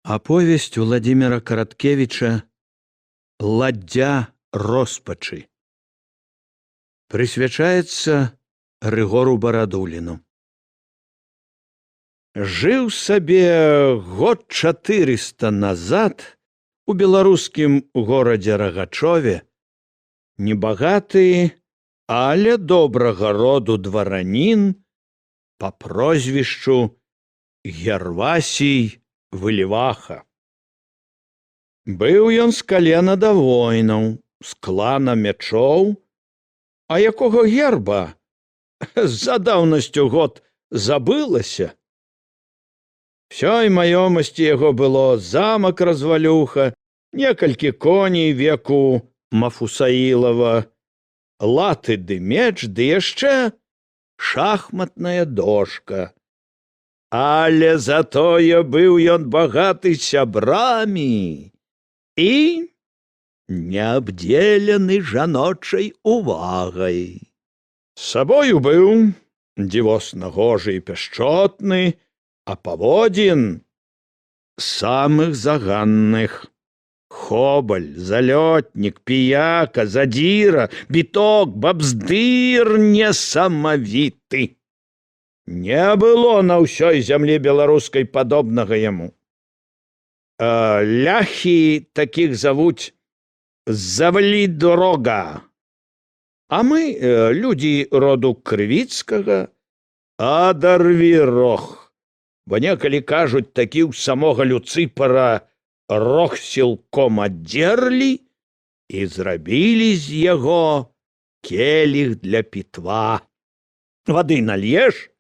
Аповесць Уладзіміра Караткевіча «Ладдзя роспачы» прысвячаецца Рыгору Барадуліну. Жыў сабе год 400 назад у беларускім горадзе Рагачове небагаты, але добрага роду дваранін па прозвішчу Гервасій Выліваха. Быў ён з калена Давойнаў, з клана Мячоў, а якога герба за даўнасцю год забылася. Всёй маёмасці яго было замак развалюха, некалькі коней веку Мафусаілава, латы ды меч, ды яшчэ шахматная дошка. Але затое быў ён багаты сябрамі і неабдзелены жаночай увагай. З сабою быў дзівосна гожы і пяшчотны, а паводзін самых заганных. Хобаль, залётнік, піяка, задзіра, біток, бабздыр несамавіты. Не было на ўсёй зямлі беларускай падобнага яму. Ляхі такіх завуць завалідорога. А мы, людзі роду Крывіцкага, адарві рог. Бо некалі кажуць, такі ў самога Люцыпара рог сілком аддзерлі і зрабілі з яго келіх для пітва. Вады нальеш,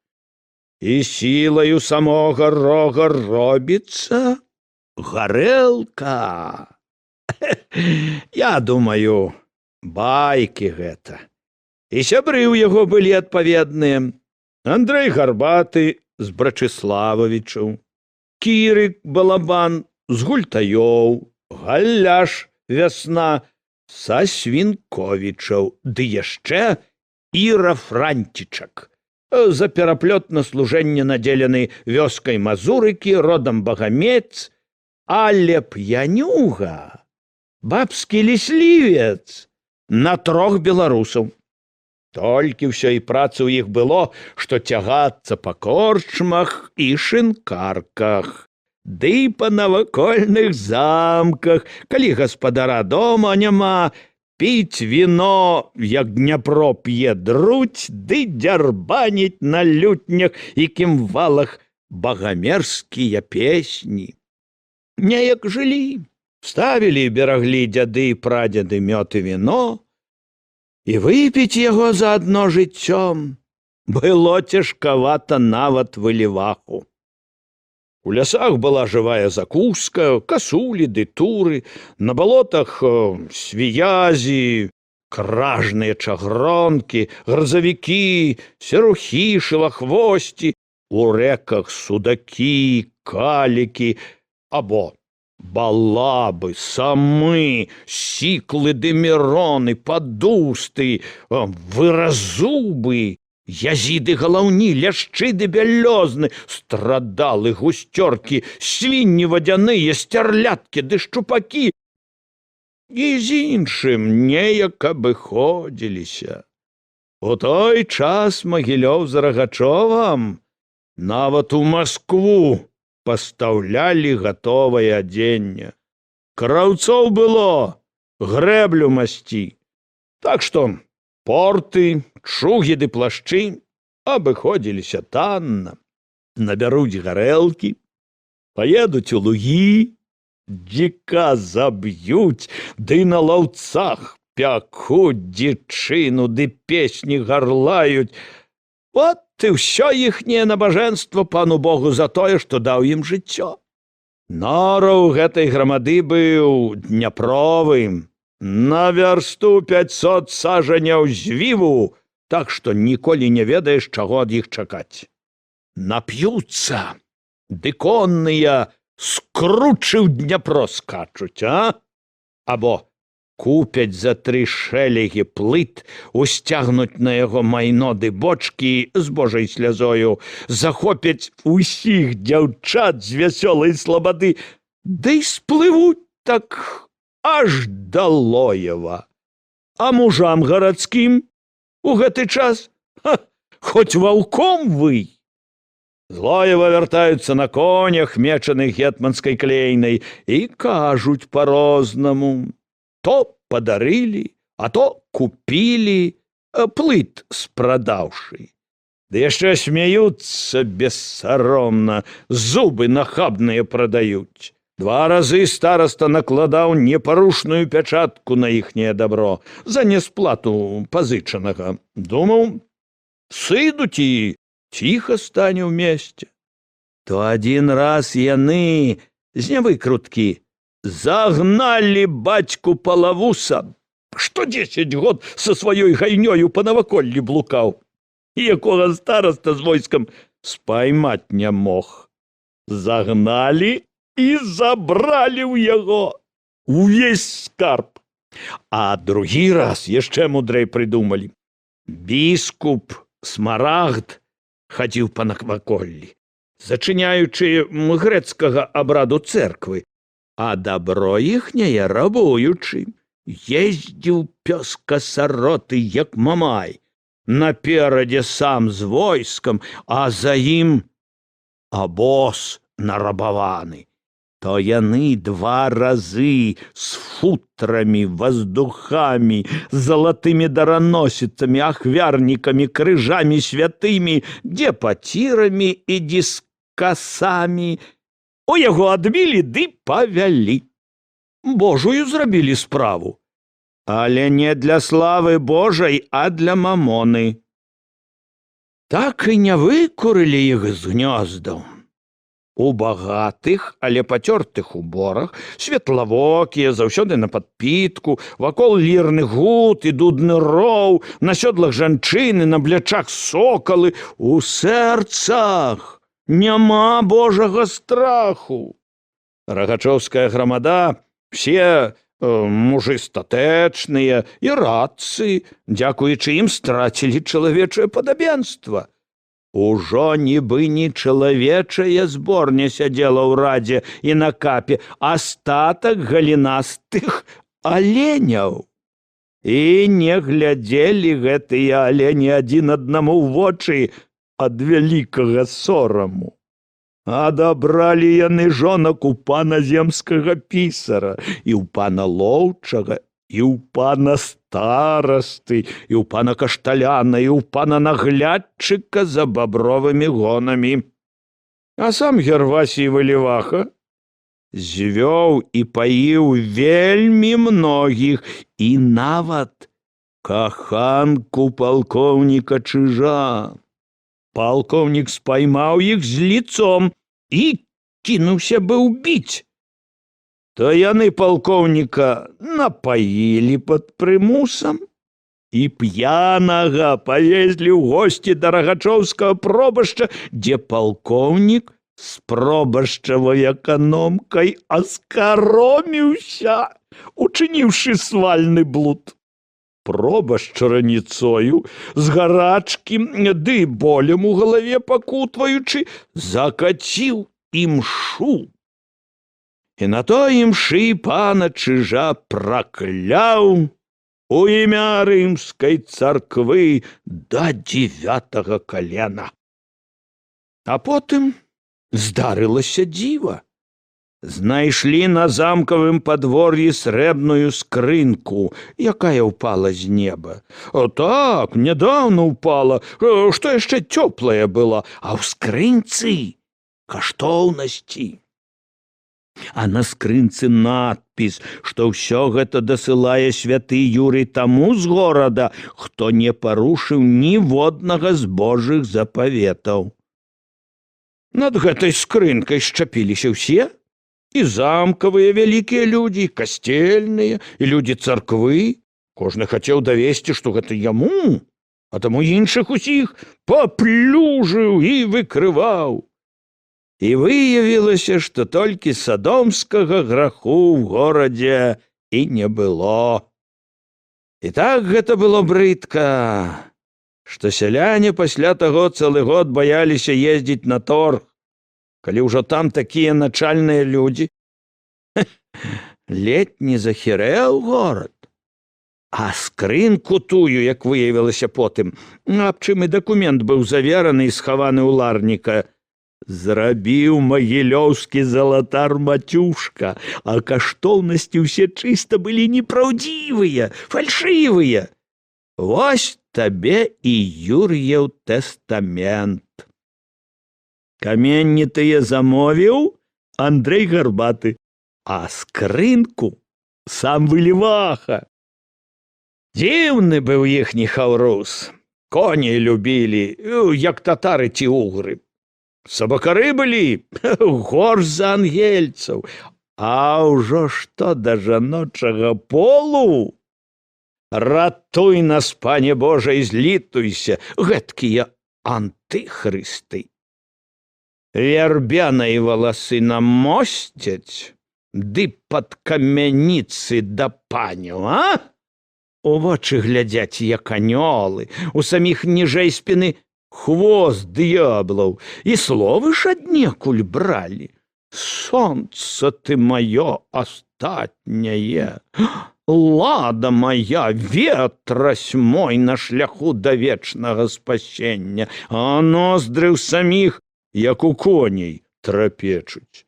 і сілаю самога рога робіцца гарэлка. Я думаю, байкі гэта. І сябры ў яго былі адпаведныя. Андрэй Гарбаты з Брачыслававічаў, Кірык Балабан з Гультаёў, Галляш Вясна са Свінковічаў, ды яшчэ Іра Францічак. За пераплёт на служэнне надзелены вёскай Мазурыкі, родам багамец, але п'янюга, бабскі ліслівец на трох беларусаў. Толькі ўсё і працы ў іх было, што цягацца па корчмах і шынкарках, ды па навакольных замках, калі гаспадара дома няма, піць віно, як Дняпро п'е друць, ды дзярбаніць на лютнях і кімвалах багамерскія песні. Неяк жылі, ставілі і бераглі дзяды і прадзеды мёд і віно, і выпіць яго за адно жыццём было цяжкавата нават Выліваху. У лясах была жывая закуска, касулі ды туры, на балотах свіязі, кражныя чагронкі, гразавікі, серухі, шылахвосці, у рэках судакі, калікі або балабы, самы, сіклы ды міроны, падусты, выразубы, язіды галаўні, ляшчы ды бялёзны, страдалы, гусцёркі, свінні вадзяныя, сцярляткі ды шчупакі. І з іншым неяк абыходзіліся. У той час Магілёў з Рагачовам нават у Маскву пастаўлялі гатовае адзенне. Краўцоў было грэблю масці. Так што порты, чугі ды плашчы абыходзіліся танна. Набяруць гарэлкі, паедуць у лугі, дзіка заб'юць, ды на лаўцах пякуць дзічыну ды песні гарлаюць. Вот і ўсё іхняе набажэнства пану Богу за тое, што даў ім жыццё. Нораў гэтай грамады быў дняпровым, на вярсту 500 сажаняў звіву, так што ніколі не ведаеш, чаго ад іх чакаць. Нап'юцца, ды конныя з кручы ў Дняпро скачуць, а? Або купяць за тры шэлегі плыт, усцягнуць на яго майно ды бочкі з божай слязою, захопяць усіх дзяўчат з Вясёлай слабады. Ды сплывуць так аж да Лоева. А мужам гарадскім у гэты час, ха, хоць ваўком вый. З Лоева вяртаюцца на конях, мечаных гетманскай клейнай, і кажуць па-рознаму. То падарылі, а то купілі, плыт спрадаўшы. Ды яшчэ смяюцца бессаромна, зубы нахабныя прадаюць. Два разы стараста накладаў непарушную пячатку на іхняе дабро за несплату пазычанага. Думаў, сыдуць, і ціха стане ў месце. То адзін раз яны з нявыкруткі загналі бацьку Палавуса, што 10 год са сваёй гайнёю па наваколлі блукаў, і якога стараста з войскам спаймаць не мог. Загналі і забралі ў яго увесь скарб. А другі раз яшчэ мудрэй прыдумалі. Біскуп Смарагд хадзіў па наваколлі, зачыняючы грэцкага абраду церквы, а дабро іхняе рабуючы. Ездзіў пёс касароты, як Мамай. Наперадзе сам з войскам, а за ім абоз нарабаваны. То яны два разы з футрамі, ваздухамі, залатымі дараносіцамі, ахвярнікамі, крыжамі святымі, дзепацірамі і дыскасамі у яго адбілі ды павялі. Божую зрабілі справу. Але не для славы Божай, а для мамоны. Так і не выкурылі іх з гнёздаў. У багатых, але пацёртых уборах, светлавокія, заўсёды на падпітку, вакол лірны гуд і дудны роў, на сёдлах жанчыны, на плячах сокалы, у сэрцах няма божага страху. Рагачоўская грамада, все мужы статэчныя і радцы, дзякуючы ім, страцілі чалавечае падабенства. Ужо нібы не чалавечая зборня сядзела ў радзе і на капе, а статак галінастых аленяў. І не глядзелі гэтыя алені адзін аднаму ў вочы ад вялікага сораму. Адабралі яны жонак у пана земскага пісара, і ў пана лоўчага, і ў пана старасты, і ў пана кашталяна, і ў пана наглядчыка за бабровымі гонамі. А сам Гервасій Валіваха звёў і паіў вельмі многіх і нават каханку палкоўніка Чыжа. Палкоўнік спаймаў іх з лицом і кінуўся быў біць. То яны палкоўніка напаілі пад прымусам і п'янага павезлі ў госці да рагачоўскага пробашча, дзе палкоўнік з пробашчавай аканомкай аскароміўся, учыніўшы свальны блуд. Пробашч раніцою з гарачкі ды болем у галаве пакутваючы закаціў імшу. І на той імшы пана Чыжа пракляў у імя рымскай царквы да дзевятага калена. А потым здарылася дзіва. Знайшлі на замкавым падвор'і срэбную скрынку, якая ўпала з неба. О, так, нядаўна ўпала, што яшчэ цёплая была, а ў скрынцы каштоўнасці. А на скрынцы надпіс, што ўсё гэта дасылае святы Юрый таму з горада, хто не парушыў ніводнага з божых запаветаў. Над гэтай скрынкай счапіліся ўсе, і замкавыя вялікія людзі, і касцельныя, і людзі царквы. Кожны хацеў давесці, што гэта яму, а таму іншых усіх паплюжыў і выкрываў. І выявілася, што толькі садомскага граху ў горадзе і не было. І так гэта было брыдка, што сяляне пасля таго цэлы год баяліся ездзіць на торг, калі ўжо там такія начальныя людзі. Ледь не захірэў горад. А скрынку тую, як выявілася потым, аб чым і дакумент быў завераны і схаваны ў ларніка, зрабіў магілёўскі залатар Мацюшка, а каштоўнасці ўсе чыста былі непраўдзівыя, фальшывыя. Вось табе і Юр'еў тэстамент. Каменні тыя замовіў Андрэй Гарбаты, а скрынку сам Выліваха. Дзіўны быў іхні хаўрус. Коней любілі, як татары ці угры. Сабакары былі горш за ангельцаў, а ўжо што да жаночага полу. Ратуй нас, пане Божа, і злітуйся, гэткія антыхрысты. Вербянай валасы намосцяць, ды пад камяніцы да паняў, а? У вочы глядзяць, як анёлы, у саміх ніжэй спіны хвост д'яблаў, і словы ж аднекуль бралі. Сонца ты маё астатняе, лада моя, ветрась мой на шляху да вечнага спасення, а ноздры ў саміх, як у коней, трапечуць.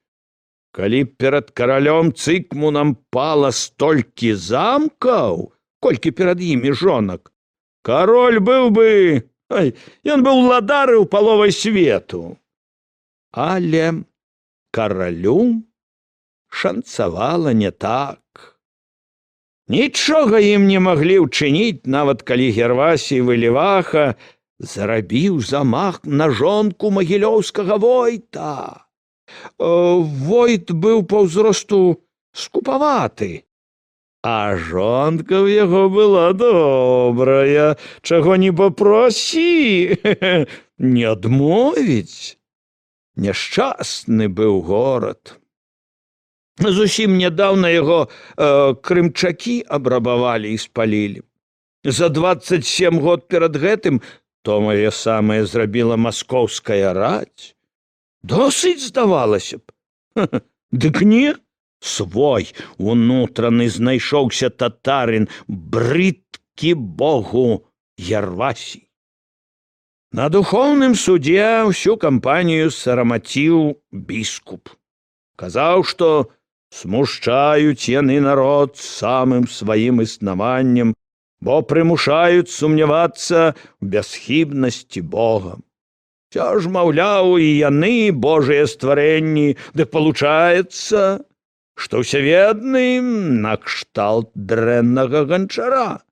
Калі б перад каралём Цыкмунам пала столькі замкаў, колькі перад імі жонак, кароль быў бы, ай, ён быў уладарыў паловай свету. Але каралю шанцавала не так. Нічога ім не маглі ўчыніць, нават калі Гервасій Выліваха зарабіў замах на жонку магілёўскага войта. Войт быў па ўзросту скупаваты, а жонка ў яго была добрая, чаго не папросі, не адмовіць. Няшчасны быў горад. Зусім нядаўна яго крымчакі абрабавалі і спалілі. За 27 год перад гэтым тое самае зрабіла маскоўская раць. Досыць, здавалася б. Дык не, свой унутраны знайшоўся татарын, брыдкі богу Гервасій. На духоўным судзе ўсю кампанію сарамаціў біскуп. Казаў, што смушчаюць яны народ самым сваім існаваннем, бо прымушаюць сумнявацца ў бясхібнасці Бога. Усё ж, маўляў, і яны божыя стварэнні, дык получаецца, што ўсяведны накшталт дрэннага ганчара.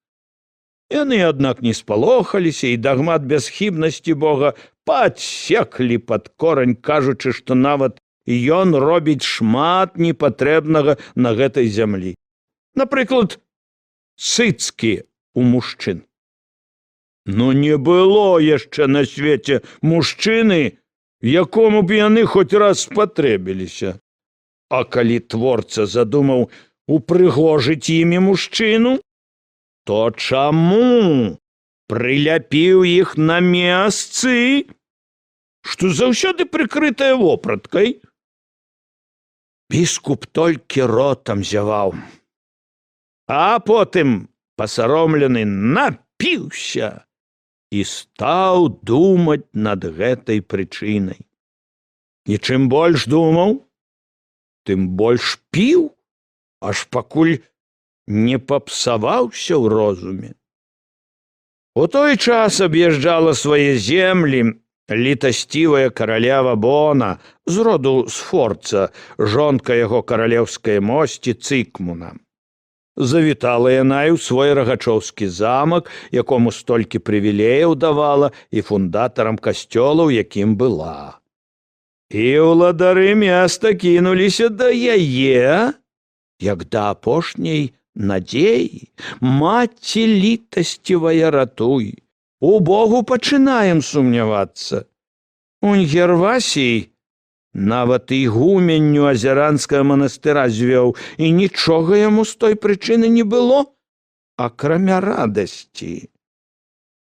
Яны, аднак, не спалохаліся і дагмат бясхібнасці Бога падсеклі пад корань, кажучы, што нават ён робіць шмат непатрэбнага на гэтай зямлі. Напрыклад, цыцкі у мужчын. Но не было яшчэ на свеце мужчыны, якому б яны хоць раз спатрэбіліся. А калі творца задумаў упрыгожыць імі мужчыну, то чаму прыляпіў іх на месцы, што заўсёды прыкрытая вопраткай? Біскуп толькі ротам зяваў. А потым, пасаромлены, напіўся і стаў думаць над гэтай прычынай. І чым больш думаў, тым больш піў, аж пакуль не папсаваўся ў розуме. У той час аб'язджала свае землі літасцівая каралева Бона з роду Сфорца, жонка яго каралеўскай мосці Цыкмуна. Завітала яна і ў свой рагачоўскі замак, якому столькі прывілеяў давала і фундатарам касцёлаў, якім была. І ўладары места кінуліся да яе, як да апошняй надзеі: «Маці літасцівая, ратуй! У Богу пачынаем сумнявацца. Унь Гервасій нават ігуменню азяранскага манастыра звёў, і нічога яму з той прычыны не было, акрамя радасці».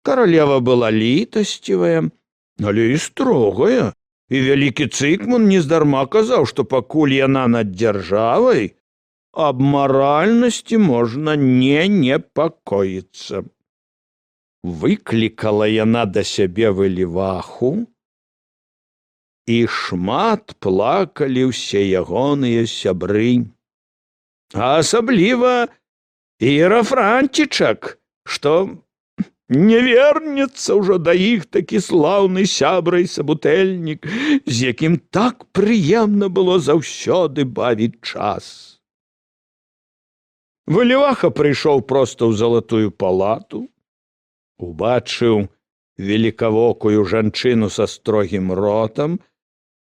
Каралева была літасцівая, але і строгая. І вялікі Цыкман нездарма казаў, што пакуль яна над дзяржавай, аб маральнасці можна не непакоіцца. Выклікала яна да сябе Выліваху, і шмат плакалі ўсе ягоныя сябры. А асабліва Іра Францічак, што не вернецца ўжо да іх такі слаўны сябра і сабутэльнік, з якім так прыемна было заўсёды бавіць час. Выліваха прыйшоў проста ў залатую палату, убачыў велікавокую жанчыну са строгім ротам,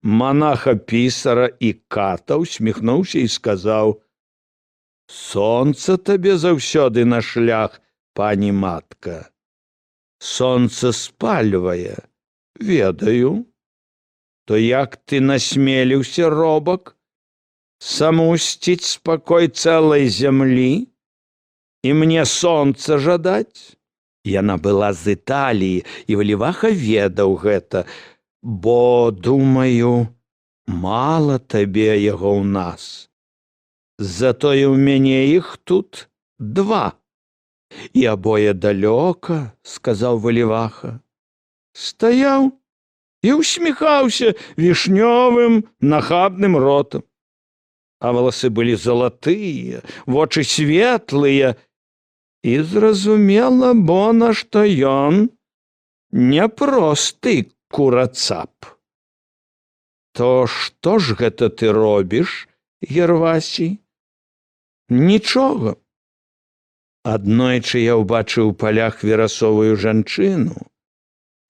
манаха пісара і ката, усміхнуўся і сказаў: « Сонца табе заўсёды на шлях, пані матка. Сонца спальвае, ведаю. То як ты насмеліўся, робак, самусціць спакой цэлай зямлі і мне сонца жадаць? Яна была з Італіі, і Валіваха ведаў гэта, бо, думаю, мала табе яго ў нас. Затое ў мяне іх тут два. І абое далёка, сказаў Валіваха. Стаяў і усміхаўся вішнёвым нахабным ротам. А валасы былі залатыя, вочы светлыя, і зразумела Бона, што ён не просты курацап. То што ж гэта ты робіш, Гервасій? Нічога. Аднойчы я ўбачыў у палях верасовую жанчыну,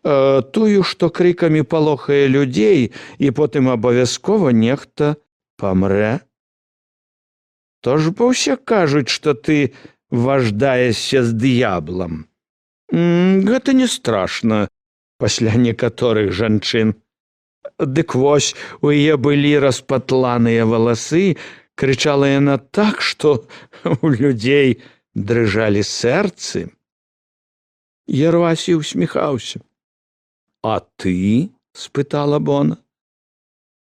тую, што крыкамі палохае людзей, і потым абавязкова нехта памрэ. То ж бо ўсе кажуць, што ты важдаешся з д'яблам. Гэта не страшна пасля некаторых жанчын. Дык вось, у яе былі распатланыя валасы, крычала яна так, што у людзей дрыжалі сэрцы. Ервасій усміхаўся. А ты? спытала Бона.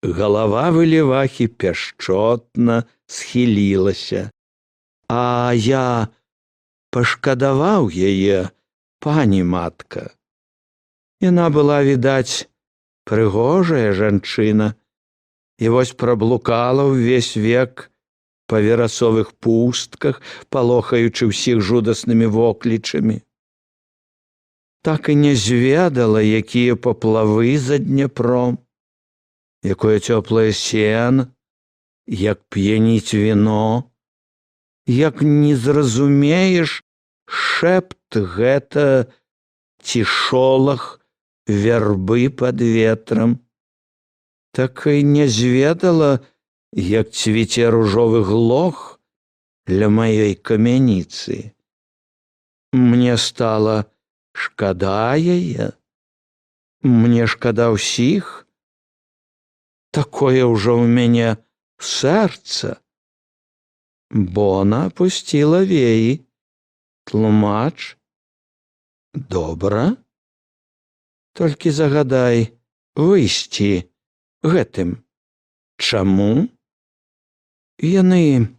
Галава Вылівахі пяшчотна схілілася. А я пашкадаваў яе, пані матка. Яна была, відаць, прыгожая жанчына, і вось праблукала ўвесь век па верасовых пустках, палохаючы ўсіх жудаснымі воклічамі. Так і не зведала, якія паплавы за Дняпром, якое цёплае сена, як п'яніць віно, як не зразумееш, шэпт гэта ці шолах вярбы пад ветрам. Так і не зведала, як цвіце ружовы глох ля маёй камяніцы. Мне стала шкада яе, мне шкада ўсіх. Такое ўжо ў мяне сэрца. Бона опусціла веі. Тлумач. Добра. Толькі загадай выйсці гэтым. Чаму? Яны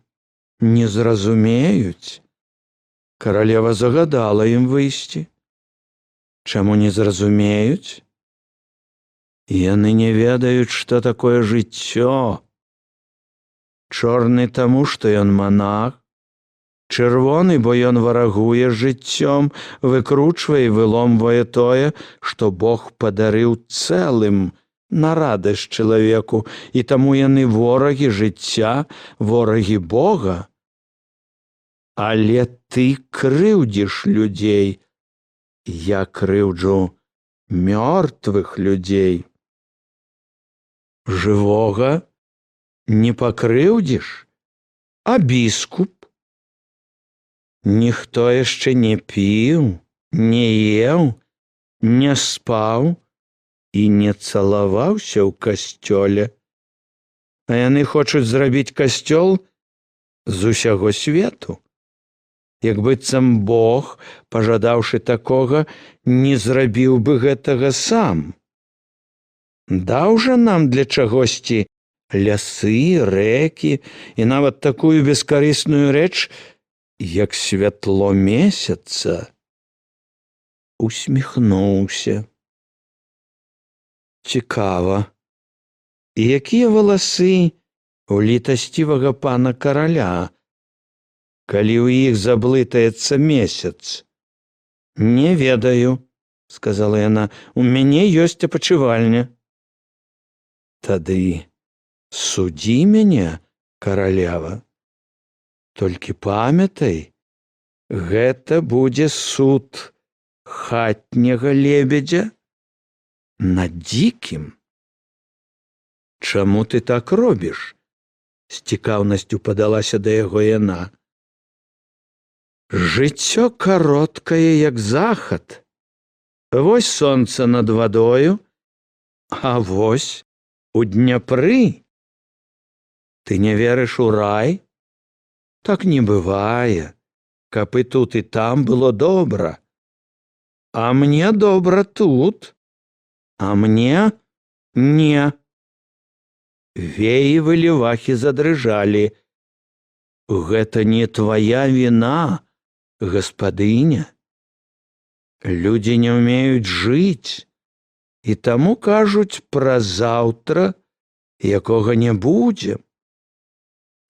не зразумеюць. Каралева загадала ім выйсці. Чаму не зразумеюць? Яны не ведаюць, што такое жыццё. Чорны таму, што ён манах, чырвоны, бо ён варагуе жыццём, выкручвае і выломвае тое, што Бог падарыў цэлым на радасць чалавеку, і таму яны ворагі жыцця, ворагі Бога. Але ты крыўдзіш людзей, я крыўджу мёртвых людзей. Жывога не пакрыўдзіш, а біскуп? Ніхто яшчэ не піў, не еў, не спаў і не цалаваўся ў касцёле. А яны хочуць зрабіць касцёл з усяго свету. Як быццам Бог, пажадаўшы такога, не зрабіў бы гэтага сам. Даў жа нам для чагосьці лясы, рэкі і нават такую бескарысную рэч, як святло месяца. Усміхнуўся. Цікава, якія валасы у літасцівага пана караля, калі ў іх заблытаецца месяц? Не ведаю, сказала яна, у мяне ёсць апачывальня. Тады судзі мяне, каралева. Толькі памятай, гэта будзе суд хатняга лебедзя над дзікім. Чаму ты так робіш? З цікаўнасцю падалася да яго яна. Жыццё кароткае, як захад. Вось сонца над вадою, а вось у Дняпры. Ты не верыш у рай? Так не бывае, каб і тут, і там было добра. А мне добра тут, а мне не. Веі Валівахі задрыжалі. Гэта не твая віна, гаспадыня. Людзі не ўмеюць жыць, і таму кажуць пра заўтра, якога не будзе.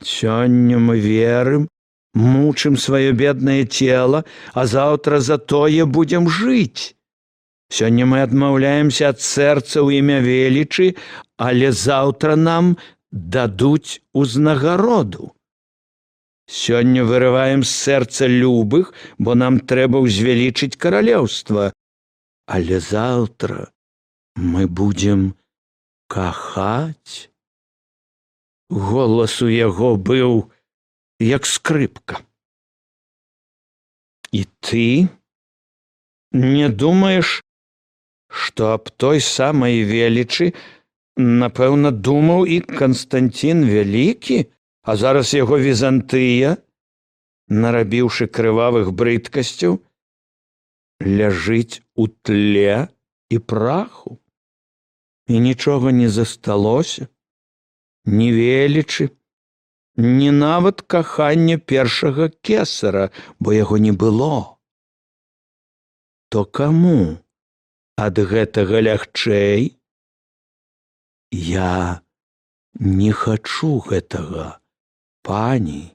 Сёння мы верым, мучым сваё беднае цела, а заўтра за тое будзем жыць. Сёння мы адмаўляемся ад сэрца ў імя велічы, але заўтра нам дадуць узнагароду. Сёння вырываем з сэрца любых, бо нам трэба ўзвялічыць каралеўства. Але заўтра мы будзем кахаць. Голас у яго быў як скрыпка. І ты не думаеш, што аб той самай велічы, напэўна, думаў і Канстанцін Вялікі, а зараз яго Візантыя, нарабіўшы крывавых брыдкасцяў, ляжыць у тле і праху. І нічога не засталося, ні велічы, ні нават кахання першага кесара, бо яго не было. То каму ад гэтага лягчэй? Я не хачу гэтага, пані.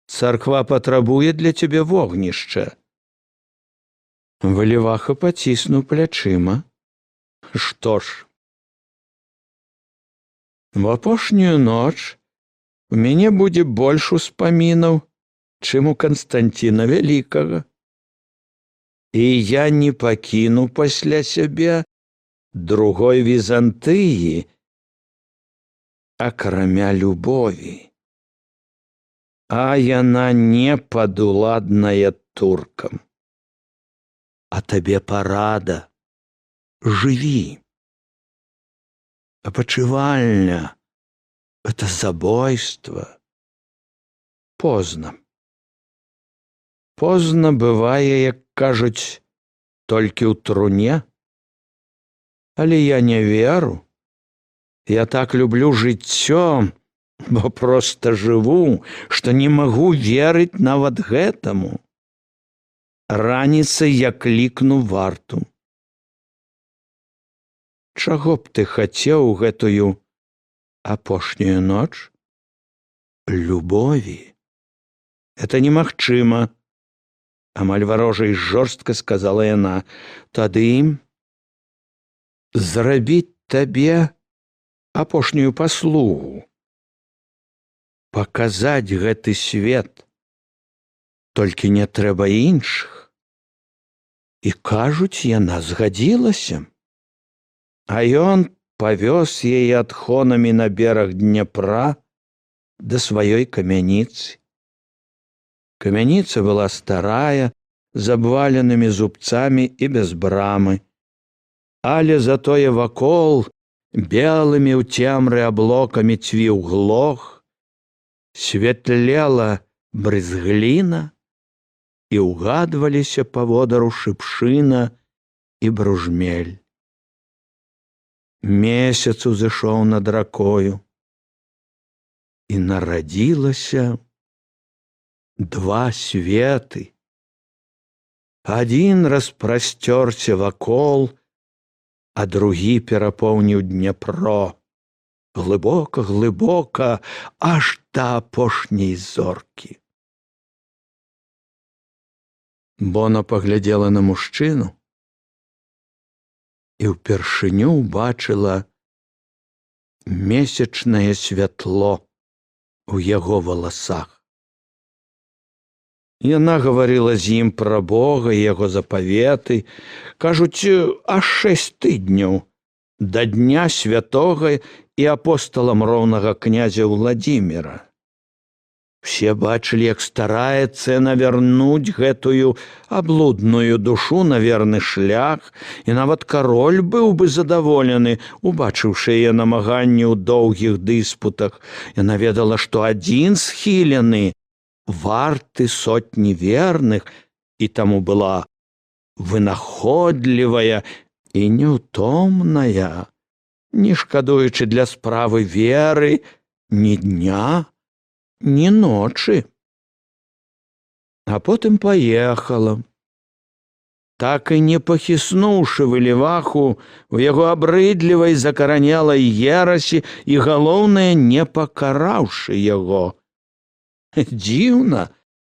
Царква патрабуе для цябе вогнішча. Валіваха паціснуў плячыма. Што ж? В апошнюю ноч у мяне будзе больш успамінаў, чым у Канстанціна Вялікага. І я не пакіну пасля сябе другой Візантыі, акрамя любові. А яна не падуладная туркам. А табе парада: жыві. Апачывальня — это забойство. Позна. Позна бывае, як кажуць, толькі ў труне. Але я не веру. Я так люблю жыццё, бо проста жыву, што не магу верыць нават гэтаму. Раніцай я клікну варту. Чаго б ты хацеў гэтую апошнюю ноч? Любові. Это немагчыма. Амаль варожа і жорстка сказала яна. Тады зрабіць табе апошнюю паслугу. Паказаць гэты свет. Толькі не трэба іншых. І кажуць, яна згадзілася. А ён павёз яе адхонамі на бераг Дняпра да сваёй камяніцы. Камяніца была старая, з абваленымі зубцамі і без брамы. Але затое вакол белымі ў цемры аблокамі цвіў глог, светлела брызгліна, і ўгадваліся па водару шыпшына і бружмель. Месяц узышоў над ракою, і нарадзілася два светы. Адзін распрасцёрся вакол, а другі перапоўніў Дняпро глыбока, глыбока, аж да апошняй зоркі. Бона паглядзела на мужчыну і ўпершыню ўбачыла месячнае святло у яго валасах. Яна гаварыла з ім пра Бога і яго запаветы, кажуць, аж 6 тыдняў да дня святога і апосталам роўнага князя Уладзіміра. Все бачылі, як стараецца навярнуць гэтую аблудную душу на верны шлях, і нават кароль быў бы задаволены, убачыўшы яе намаганні ў доўгіх дыспутах. Яна ведала, што адзін схілены варты сотні верных, і таму была вынаходлівая і неўтомная, не шкадуючы для справы веры ні дня, ні ночы. А потым паехала. Так і не пахіснуўшы Выліваху у яго абрыдлівай закаранелай ерасі і, галоўнае, не пакараўшы яго. Дзіўна,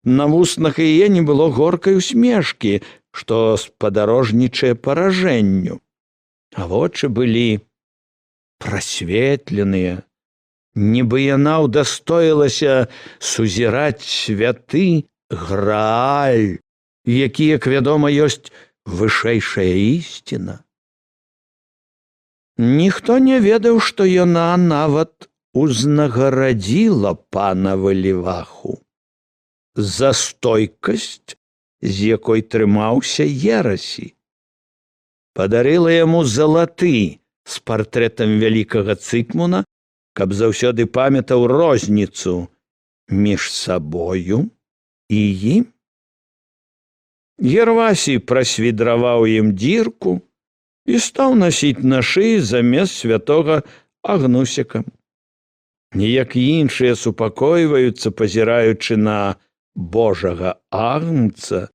на вуснах яе не было горкай усмешкі, што спадарожнічае паражэнню. А вочы былі прасветленыя, нібы яна ўдастоілася сузіраць святы Грааль, які, як вядома, ёсць вышэйшая ісціна. Ніхто не ведаў, што яна нават узнагарадзіла пана Выліваху за стойкасць, з якой трымаўся ерасі. Падарыла яму залаты з партрэтам вялікага Цыкмуна, каб заўсёды памятаў розніцу між сабою і ім. Гервасій прасвідраваў ім дзірку і стаў насіць на шыі замест святога Агнусіка. Ніяк іншыя супакойваюцца, пазіраючы на Божага агнца,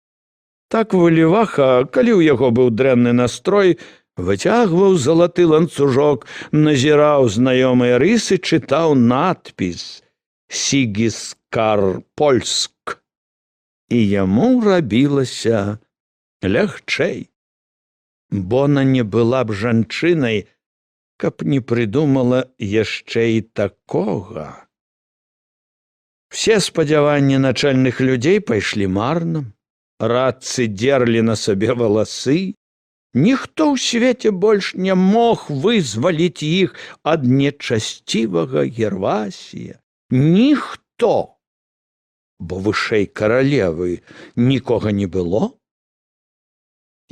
так Выліваха, калі ў яго быў дрэнны настрой, выцягваў залаты ланцужок, назіраў знаёмыя рысы, чытаў надпіс «Сігіскар Польск». І яму рабілася лягчэй. Бона не была б жанчынай, каб не прыдумала яшчэ і такога. Все спадзяванні начальных людзей пайшлі марна. Радцы дзерлі на сабе валасы. Ніхто ў свеце больш не мог вызваліць іх ад нечасцівага Гервасія. Ніхто! Бо вышэй каралевы нікога не было.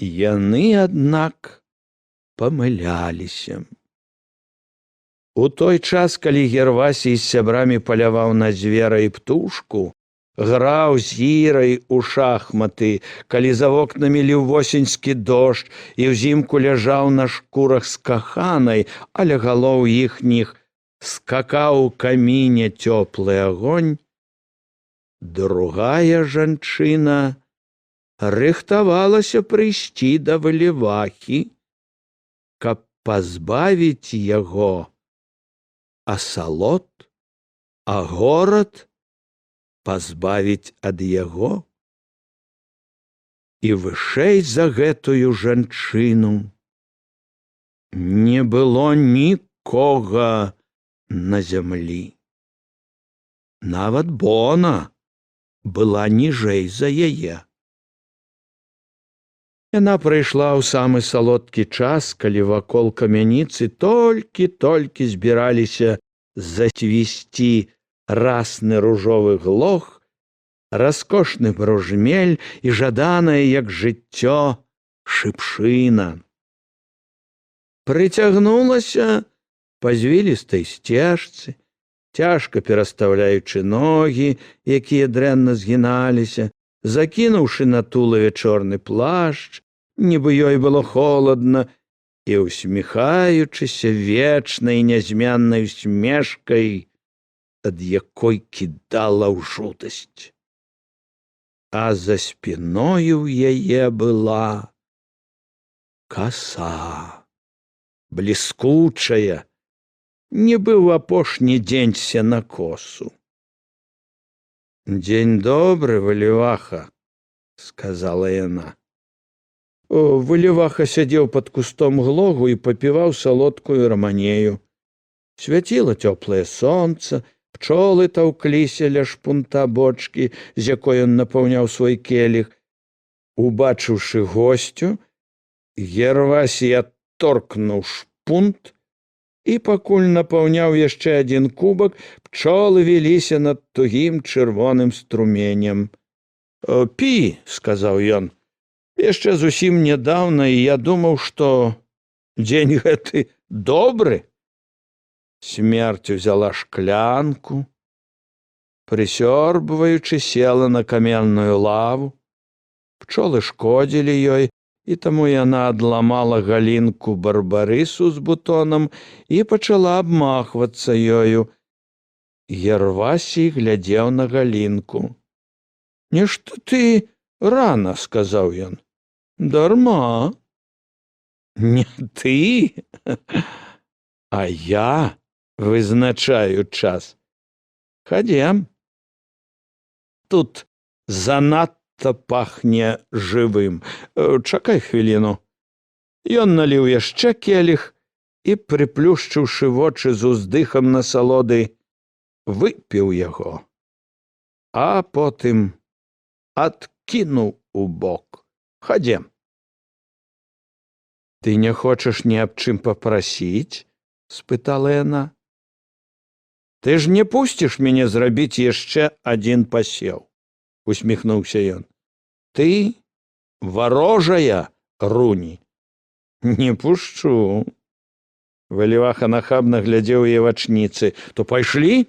Яны, аднак, памыляліся. У той час, калі Гервасій з сябрамі паляваў на звера і птушку, граў з Ірай у шахматы, калі за вокнамі ліў восеньскі дождж і ўзімку ляжаў на шкурах з каханай, аля галоў іхніх скакаў у каміне цёплы агонь, другая жанчына рыхтавалася прыйсці да Вылівахі, каб пазбавіць яго асалод, а горад пазбавіць ад яго. І вышэй за гэтую жанчыну не было нікога на зямлі. Нават Бона была ніжэй за яе. Яна прыйшла ў самы салодкі час, калі вакол камяніцы толькі-толькі збіраліся зацвісці расны ружовы глох, раскошны бружмель і жаданая, як жыццё, шыпшына. Прыцягнулася па звілістай сцежцы, цяжка перастаўляючы ногі, якія дрэнна згіналіся, закінуўшы на тулаве чорны плашч, нібы ёй было холадна, і І, усміхаючыся вечнай нязменнай усмешкай, ад якой кідала ў жудасць. А за спіною ў яе была каса, бліскучая, нібы ў апошні дзень сенакосу. «Дзень добры, Валіваха», — сказала яна. Валіваха сядзеў пад кустом глогу і папіваў салодкую раманею. Свяціла цёплае сонца, пчолы таўкліся ля шпунта бочкі, з якой ён напаўняў свой келіх. Убачыўшы госцю, Гервасій адторкнуў шпунт, і пакуль напаўняў яшчэ адзін кубак, пчолы віліся над тугім чырвоным струменем. «Пі», — сказаў ён. «Яшчэ зусім нядаўна і я думаў, што дзень гэты добры». Смерць узяла шклянку, прысёрбваючы, села на каменную лаву. Пчолы шкодзілі ёй, і таму яна адламала галінку барбарысу з бутонам і пачала абмахвацца ёю. Гервасій глядзеў на галінку. «Нешта ты рана», — сказаў ён. «Дарма. Не ты, а я вызначаю час. Хадзем. Тут занадта пахне жывым. Чакай хвіліну». Ён наліў яшчэ келіх і, прыплюшчыўшы вочы з уздыхам насалоды, выпіў яго. А потым адкінуў у бок. «Хадзем». «Ты не хочаш ні аб чым папрасіць?» — спытала яна. «Ты ж не пусціш мяне зрабіць яшчэ адзін пасеў», — усміхнуўся ён. «Ты варожая руні». «Не пушчу». Валіваха нахабна глядзеў яе вачніцы. «То пайшлі».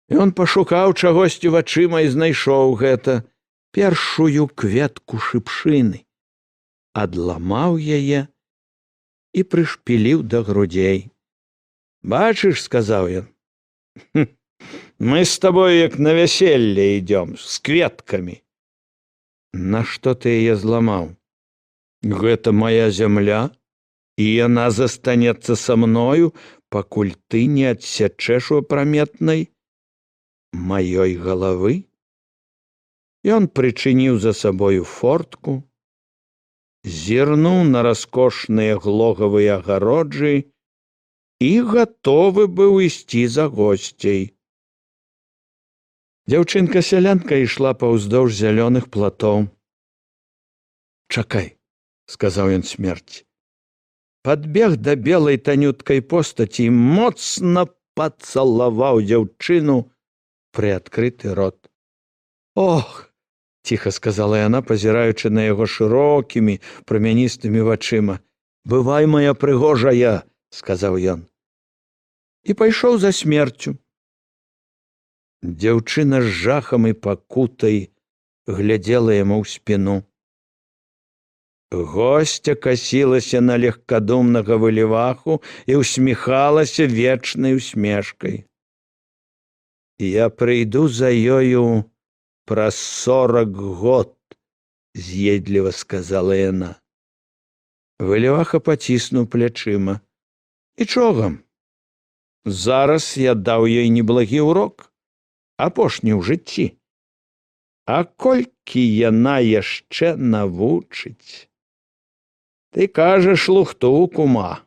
Ён пашукаў чагосьці вачыма і знайшоў гэта, першую кветку шыпшыны. Адламаў яе і прышпіліў да грудзей. «Бачыш», — сказаў ён, — «мы з табой як на вяселле ідём з кветкамі». «Нашто ты яе зламаў?» «Гэта моя зямля, і яна застанецца са мною, пакуль ты не адсячэш у апраметнай маёй галавы». Ён прычыніў за сабою фортку, зірнуў на раскошныя глогавыя агароджы і гатовы быў ісці за госцей. Дзяўчынка сялянка ішла паўздоўж зялёных платоў. «Чакай», — сказаў ён смерці. Падбег да белай танюткай постаці і моцна пацалаваў дзяўчыну прыадкрыты рот. «Ох», — ціха сказала яна, пазіраючы на яго шырокімі прамяністымі вачыма. «Бывай, моя прыгожая», — сказаў ён. І пайшоў за смерцю. Дзяўчына з жахам і пакутай глядзела яму ў спіну. Госця касілася на легкадумнага Валіваху і усміхалася вечнай усмешкай. «Я прыйду за ёю праз 40 год», — з'едліва сказала яна. Валіваха паціснуў плячыма. «Нічога. Зараз я даў ёй неблагі урок, апошні ў жыцці. А колькі яна яшчэ навучыць? Ты кажаш лухту, кума».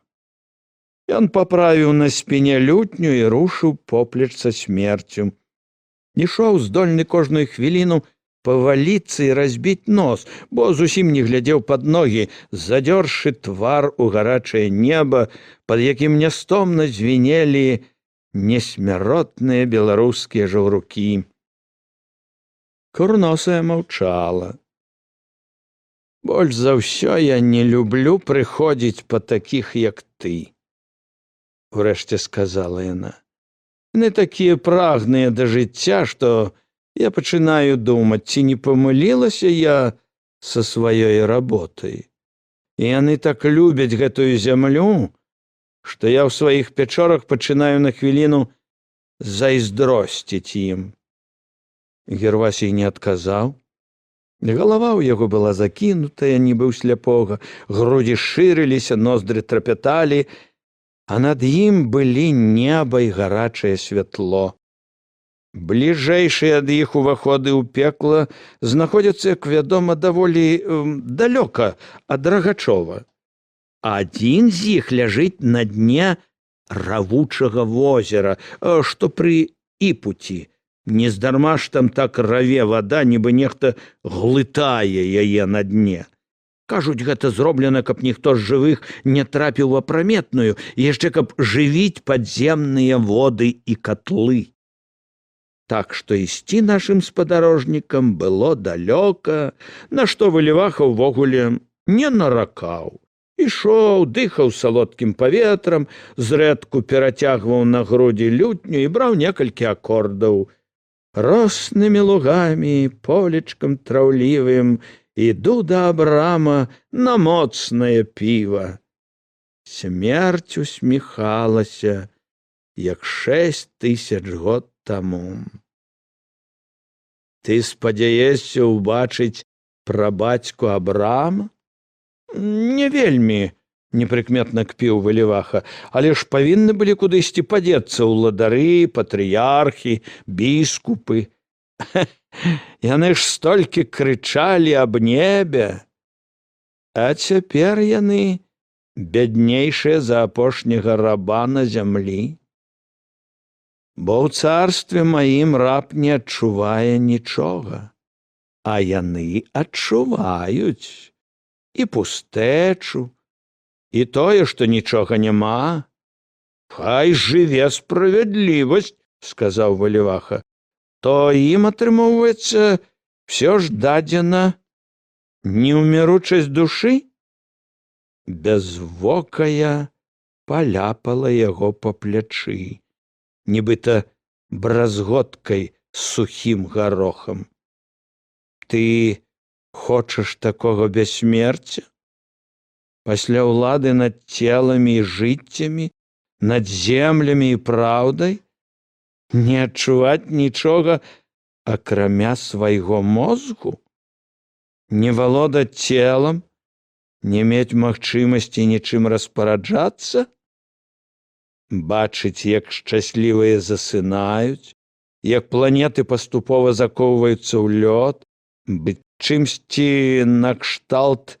Ён паправіў на спіне лютню і рушыў поплеч са смерцю. Ішоў, здольны кожную хвіліну паваліцца і разбіць нос, бо зусім не глядзеў пад ногі, задзёршы твар у гарачае неба, пад якім нястомна звінелі несмяротныя беларускія жаўрукі. Курносая маўчала. «Больш за ўсё я не люблю прыходзіць па такіх, як ты», — урэшце сказала яна. «Яны такія прагныя да жыцця, што я пачынаю думаць, ці не памылілася я са сваёй работай. І яны так любяць гэтую зямлю, што я ў сваіх пячорах пачынаю на хвіліну зайздросціць ім. Гервасій не адказаў. Галава ў яго была закінутая, нібы ў сляпога, грудзі шырыліся, ноздры трапяталі, а над ім былі неба і гарачае святло. Бліжэйшыя ад іх уваходы ў пекла знаходзяцца, як вядома, даволі далёка ад Рагачова. Адзін з іх ляжыць на дне равучага возера, што пры Іпуці. Нездарма ж там так раве вада, нібы нехта глытае яе на дне. Кажуць, гэта зроблена, каб ніхто з жывых не трапіў у апраметную, і яшчэ каб жывіць падземныя воды і катлы. Так што ісці нашым спадарожнікам было далёка, на што Валіваха ўвогуле не наракаў. Ішоў, дыхаў салодкім паветрам, зрэдку перацягваў на грудзі лютню і браў некалькі акордаў. Роснымі лугамі, полечкам траўлівым, іду да Абрама на моцнае піва. Смерць усміхалася, як 6000 год таму. Ты спадзяешся ўбачыць прабацьку Абрама? Не вельмі, непрыкметна кпіў Валіваха, але ж павінны былі кудысьці падзецца ўладары, патрыярхі, біскупы. Яны ж столькі крычалі аб небе. А цяпер яны бяднейшыя за апошняга раба на зямлі. Бо ў царстве маім раб не адчувае нічога, а яны адчуваюць і пустэчу, і тое, што нічога няма. Хай жыве справядлівасць, сказаў Валіваха. То ім, атрымоўваецца, все ж дадзена неўміручасць душы? Бязвокая паляпала яго па плячы, нібыта бразготкай з сухім гарохам. Ты хочаш такога бяссмерця? Пасля ўлады над целамі і жыццямі, над землямі і праўдай, не адчуваць нічога, акрамя свайго мозгу, не валодаць целам, не мець магчымасці нічым распараджацца, бачыць, як шчаслівыя засынаюць, як планеты паступова закоўваюцца ў лёд, быць чымсьці накшталт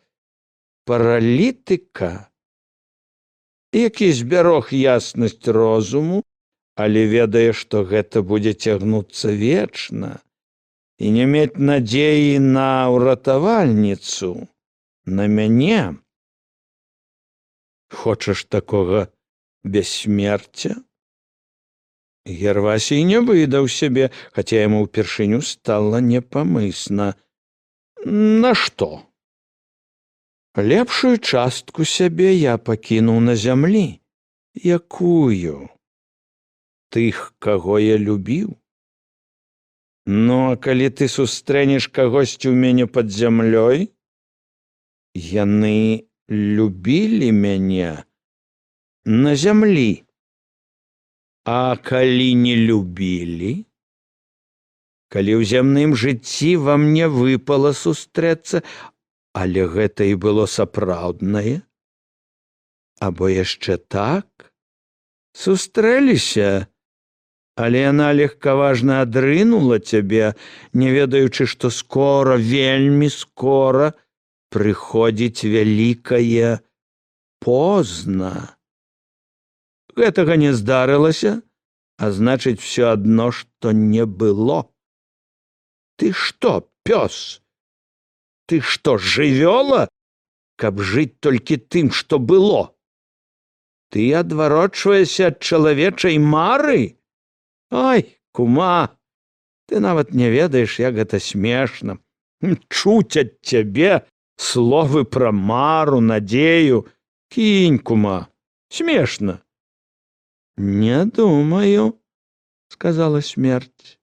паралітыка, які збярог яснасць розуму, але ведае, што гэта будзе цягнуцца вечна, і не мець надзеі на ўратавальніцу, на мяне. Хочаш такога бяссмерця? Гервасій не выдаў сябе, хаця яму ўпершыню стала непамысна. Нашто? Лепшую частку сябе я пакінуў на зямлі. Якую? Тых, каго я любіў. Ну, а калі ты сустрэнеш кагосьці ў мяне пад зямлёй, яны любілі мяне на зямлі. А калі не любілі, калі ў зямным жыцці вам не выпала сустрэцца, але гэта і было сапраўднае, або яшчэ так сустрэліся, але яна легкаважна адрынула цябе, не ведаючы, што скора, вельмі скора прыходзіць вялікае позна. Гэтага не здарылася, а значыць, все адно, што не было. Ты што, пёс? Ты што, жывёла, каб жыць толькі тым, што было? Ты адварочваешся ад чалавечай мары? Ай, кума, ты нават не ведаеш, як гэта смешна. Чуць ад цябе словы пра мару, надзею, кінь, кума, смешна. Не думаю, сказала смерць.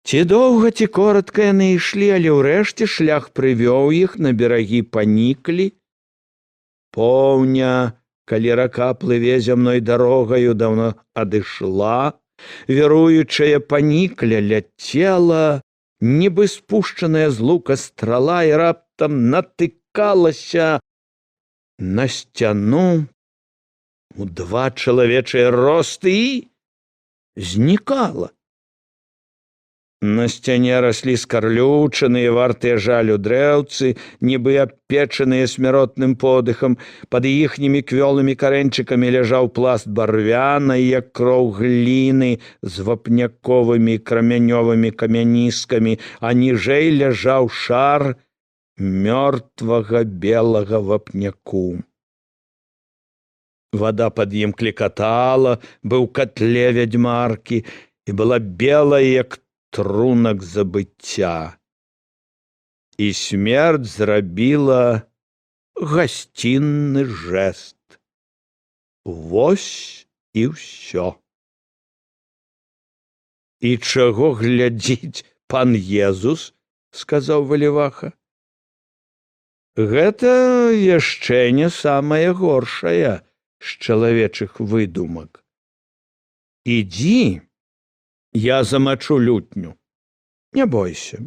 Ці доўга, ці коратка яны ішлі, але ўрэшце шлях прывёў іх на берагі Паніклі. Поўня, калі рака плыве зямной дарогаю, даўно адышла, віруючая Панікля ляцела, нібы спушчаная з лука страла, і раптам натыкалася на сцяну у два чалавечыя росты і знікала. На сцяне раслі скарлючаныя, вартыя жалю дрэўцы, нібы абпечаныя смяротным подыхам. Пад іхнімі квёлымі карэнчыкамі ляжаў пласт барвянай, як кроў, гліны з вапняковымі крамянёвымі камяніскамі, а ніжэй ляжаў шар мёртвага белага вапняку. Вада пад ім клекатала, быў катле вядзьмаркі, і была белая, як трунак забыцця. І смерць зрабіла гасцінны жэст. Вось і ўсё. «І чаго глядзіць пан Езус?» — сказаў Валіваха. «Гэта яшчэ не самае горшае з чалавечых выдумак. Ідзі, я замачу лютню. Не бойся».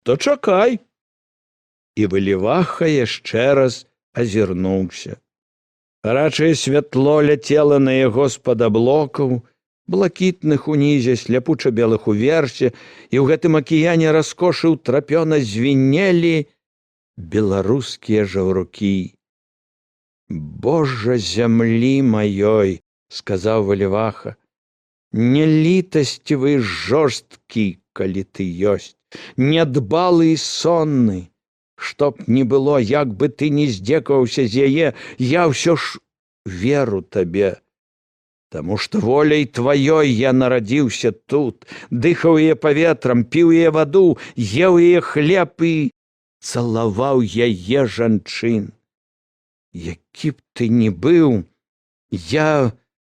«То чакай». І Валіваха яшчэ раз азірнуўся. Гарачае святло ляцела на яго з-пад аблокаў, блакітных унізе, сляпуча белых уверсе, і ў гэтым акіяне раскошы ўтрапёна звінелі беларускія жаўрукі. «Божа зямлі маёй, — сказаў Валіваха, — нелітасцівы, жорсткі, калі ты ёсць, недбалы і сонны, што б ні было, як бы ты не здзекаваўся з яе, я ўсё ж веру табе. Таму што воляй тваёй я нарадзіўся тут, дыхаў яе паветрам, піў яе ваду, еў яе хлеб і цалаваў яе жанчын. Які б ты ні быў, я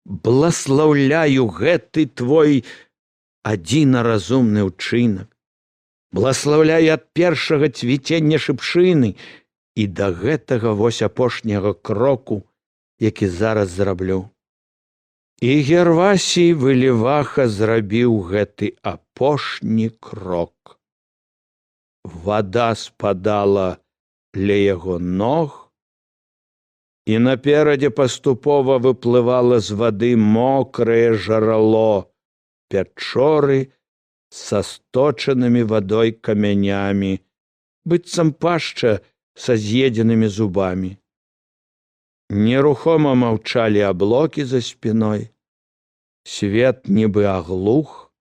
бласлаўляю гэты твой адзінаразумны ўчынак. Бласлаўляю ад першага цвіцення шыпшыны і да гэтага вось апошняга кроку, які зараз зраблю». І Гервасій Выліваха зрабіў гэты апошні крок. Вада спадала ля яго ног, і наперадзе паступова выплывала з вады мокрае жарало пячоры са сточанымі вадой камянямі, быццам пашча са з'едзенымі зубамі. Нерухома маўчалі аблокі за спіной. Свет нібы аглух,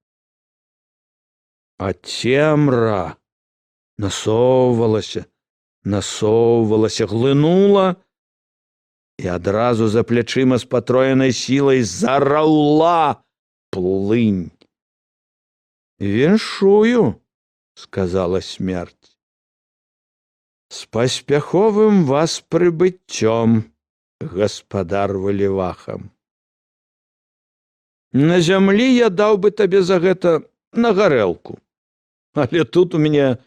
а цемра насоўвалася, насоўвалася, глынула і адразу за плячыма з патроенай сілай зараўла плынь. «Віншую, — сказала смерць. — З паспяховым вас прыбыццём, гаспадар Валіваха. На зямлі я даў бы табе за гэта на гарэлку. Але тут у мяне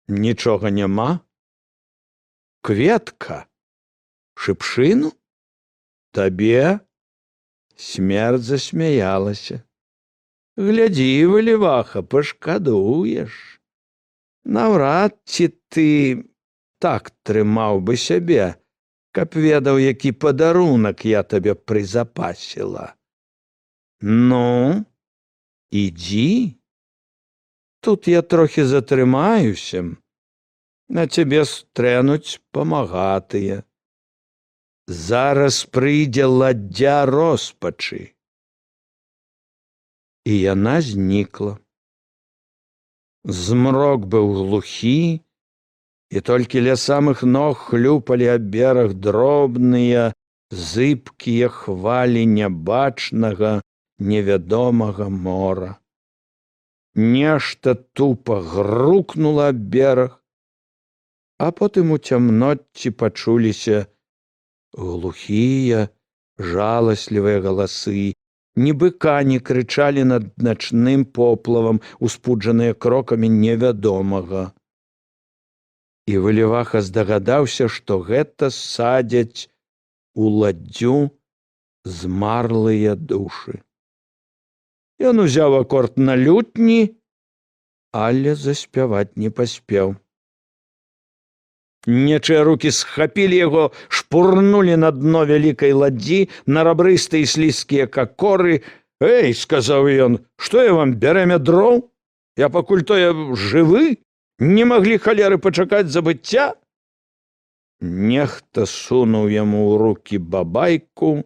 нічога няма. Кветка, шыпшыну табе». Смерць засмяялася. «Глядзі, Валіваха, пашкадуеш. Наўрад ці ты так трымаў бы сябе, каб ведаў, які падарунак я табе прызапасіла. Ну, ідзі. Тут я трохі затрымаюся, на цябе стрэнуць памагатыя. Зараз прыйдзе ладдзя роспачы». І яна знікла. Змрок быў глухі, і толькі ля самых ног хлюпалі аб бераг дробныя, зыбкія хвалі нябачнага, невядомага мора. Нешта тупа грукнула аб бераг, а потым у цямноце пачуліся глухія, жаласлівыя галасы, Нібы кані крычалі над начным поплавам, успуджаныя крокамі невядомага. І Валіваха здагадаўся, што гэта садзяць у ладдзю змарлыя душы. Ён узяў акорд на лютні, але заспяваць не паспеў. Нечыя рукі схапілі яго, шпурнулі на дно вялікай ладдзі, на рабрыстыя слізкія какоры. «Эй, — сказаў ён, — што я вам, бярэмя дроў? Я пакуль тое жывы, не маглі, халеры, пачакаць забыцця?» Нехта сунуў яму ў рукі бабайку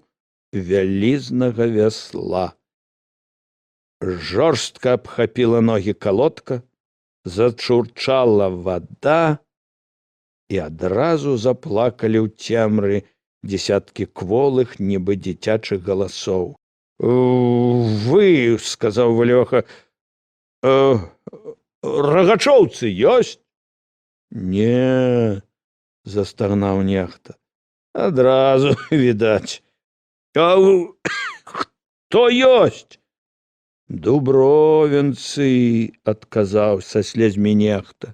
вялізнага вясла. Жорстка абхапіла ногі калодка, зачурчала вада, і адразу заплакалі ў цемры дзесяткі кволых, нібы дзіцячых галасоў. «Вы, — сказаў Валіваха, — рагачоўцы ёсць?» «Не, — застагнаў нехта. — Адразу відаць. А хто ёсць?» «Дубровенцы, — адказаў са слязьмі нехта.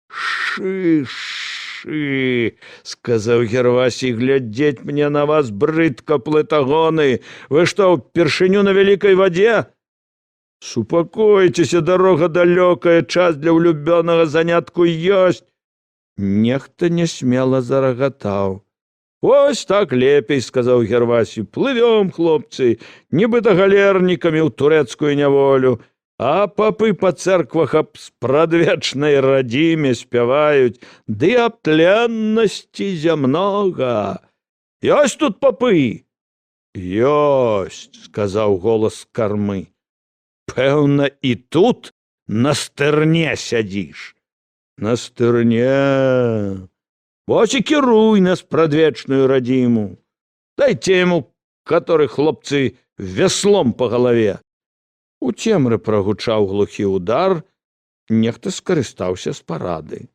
«Шы, шы, — сказаў Гервасій, — глядзець мне на вас брыдка, плытагоны. Вы што, упершыню на вялікай вадзе? Супакойцеся, дарога далёкая, час для ўлюбёнага занятку ёсць». Нехта нясмела зарагатаў. «Ось так лепей, — сказаў Гервасій, — плывём, хлопцы, нібыта галернікамі ў турэцкую няволю, а папы па цэрквах аб спрадвечнай радзіме спяваюць ды аб тленнасці зямнога. Ёсць тут папы?» «Ёсць, — сказаў голас кармы. — Пэўна, і тут на стэрне сядзіш?» «На стэрне. Вось і кіруй на спрадвечную радзіму. Дайце яму, который, хлопцы, вяслом па галаве». У цемры прагучаў глухі удар, нехта скарыстаўся з парады.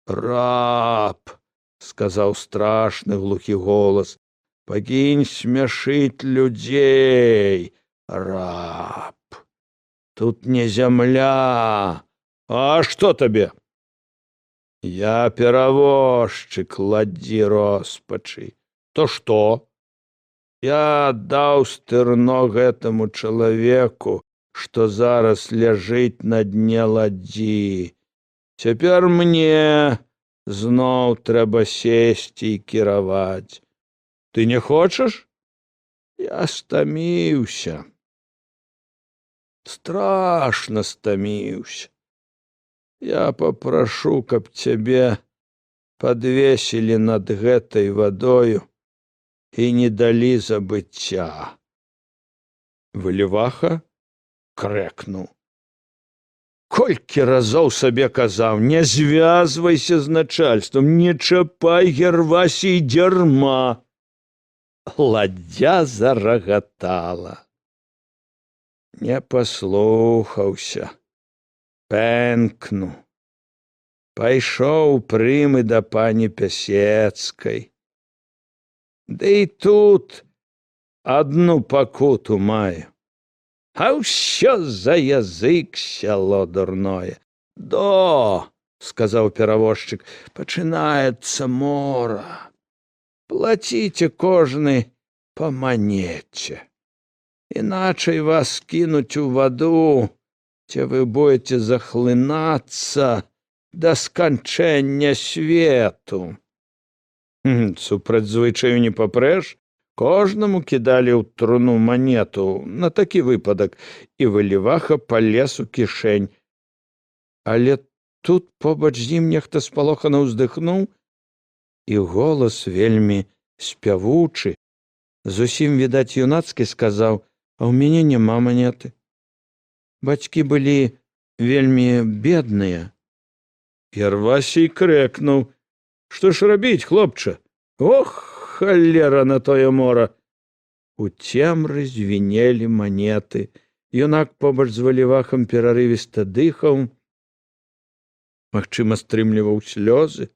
«Раб, — сказаў страшны глухі голас, — пакінь смяшыць людзей, раб. Тут не зямля. А што табе?» «Я перавозчык ладдзі роспачы». «То што?» «Я даў стырно гэтаму чалавеку, што зараз ляжыць на дне ладдзі. Цяпер мне зноў трэба сесці і кіраваць. Ты не хочаш?» «Я стаміўся. Страшна стаміўся. Я папрашу, каб цябе падвесілі над гэтай вадою і не далі забыцця». Валіваха крэкнуў: «Колькі разоў сабе казаў: не звязвайся з начальствам, не чапай, Гервасій, дзярма!» Ладдзя зарагатала. «Не паслухаўся. Пэнкну. Пайшоў прымы да пані Пясецкай. Ды і тут адну пакуту маю. А ўсё за язык, сяло дурное». «До, — сказаў перавозчык, — пачынаецца мора. Плаціце кожны па манеце. Іначай вас кінуць у ваду, ці вы будете захлынацца да сканчэння свету». Супраць звычаю не папрэш, кожнаму кідалі ў труну манету на такі выпадак, і Валіваха палез у кішэнь. Але тут побач з ім нехта спалохана ўздыхнуў, і голас вельмі спявучы, зусім, відаць, юнацкі, сказаў: «А ў мяне няма манеты. Бацькі былі вельмі бедныя». Гервасій крэкнуў: «Што ж рабіць, хлопча? Ох, халера на тое мора!» У цемры звінелі манеты. Юнак побач з Валівахам перарывіста дыхаў, магчыма, стрымліваў слёзы.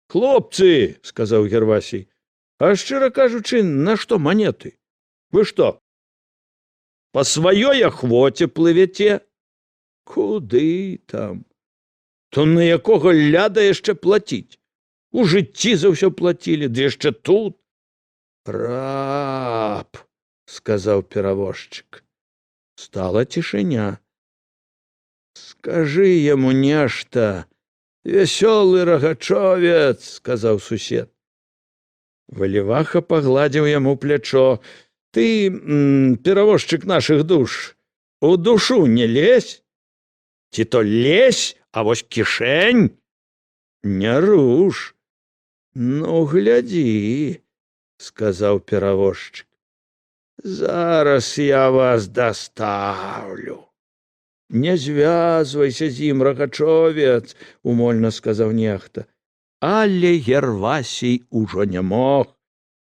«Хлопцы, — сказаў Гервасій, — а шчыра кажучы, на што манеты? Вы што, Па сваёй ахвоце плывеце? Куды там? То на якога ляда яшчэ плаціць? У жыцці за ўсё плацілі, ды яшчэ тут. Раб, сказаў перавозчык. Стала цішыня. Скажы яму нешта, вясёлы рагачовец, сказаў сусед. Валіваха пагладзіў яму плячо. Ты, перавозчык нашых душ, у душу не лезь. Ці то лезь, а вось кішэнь не руш. Ну, глядзі, сказаў перавозчык. Зараз я вас дастаўлю. Не звязвайся з ім, рагачовец, умольна сказаў нехта. Але Гервасій ужо не мог.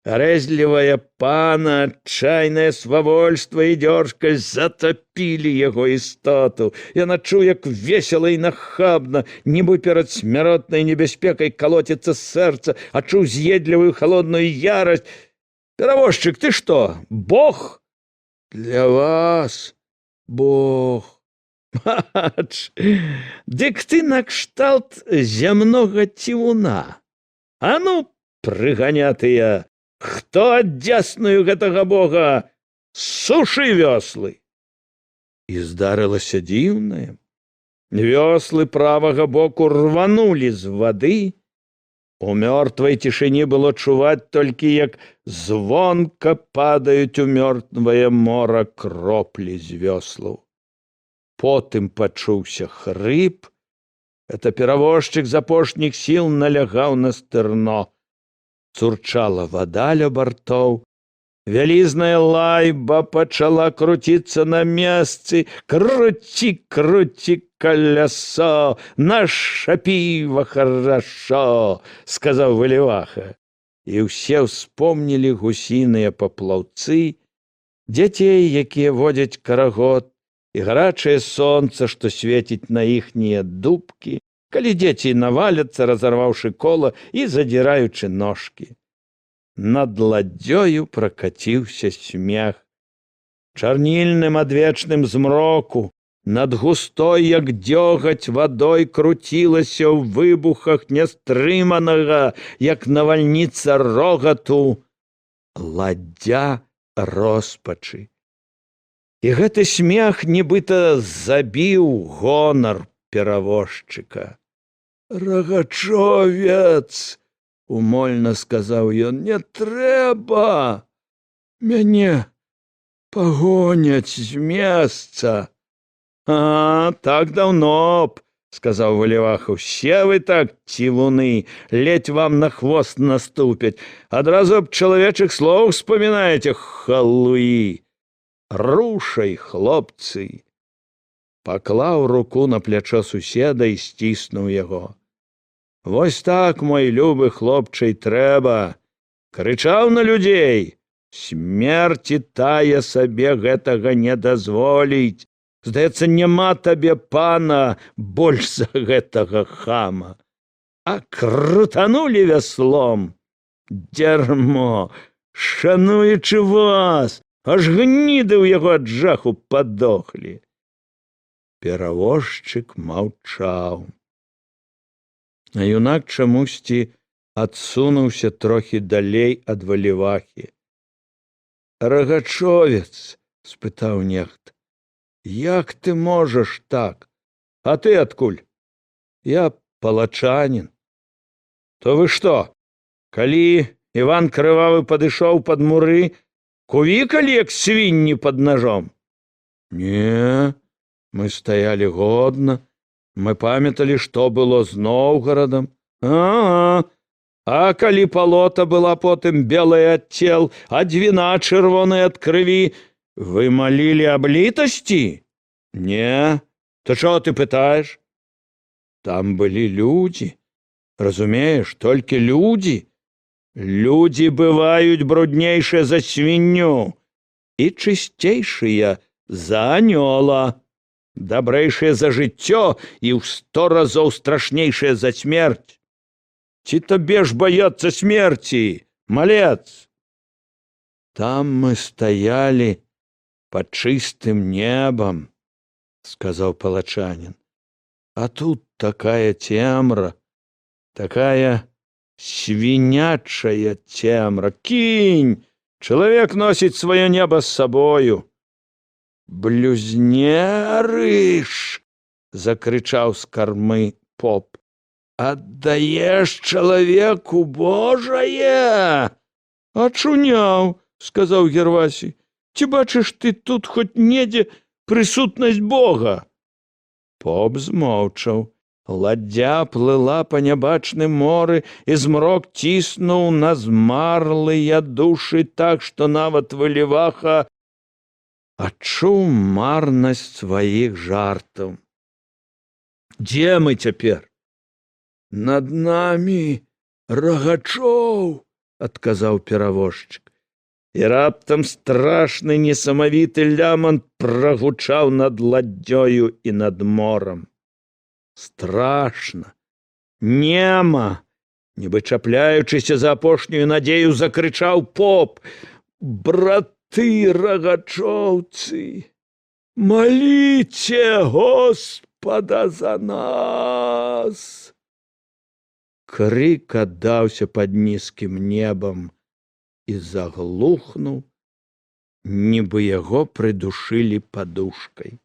Рэзлівая пана, адчайнае свавольства і дзёрзкасць затапілі яго істоту. Ён адчуў, як весела і нахабна, нібы перад смяротнай небяспекай, калоціцца сэрца, адчуў з'едлівую халодную ярасць. Перавозчык, ты што, бог? Для вас бог. Бач, дык ты накшталт зямнога цівуна. А ну, прыганятыя, хто аддзясную гэтага бога, сушы вёслы. І здарылася дзіўнае. Вёслы правага боку рванулі з вады. У мёртвай цішыні было чуваць толькі, як звонка падаюць у мёртвае мора кроплі з вёслаў. Потым пачуўся хрып. Это перавозчык з апошніх сіл налягаў на стырно. Цурчала вада ля бартоў. Вялізная лайба пачала круціцца на месцы. Круці, круці калясо, наша піва хорошо, сказаў Валіваха. І ўсе ўспомнілі гусіныя паплаўцы, дзяцей, якія водзяць карагод, і гарачае сонца, што свеціць на іхнія дупкі, калі дзеці наваляцца, разарваўшы кола і задзіраючы ножкі. Над ладдзёю пракаціўся смех. Чарнільным адвечным змроку, над густой, як дзёгаць, вадой круцілася ў выбухах нястрыманага, як навальніца, рогату ладдзя роспачы. І гэты смех нібыта забіў гонар перавозчыка. Рагачовец, умольна сказаў ён, не трэба. Мяне пагоняць з месца. А, так даўно б, сказаў Валіваха, усе вы так, цівуны, ледзь вам на хвост наступяць. Адразу аб чалавечых слоў вспоминаете, халуі. Рушай, хлопцы. Паклаў руку на плячо суседа і сціснуў яго. Вось так, мой любы хлопча, і трэба. Крычаў на людзей. Смерці тая сабе гэтага не дазволіць. Здаецца, няма табе пана больш за гэтага хама. А крутанулі вяслом. Дзярмо, шануючы вас, аж гніды ў яго ад жаху падохлі. Перавозчык маўчаў. А юнак чамусьці адсунуўся трохі далей ад Валівахі. Рагачовец, спытаў нехта, як ты можаш так? А ты адкуль? Я палачанін. То вы што, калі Іван Крывавы падышоў пад муры, кувікалі, як свінні пад ножом? Не, мы стаялі годна, мы памяталі, што было з Ноўгарадам. А, а калі палота была потым белая ад цел, а Дзвіна чырвоная ад крыві, вы малілі аб літасці? Не, то чаго ты пытаеш? Там былі людзі, разумееш, толькі людзі. Людзі бываюць бруднейшыя за свінню і чысцейшыя за анёла, дабрэйшыя за жыццё і ў сто разоў страшнейшыя за смерць. Ці табе ж баяцца смерці, малец? Там мы стаялі. Пад чыстым небам, сказаў палачанін. А тут такая цемра, такая свінячая цемра. Кінь! Чалавек носіць сваё неба з сабою. Блюзнерыш! Закрычаў з кармы поп. Аддаеш чалавеку Божае! Ачуняў, сказаў Гервасій. Ці бачыш ты тут хоць недзе прысутнасць Бога? Поп змоўчаў. Ладдзя плыла па нябачным моры, і змрок ціснуў на змарлыя душы так, што нават Валіваха адчуў марнасць сваіх жартаў. Дзе мы цяпер? Над намі Рагачоў, адказаў перавозчык. І раптам страшны несамавіты лямант прагучаў над ладдзёю і над морам. Страшна, нема, нібы чапляючыся за апошнюю надзею, закрычаў поп: Браты рагачоўцы, маліце Господа за нас! Крык аддаўся пад нізкім небам і заглухнуў, нібы яго прыдушылі падушкай.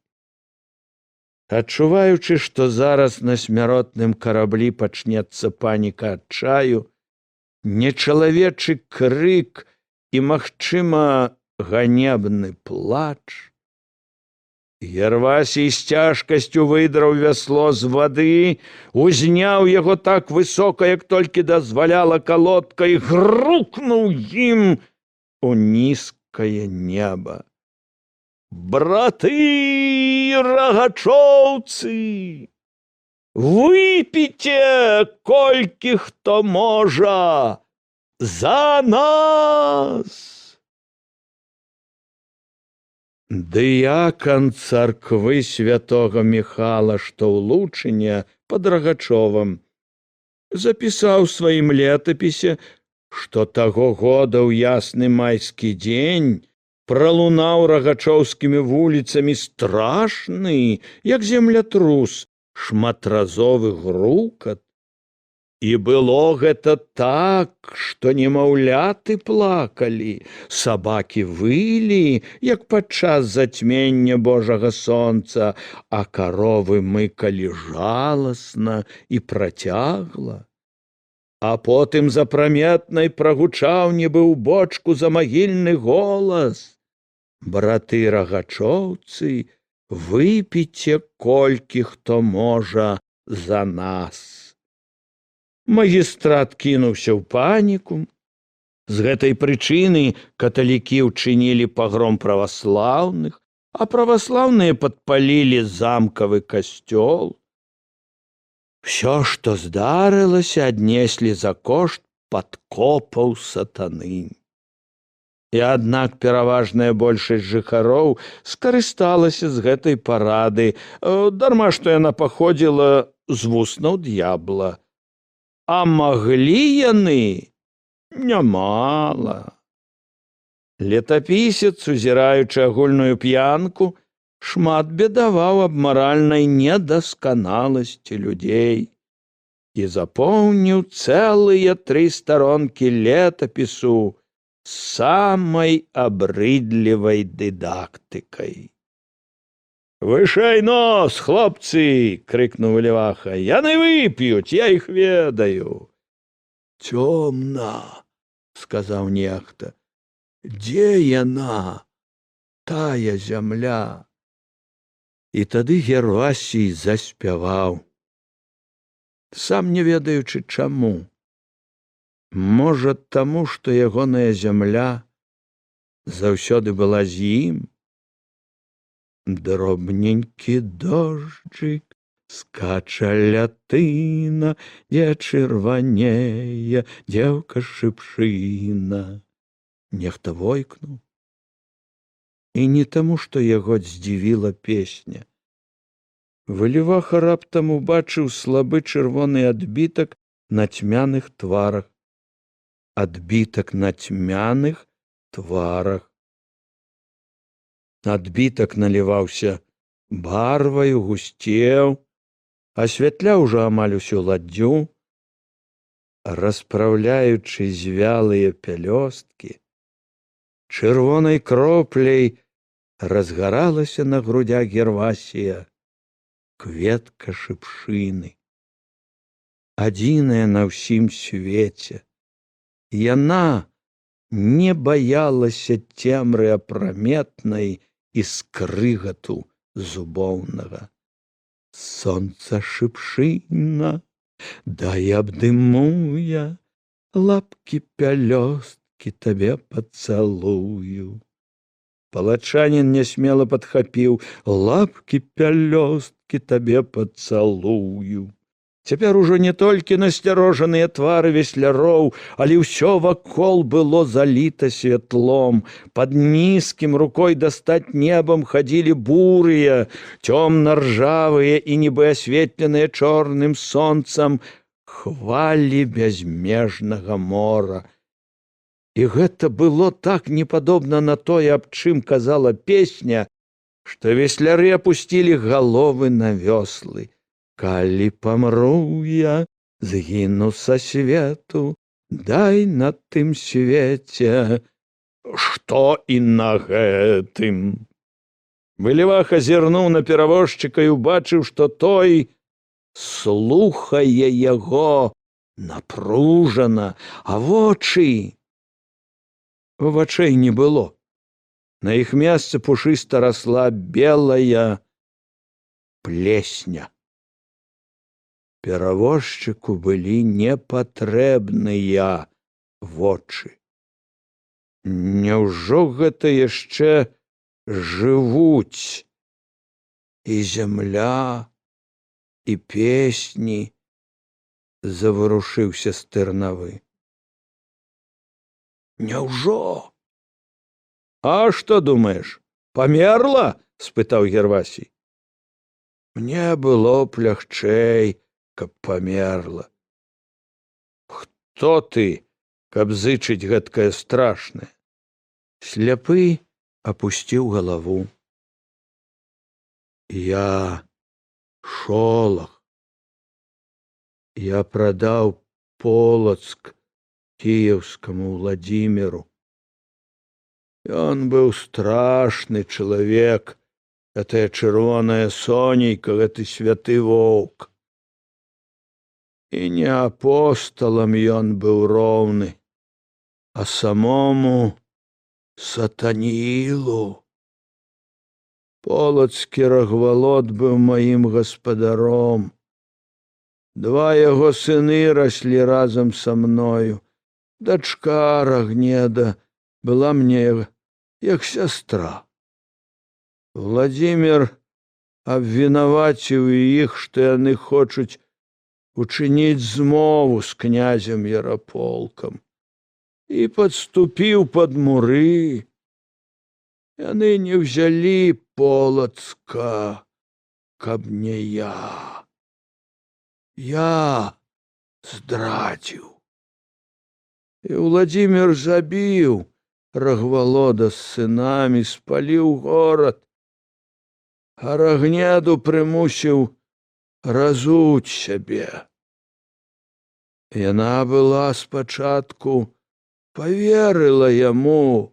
Адчуваючы, што зараз на смяротным караблі пачнецца паніка адчаю, нечалавечы крык і, магчыма, ганебны плач, Гервасій з цяжкасцю выдраў вясло з вады, узняў яго так высока, як толькі дазваляла калодка, і грукнуў ім у нізкае неба. Браты рагачоўцы, выпіце, колькі хто можа, за нас! Дыякан царквы святого Міхала, што ў Лучыне пад Рагачовам, запісаў сваім летапісе, што таго года ў ясны майскі дзень пралунаў рагачоўскімі вуліцамі страшны, як землятрус, шматразовы грукат. І было гэта так, што немаўляты плакалі, сабакі вылі, як падчас зацьмення Божага сонца, а каровы мыкалі жаласна і працягла. А потым запраметнай прагучаў нібы ў бочку замагільны голас: Браты рагачоўцы, выпіце, колькі хто можа, за нас. Магістрат кінуўся ў паніку. З гэтай прычыны каталікі ўчынілі пагром праваслаўных, а праваслаўныя падпалілі замкавы касцёл. Всё, што здарылася, аднеслі за кошт падкопаў сатаны. І аднак пераважная большасць жыхароў скарысталася з гэтай парады, дарма што яна паходзіла з вуснаў д'ябла. А маглі яны нямала. Летапісец, узіраючы агульную п'янку, шмат бедаваў аб маральнай недасканаласці людзей і запоўніў цэлыя тры старонкі летапісу самай абрыдлівай дыдактыкай. Вышэй нос, хлопцы! Крыкнуў Леваха. Яны вып'юць, я іх ведаю. Цёмна, сказаў нехта. Дзе яна, тая зямля? І тады Гервасій заспяваў, сам не ведаючы чаму. Можа, таму, што ягоная зямля заўсёды была з ім. Дробненькі дожджык, скача лятына, дзе чырванее дзеўка шыпшына. Нехта войкнуў. І не таму, што яго здзівіла песня. Валіваха раптам убачыў слабы чырвоны адбітак на цьмяных тварах. Адбітак на цьмяных тварах. Адбітак наліваўся барваю, гусцеў, асвятляў ужо амаль усю ладдзю. Распраўляючы звялыя пялёсткі, чырвонай кропляй разгаралася на грудях Гервасія кветка шыпшыны. Адзіная на ўсім свеце. Яна не баялася цемры апраметнай і скрыгату зубоўнага. Сонца шыпшына, дай абдыму я, лапкі пялёсткі табе пацалую. Палачанін нясмела падхапіў: лапкі пялёсткі табе пацалую. Цяпер ужо не толькі насцярожаныя твары весляроў, але ўсё вакол было заліта святлом. Пад нізкім, рукой дастаць, небам хадзілі бурыя, цёмна-ржавыя і нібы асветленыя чорным сонцам хвалі бязмежнага мора. І гэта было так непадобна на тое, аб чым казала песня, што весляры апусцілі галовы на вёслы. Калі памру я, згіну са свету, дай на тым свеце, што і на гэтым. Выліваха зірнуў на перавозчыка і убачыў, што той слухае яго напружана, а вочы вачэй не было. На іх месцы пушыста расла белая плесня. Перавозчыку былі непатрэбныя вочы. Няўжо гэта яшчэ жывуць і зямля, і песні, заварушыўся стырнавы. Няўжо? А што думаеш, памерла? спытаў Гервасій. Мне было б лягчэй, каб памерла. Хто ты, каб зычыць гэткае страшнае? Сляпы апусціў галаву. Я Шолах. Я прадаў Полацк кіеўскаму Уладзіміру. Ён быў страшны чалавек, гэтая чырвоная сонейка, гэты святы воўк. І не апосталам ён быў роўны, а самому сатанілу. Полацкі Рагвалод быў маім гаспадаром. Два яго сыны раслі разам са мною. Дачка Рагнеда была мне як сястра. Уладзімір абвінаваціў іх, што яны хочуць учыніць змову з князем Яраполкам, і падступіў пад муры. Яны не ўзялі Полацка, каб не я. Я здрадзіў. І Уладзімір забіў Рагвалода з сынамі, спаліў горад, а Рагнеду прымусіў разуць сябе. Яна была спачатку паверыла яму,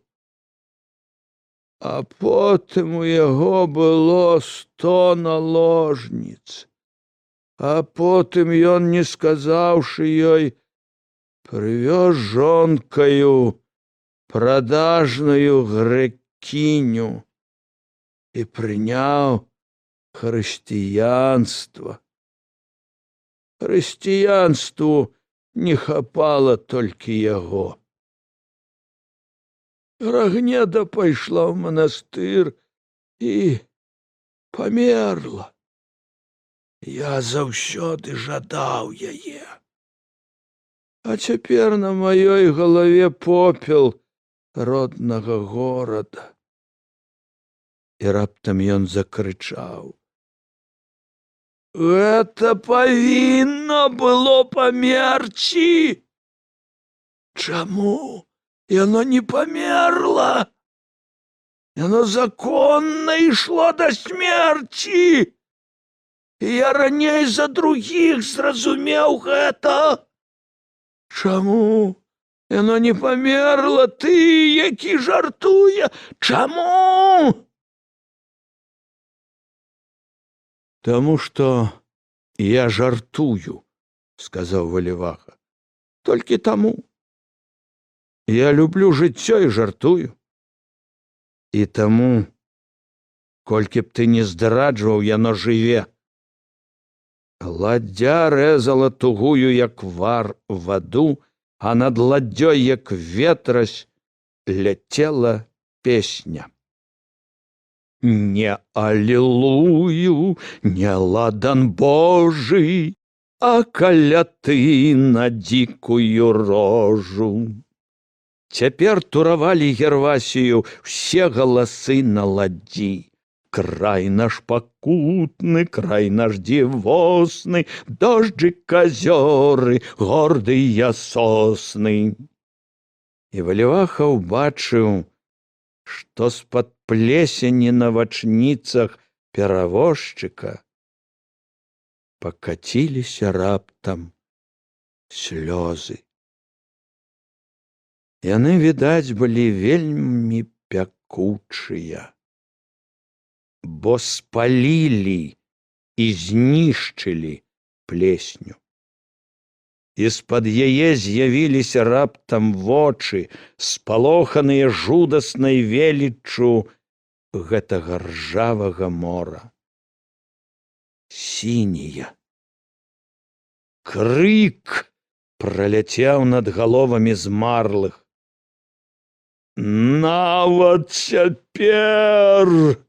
а потым у яго было 100 наложніц. А потым ён, не сказаўшы ёй, прывёз жонкаю продажную грэкіню і прыняў хрысціянства. Хрысціянству не хапала толькі яго. Рагнеда пайшла ў манастыр і памерла. Я заўсёды жадаў яе. А цяпер на маёй галаве попел роднага горада. І раптам ён закрычаў: Гэта павінна было памерці. Чаму яно не памерла? Яно законна ішло да смерці. І я раней за другіх зразумеў гэта. Чаму яно не памерла, ты, які жартуе? Чаму? Таму што я жартую, сказаў Валіваха. Толькі таму. Я люблю жыццё і жартую. І таму, колькі б ты не здраджваў, яно жыве. Ладдзя рэзала тугую, як вар, ваду, а над ладдзёй, як ветрась, ляцела песня. Не алілую, не ладан Божы, а каляты на дзікую рожу. Цяпер туравалі Гервасію все галасы на ладдзі. Край наш пакутны, край наш дзівосны, дожджык, азёры, гордыя сосны. І Валіваха ўбачыў, што з-пад плесені на вачніцах перавозчыка пакаціліся раптам слёзы. Яны, відаць, былі вельмі пякучыя, бо спалілі і знішчылі плесню. З-пад яе з'явіліся раптам вочы, спалоханыя жудаснай веліччу гэтага ржавага мора. Сінія. Крык праляцеў над галовамі змарлых. Нават цяпер!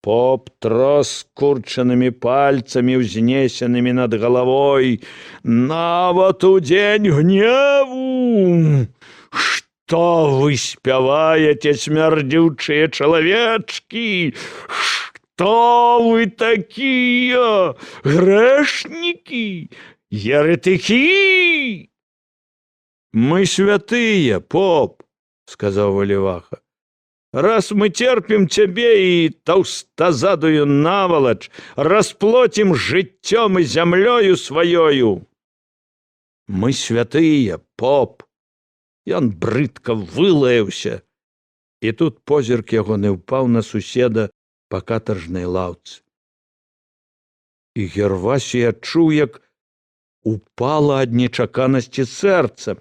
Поп трос скурчанымі пальцамі, узнесенымі над галавой, нават у дзень гневу. Што вы спяваеце, смярдзючыя чалавечкі? Што вы такія, грэшнікі, еретыхі? Мы святыя, поп, сказаў Валіваха. Раз мы терпім цябе і таўстазадую навалач, расплоцім жыццём і зямлёю сваёю. Мы святыя, поп. Ён брыдка вылаяўся. І тут позірк ягоны ўпаў на суседа па катаржнай лаўцы. І Гервасій адчуў, як упала ад нечаканасці сэрца.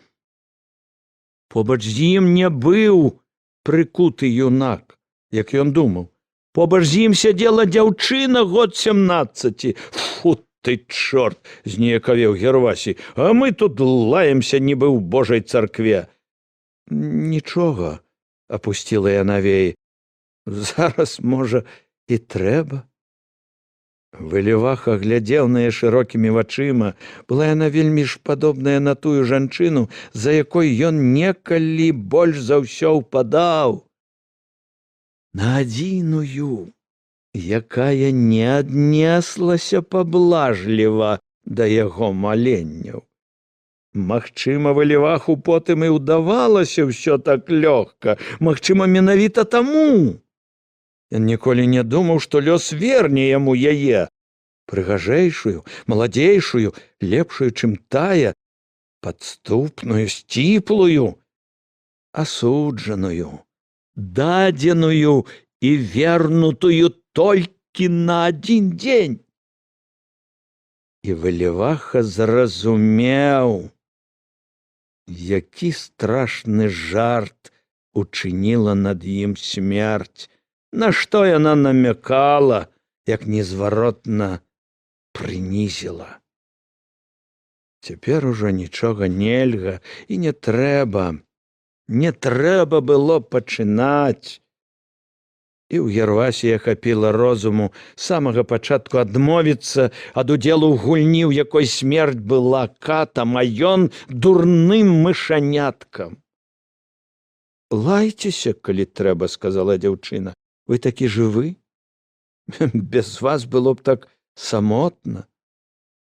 Побач з ім не быў прыкуты юнак, як ён думаў. Побач з ім сядзела дзяўчына год 17. Фу ты, чорт, зніякавеў Гервасій, а мы тут лаемся, нібы ў Божай царкве. Нічога, апусціла яна веі. Зараз, можа, і трэба. Выліваха глядзеў на яе шырокімі вачыма. Была яна вельмі ж падобная на тую жанчыну, за якой ён некалі больш за ўсё ўпадаў. На адзіную, якая не аднеслася паблажліва да яго маленняў. Магчыма, Валіваху потым і ўдавалася ўсё так лёгка, магчыма, менавіта таму. Ён ніколі не думаў, што лёс верне яму яе, прыгажэйшую, маладзейшую, лепшую, чым тая, падступную, сціплую, асуджаную, дадзеную і вернутую толькі на адзін дзень. І Валіваха зразумеў, які страшны жарт учыніла над ім смерць, на што яна намякала, як незваротна прынізіла. Цяпер ужо нічога нельга і не трэба, не трэба было пачынаць. І ў Гервасія хапіла розуму з самага пачатку адмовіцца ад удзелу ў гульні, ў якой смерць была катам, а ён дурным мышаняткам. Лайцеся, калі трэба, сказала дзяўчына. Вы такі жывы? Без вас было б так самотна.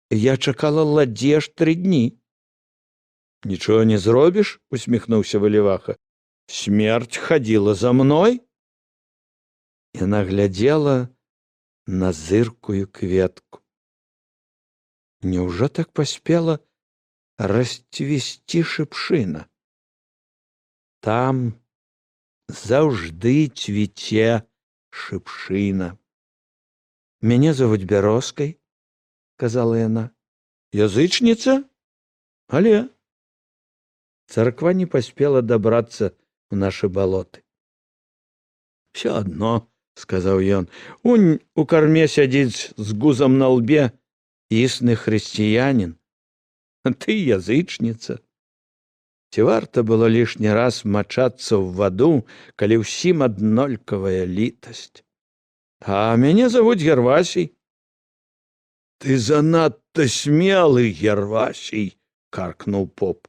Я чакала ладдзі аж 3 дні. Нічога не зробіш, усміхнуўся Валіваха. Смерць хадзіла за мной. Яна глядзела на зыркую кветку. Няўжо так паспела расцвісці шыпшына? Там заўжды цвіце шыпшына. «Мяне завуць Бярозкай», — казала яна. «Язычніца? Але царква не паспела дабрацца ў нашы балоты». «Все адно, — сказаў ён, — унь у карме сядзіць з гузам на лбе існы хрысціянин. Ты язычніца. Ці варта было лішні раз мачацца ў ваду, калі ўсім аднолькавая літасць? А мяне завуць Гервасій». «Ты занадта смелы, Гервасій», — каркнуў поп.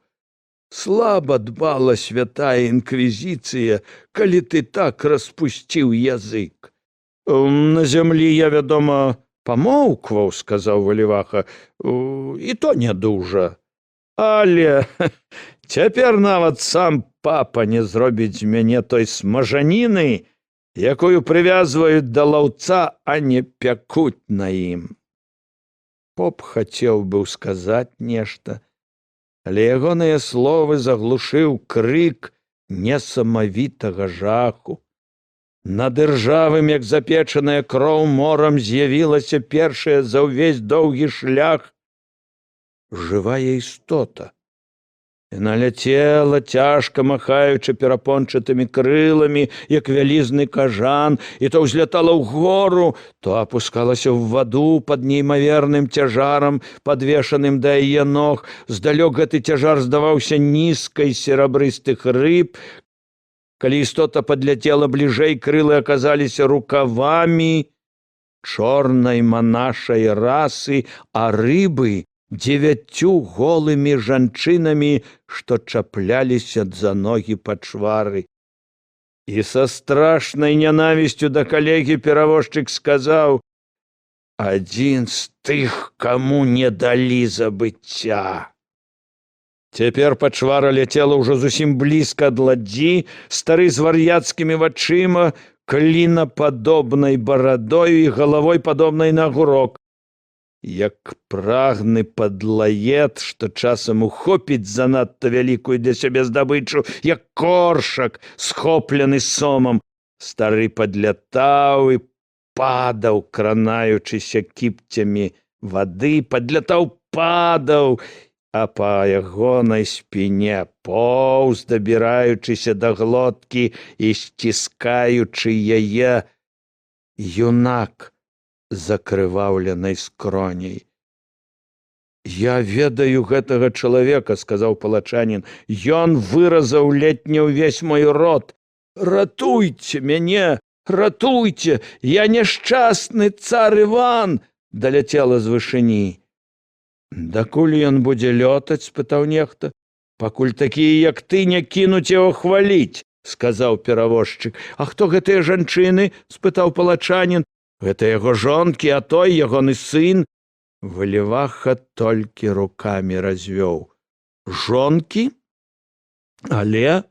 «Слаба дбала святая інквізіцыя, калі ты так распусціў язык». «На зямлі я, вядома, памоўкваў, — сказаў Валіваха, — і то не дужа. Але цяпер нават сам папа не зробіць з мяне той смажаніны, якую прывязваюць да лаўца, а не пякуць на ім». Поп хацеў быў сказаць нешта, але ягоныя словы заглушыў крык несамавітага жаху. Над іржавым, як запечаная кроў, морам з'явілася першая за ўвесь доўгі шлях жывая істота. Яна ляцела, цяжка махаючы перапончатымі крыламі, як вялізны кажан, і то ўзлятала ўгору, то апускалася ў ваду пад неймаверным цяжарам, падвешаным да яе ног. Здалёк гэты цяжар здаваўся нізкай серабрыстых рыб. Калі істота падляцела бліжэй, крылы аказаліся рукавамі чорнай манашай расы, а рыбы — дзевяццю голымі жанчынамі, што чапляліся за ногі пачвары. І са страшнай нянавісцю да калегі перавозчык сказаў: «Адзін з тых, каму не далі забыцця». Цяпер пачвара ляцела ўжо зусім блізка ад ладдзі, стары з вар'яцкімі вачыма, клінападобнай барадою і галавой, падобнай на агурок. Як прагны падлаед, што часам ухопіць занадта вялікую для сябе здабычу, як коршак, схоплены сомам, стары падлятаў і падаў, кранаючыся кіпцямі вады, падлятаў, падаў, а па ягонай спіне поўз, дабіраючыся да глоткі і сціскаючы яе, юнак закрываўленай скроняй. «Я ведаю гэтага чалавека, — сказаў палачанін. — Ён выразаў ледь не ўвесь мой род. Ратуйце мяне, ратуйце, я няшчасны цар Іван!» — даляцела з вышыні. «Дакуль ён будзе лётаць? — спытаў нехта. — «Пакуль такія, як ты, не кінуць яго хваліць», — сказаў перавозчык. «А хто гэтыя жанчыны? — спытаў палачанін. — «Гэта яго жонкі, а той ягоны сын». Валіваха толькі рукамі развёў. «Жонкі? Але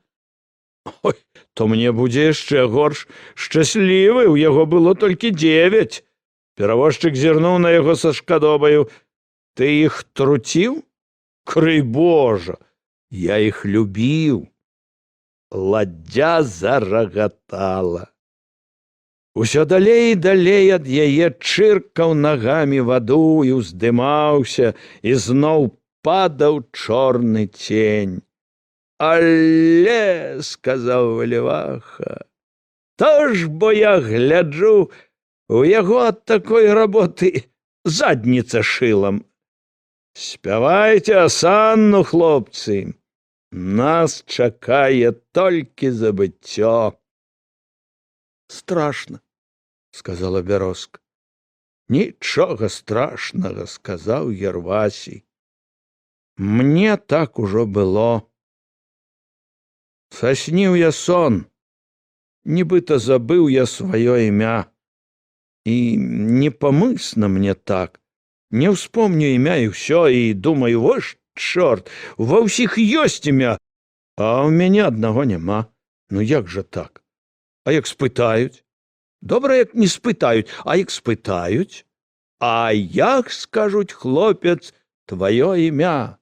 ой, то мне будзе яшчэ горш. Шчаслівы, у яго было толькі дзевяць». Перавозчык зірнуў на яго са шкадобаю. «Ты іх труціў?» «Крый Божа, я іх любіў». Ладдзя зарагатала. Усё далей і далей ад яе чыркаў нагамі ваду і ўздымаўся і зноў падаў чорны цень. «Але, — сказаў Валіваха, — то ж бо я гляджу, у яго ад такой работы задніца шылам. Спявайце асанну, хлопцы. Нас чакае толькі забыццё». «Страшна», — сказала Бярозка. «Нічога страшнага, — сказаў Гервасій. — Мне так ужо было. Сасніў я сон, нібыта забыў я сваё імя. І непамысна мне так. Не ўспомню імя, і ўсё, і думаю: вось чорт, ва ўсіх ёсць імя, а ў мяне аднаго няма. Ну як жа так? А як спытаюць?» Добра, як не спытаюць, а як спытаюць, а як скажуць, хлопец, тваё імя?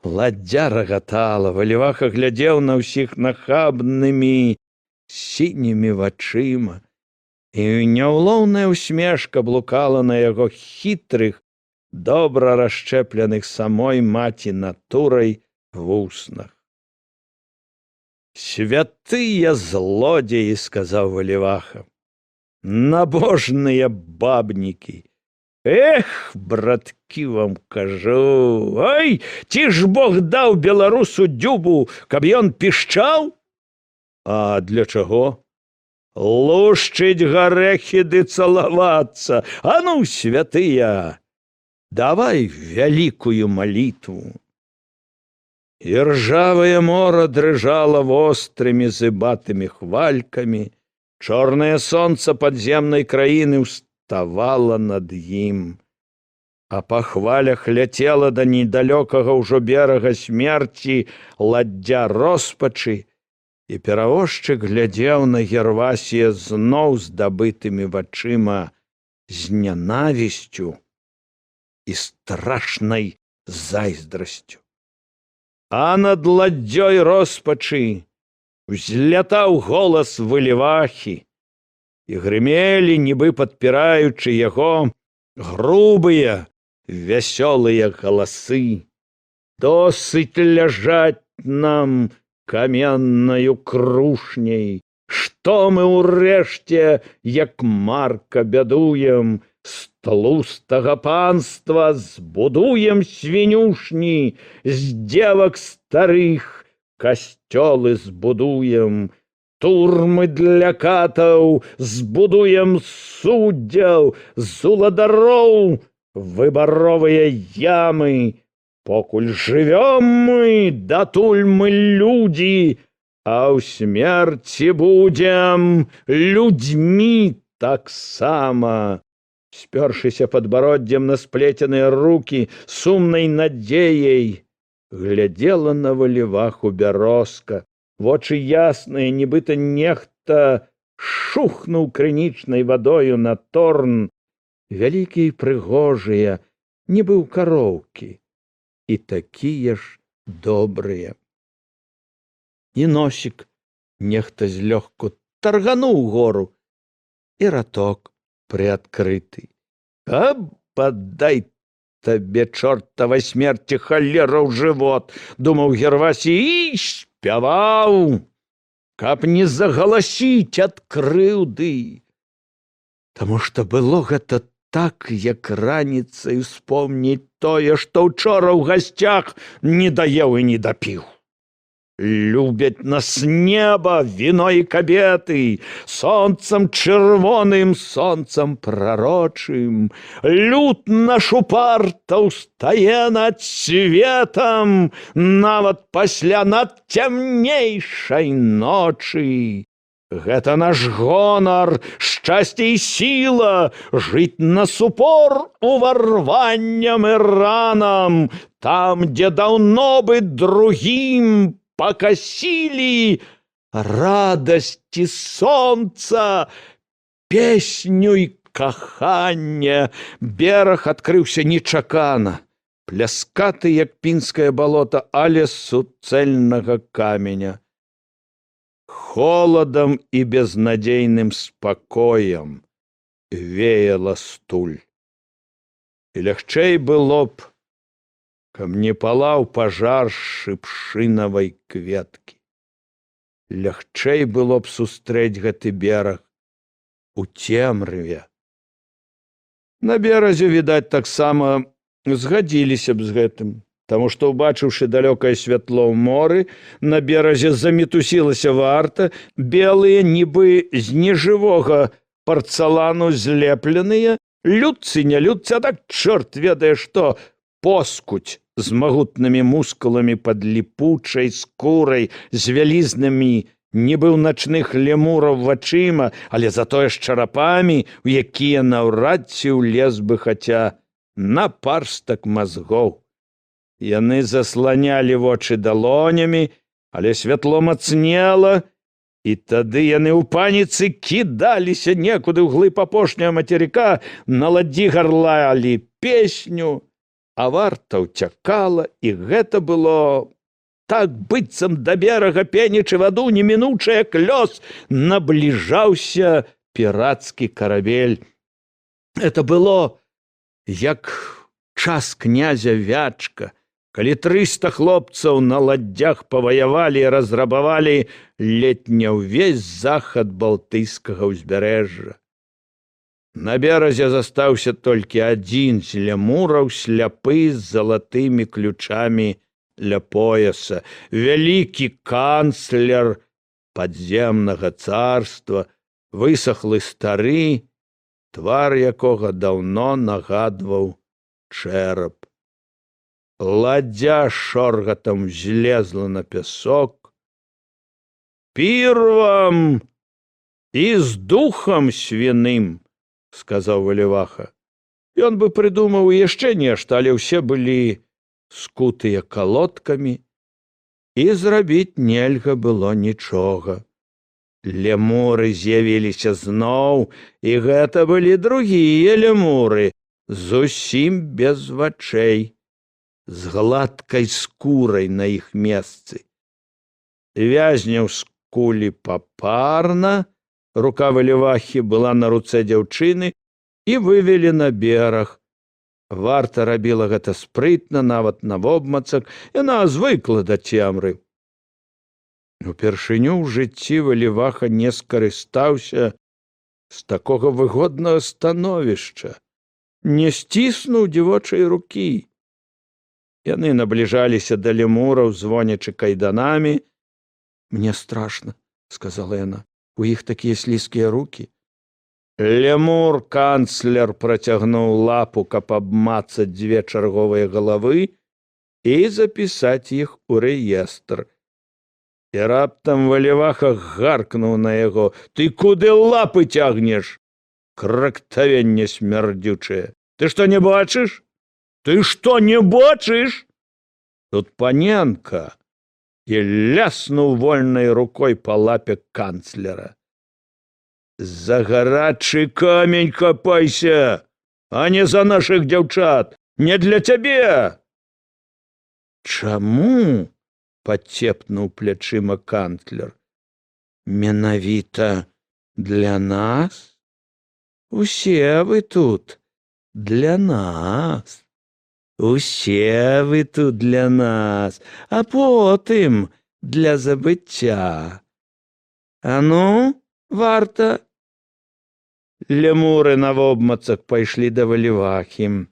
Ладдзя рагатала, Валіваха глядзеў на ўсіх нахабнымі сінімі вачыма. І няўлоўная усмешка блукала на яго хітрых, добра расшчэпленых самой маці натурай вуснах. «Святыя злодзеі, — сказаў Валіваха, — набожныя бабнікі. Эх, браткі, вам кажу, ой, ці ж Бог даў беларусу дзюбу, каб ён пішчаў? А для чаго? Лушчыць гарэхі ды цалавацца. А ну, святыя, давай вялікую малітву». І ржавае мора дрыжала вострымі зыбатымі хвалькамі, чорнае сонца падземнай краіны ўставала над ім. А па хвалях ляцела да недалёкага ўжо берага смерці ладдзя роспачы, і перавозчык глядзеў на Гервасія зноў здабытымі вачыма з нянавісцю і страшнай зайздрасцю. А над ладдзёй роспачы узлятаў голас Валівахі, і грымелі, нібы падпіраючы яго, грубыя, вясёлыя галасы. «Досыць ляжаць нам каменнаю крушняй, што мы ўрэшце, як марка, бядуем, з тлустага панства збудуем свінюшні, з дзевак старых касцёлы збудуем, турмы для катаў збудуем, суддзяў, з уладароў выбаровыя ямы. Покуль жывём мы, датуль мы людзі, а ў смерці будзем людзьмі таксама». Спёршыся падбароддзем на сплеценыя руки, сумнай надзеяй глядзела на Валіваху Бярозка, вочы ясныя, нібыта нехта шухнуў крынічнай вадою на торн, вялікія і прыгожыя, нібы ў кароўкі, і такія ж добрыя. І носік нехта злёгку таргануў гору, і раток прыадкрыты. «А бадай табе, чортава смерці, халера ў жывот!» — думаў Гервасі і спяваў, каб не загаласіць ад крыўды. Таму што было гэта так, як раніцай успомніць тое, што учора ў гасцях не даеў і не дапіў. «Любяць нас неба, віно і кабеты, сонцам чырвоным, сонцам прарочым. Люд наш упарта ўстае над светам, нават пасля надцямнейшай ночы. Гэта наш гонар, шчасце і сіла жыць насупор уварванням і ранам, там, дзе даўно бы другім пакасілі радасці сонца, песню і каханне». Бераг адкрыўся нечакана, пляскаты, як пінскае балота, але з суцэльнага каменя. Холадам і безнадзейным спакоем веяла стуль. І лягчэй было б, каб не палаў пажар шыпшынавай кветкі. Лягчэй было б сустрэць гэты бераг у цемрыве. На беразе, відаць, таксама згадзіліся б з гэтым, таму што, убачыўшы далёкае святло ў моры, на беразе замітусілася варта, белыя, нібы з нежывога парцалану злепленыя, людцы, не людцы, а так чорт ведае што, поскудзь з магутнымі мускуламі пад ліпучай скурай, з вялізнымі, нібы ў начных лемураў, вачыма, але затое з чарапамі, у якія наўрад ці ўлез бы хаця на парстак мазгоў. Яны засланялі вочы далонямі, але святло мацнела, І тады яны ў паніцы кідаліся некуды ў глыб апошняга мацерыка, на ладдзі гарлалі песню, а варта ўцякала, і гэта было так, быццам да берага, пенячы ваду немінуча, як лёс, набліжаўся пірацкі карабель. Это было як час князя Вячка, калі 300 хлопцаў на ладдзях паваявалі і разрабавалі ледь не ўвесь захад балтыйскага ўзбярэжжа. На беразе застаўся толькі адзін з лямураў, сляпы з залатымі ключамі ля пояса, вялікі канцлер падземнага царства, высохлы стары, твар якога даўно нагадваў чэрап. Ладдзя шоргатам злезла на пясок. «Пир вам и с духом свиным», — сказаў Валіваха. Ён бы прыдумаў яшчэ нешта, але ўсе былі скутыя калодкамі, і зрабіць нельга было нічога. Лемуры з'явіліся зноў, і гэта былі другія лемуры, зусім без вачэй, з гладкай скурай на іх месцы. Вязняў скулі папарна, рука Валівахі была на руцэ дзяўчыны, і вывелі на бераг. Варта рабіла гэта спрытна, нават навобмацак, яна звыкла да цемры. Упершыню ў жыцці Валіваха не скарыстаўся з такога выгоднага становішча, не сціснуў дзівочай рукі. Яны набліжаліся да лемураў, звонячы кайданамі. «Мне страшно», — сказала яна. «У іх такія слізкія руки». Лемур канцлер працягнуў лапу, каб абмацаць дзве чарговыя галавы і запісаць іх у рэестр. І раптам Валіваха гаркнуў на яго: «Ты куды лапы цягнеш? Крактавенне смярдзючае! Ты што, не бачыш? Ты што, не бачыш? Тут паненка!» І ляснуў вольнай рукой па лапе канцлера. «За гарачы камень хапайся, а не за нашых дзяўчат, не для цябе!» «Чаму?» — пацепнуў плячыма канцлер. «Менавіта для нас? Усе вы тут для нас. Усе вы тут для нас, а потым для забыцця. А ну, варта!» Лемуры навобмацак пайшлі да Валівахі.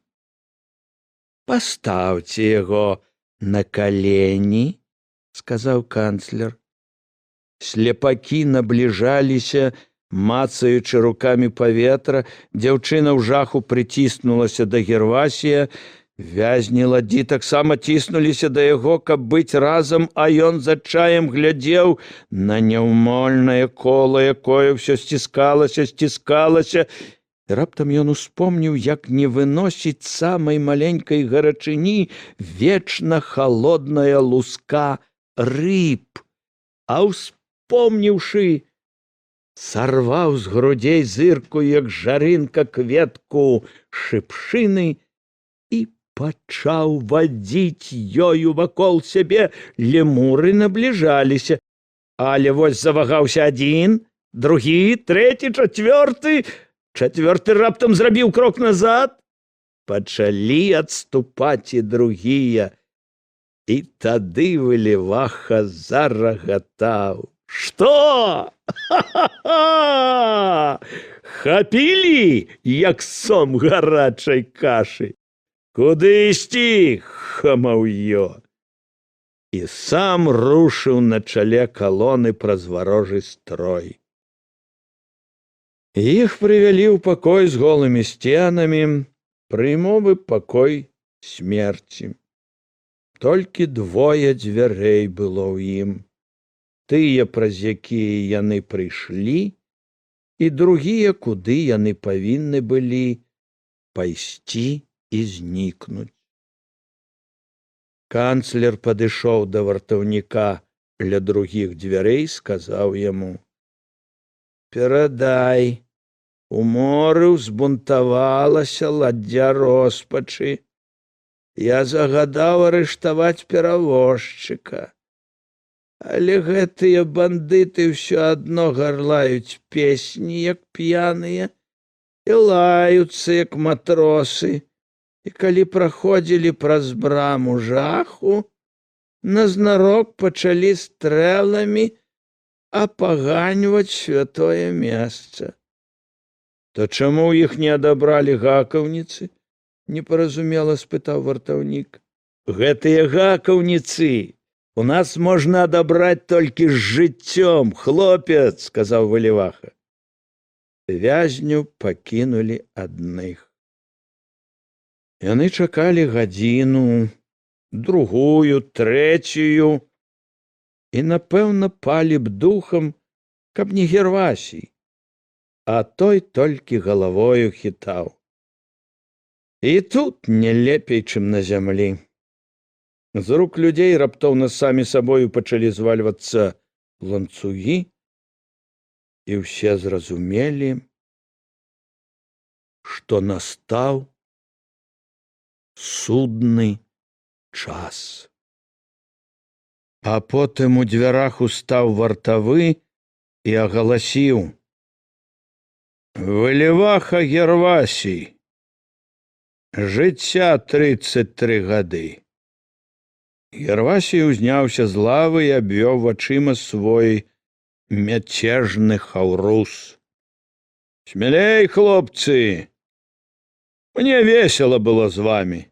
«Пастаўце яго на калені», — сказаў канцлер. Слепакі набліжаліся, мацаючы рукамі паветра, дзяўчына ў жаху прыціснулася да Гервасія. Вязні ладдзі таксама ціснуліся да яго, каб быць разам, а ён з адчаем глядзеў на няўмольнае кола, якое ўсё сціскалася, сціскалася. І раптам ён успомніў, як не выносіць самай маленькай гарачыні вечна халодная луска рыб. А ўспомніўшы, сарваў з грудзей зырку, як жарынка кветку шыпшыны, і пачаў вадзіць ёю вакол сябе. Лемуры набліжаліся. Але вось завагаўся адзін, другі, трэці, чацвёрты. Чацвёрты раптам зрабіў крок назад. Пачалі адступаць і другія. І тады Валіваха зарагатаў. «Што? Ха-ха-ха! Хапілі, як сом гарачай кашы? Куды ісці, хамаўё?» І сам рушыў на чале калоны праз варожы строй. Іх прывялі ў пакой з голымі сценамі, прымовы пакой смерці. Толькі двое дзвярэй было ў ім. Тыя, праз якія яны прыйшлі, і другія, куды яны павінны былі пайсці і знікнуць. Канцлер падышоў да вартаўніка. ля другіх дзвярэй, сказаў яму: « Перадай, у моры ўзбунтавалася ладдзя роспачы. Я загадаў арыштаваць перавозчыка. Але гэтыя бандыты ўсё адно гарлаюць песні, як п'яныя, і лаюцца, як матросы. І калі праходзілі праз браму жаху, назнарок пачалі стрэламі апаганьваць святое месца. То чаму ў іх не адабралі гакаўніцы? Непаразумела спытаў вартаўнік. Гэтыя гакаўніцы у нас можна адабраць толькі з жыццём, хлопец, сказаў Валіваха. Вязняў пакінулі адных. Яны чакалі гадзіну, другую, трэцюю і, напэўна, палі б духам, каб не Гервасій, а той толькі галавою хітаў. І тут не лепей, чым на зямлі. З рук людзей раптоўна самі сабою пачалі звальвацца ланцугі, і ўсе зразумелі, што настаў судны час. А потым у дзвярах устаў вартавы і агаласіў: Выліваха Гервасій, жыцця 33 гады. Гервасій узняўся з лавы і абвёў вачыма свой мяцежны хаўрус. Смялей, хлопцы! Мне весела было з вами.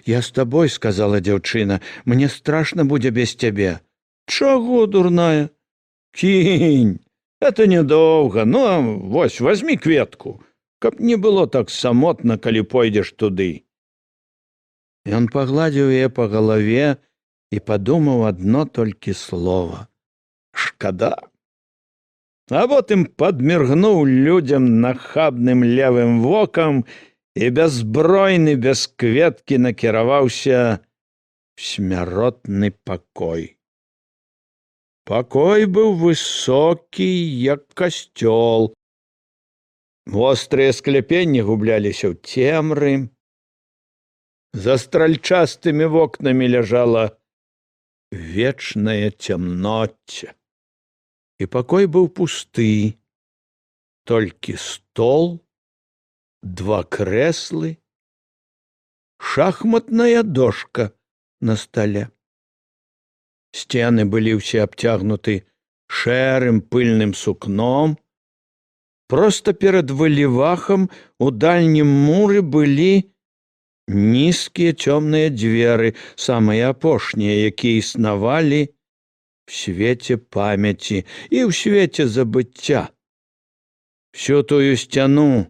Я з табой, сказала дзяўчына, мне страшна будзе без цябе. Чаго, дурная? Кінь, это недоўга, ну а вось возьми кветку, каб не было так самотна, калі пойдзеш туды. Ён пагладзіў яе па галаве і падумаў адно толькі слова: шкада. А потым падміргнуў людзям нахабным левым вокам і бяззбройны, без кветкі накіраваўся в смяротны пакой. Пакой быў высокі, як касцёл. Вострыя скляпенні губляліся ў цемры. За стральчастымі вокнамі ляжала вечная цямноцце. І пакой быў пусты, толькі стол, два крэслы, шахматная дошка на стале. Сцены былі ўсе абцягнуты шэрым пыльным сукном. Проста перад Валівахам у дальнім муры былі нізкія цёмныя дзверы, самыя апошнія, якія існавалі в свеце памяці і ў свеце забыцця. Всю тую сцяну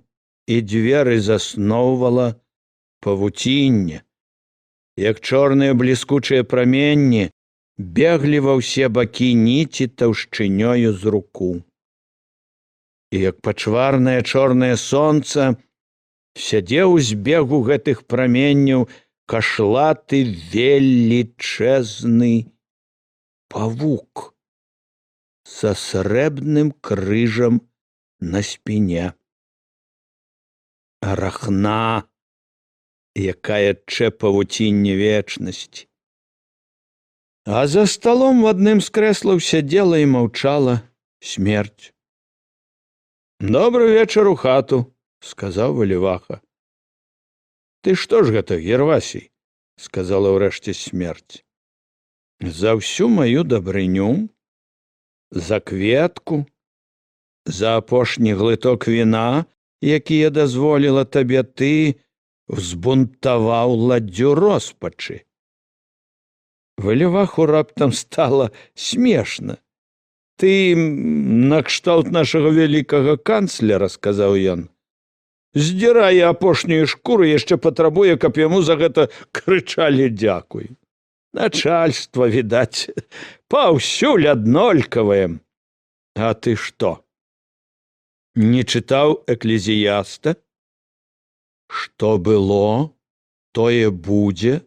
і дзверы засноўвала павуцінне. Як чорныя бліскучыя праменні, беглі ва ўсе бакі ніці таўшчынёю з руку. І як пачварнае чорнае сонца сядзеў у збегу гэтых праменняў кашлаты велічэзны павук са срэбным крыжам на спіне. Арахна, якая тчэ павуцінне вечнасці. А за сталом в адным з крэслаў сядзела і маўчала смерць. Добры вечар у хату, сказаў Валіваха. Ты што ж гэта, Гервасій? Сказала ўрэшце смерць. За ўсю маю дабрыню, за кветку, за апошні глыток віна, які я дазволіла табе, ты взбунтаваў ладдзю роспачы. Валіваху раптам стала смешна. Ты накшталт нашага вялікага канцлера, сказаў ён. Здзірае апошнюю шкуру, яшчэ патрабуе, каб яму за гэта крычалі дзякуй. Начальство, відаць, паўсюль аднолькавае. А ты што? Не чытаў Эклезіяста? Што было, тое будзе,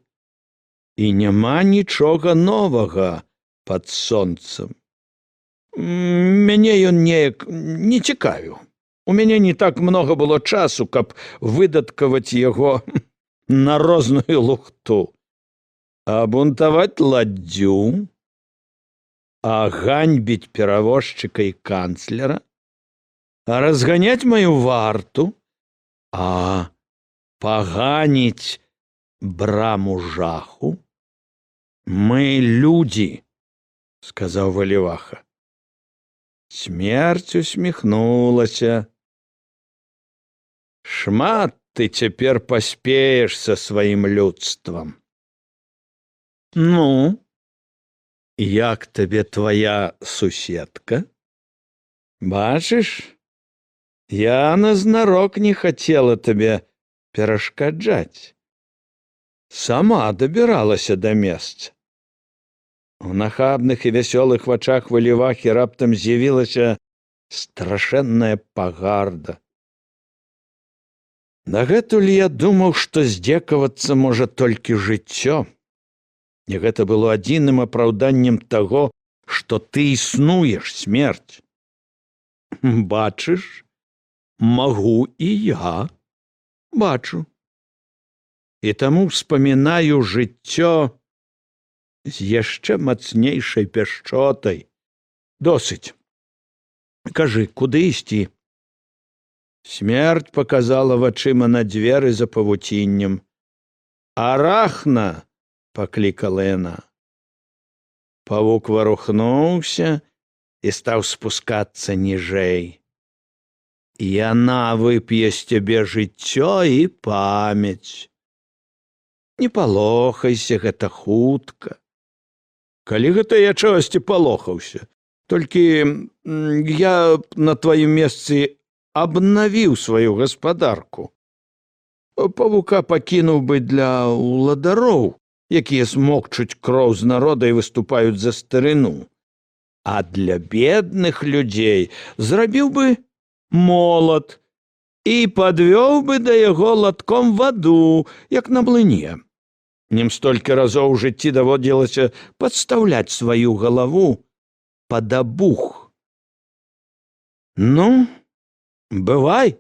і няма нічога новага Пад сонцам. Мяне ён неяк не цікавіў. У мяне не так многа было часу, каб выдаткаваць яго на розную лухту. А бунтаваць ладдзю, а ганьбіць перавозчыка і канцлера, а разганяць маю варту, а паганіць браму жаху. Мы людзі, сказаў Валіваха. Смерць усміхнулася. Шмат ты цяпер паспееш са сваім людствам. Ну, як табе твоя суседка? Бачыш, я назнарок не хацела табе перашкаджаць. Сама дабіралася да месца. У нахабных і вясёлых вачах Валівахі раптам з'явілася страшэнная пагарда. Дагэтуль я думаў, што здзекавацца можа толькі жыццё. І гэта было адзіным апраўданнем таго, што ты існуеш, смерць. Бачыш, магу і я, бачу. І таму вспамінаю жыццё з яшчэ мацнейшай пяшчотай. Досыць. Кажы, куды ісці? Смерць показала вачыма на дзверы за павуціннем. «Арахна!» — паклікала яна. Павук варухнуўся і стаў спускацца ніжэй. Яна вып'е з цябе жыццё і памяць. Не палохайся, гэта хутка. Калі гэта я чагосьці палохаўся? Толькі я б на тваім месцы абнавіў сваю гаспадарку. Павука пакінуў бы для ўладароў, якія смокчуць кроў з народа і выступаюць за старыну. А для бедных людзей зрабіў бы молат і падвёў бы да яго латком ваду, як на млыне. Ім столькі разоў у жыцці даводзілася падстаўляць сваю галаву пад абух. Ну, бывай.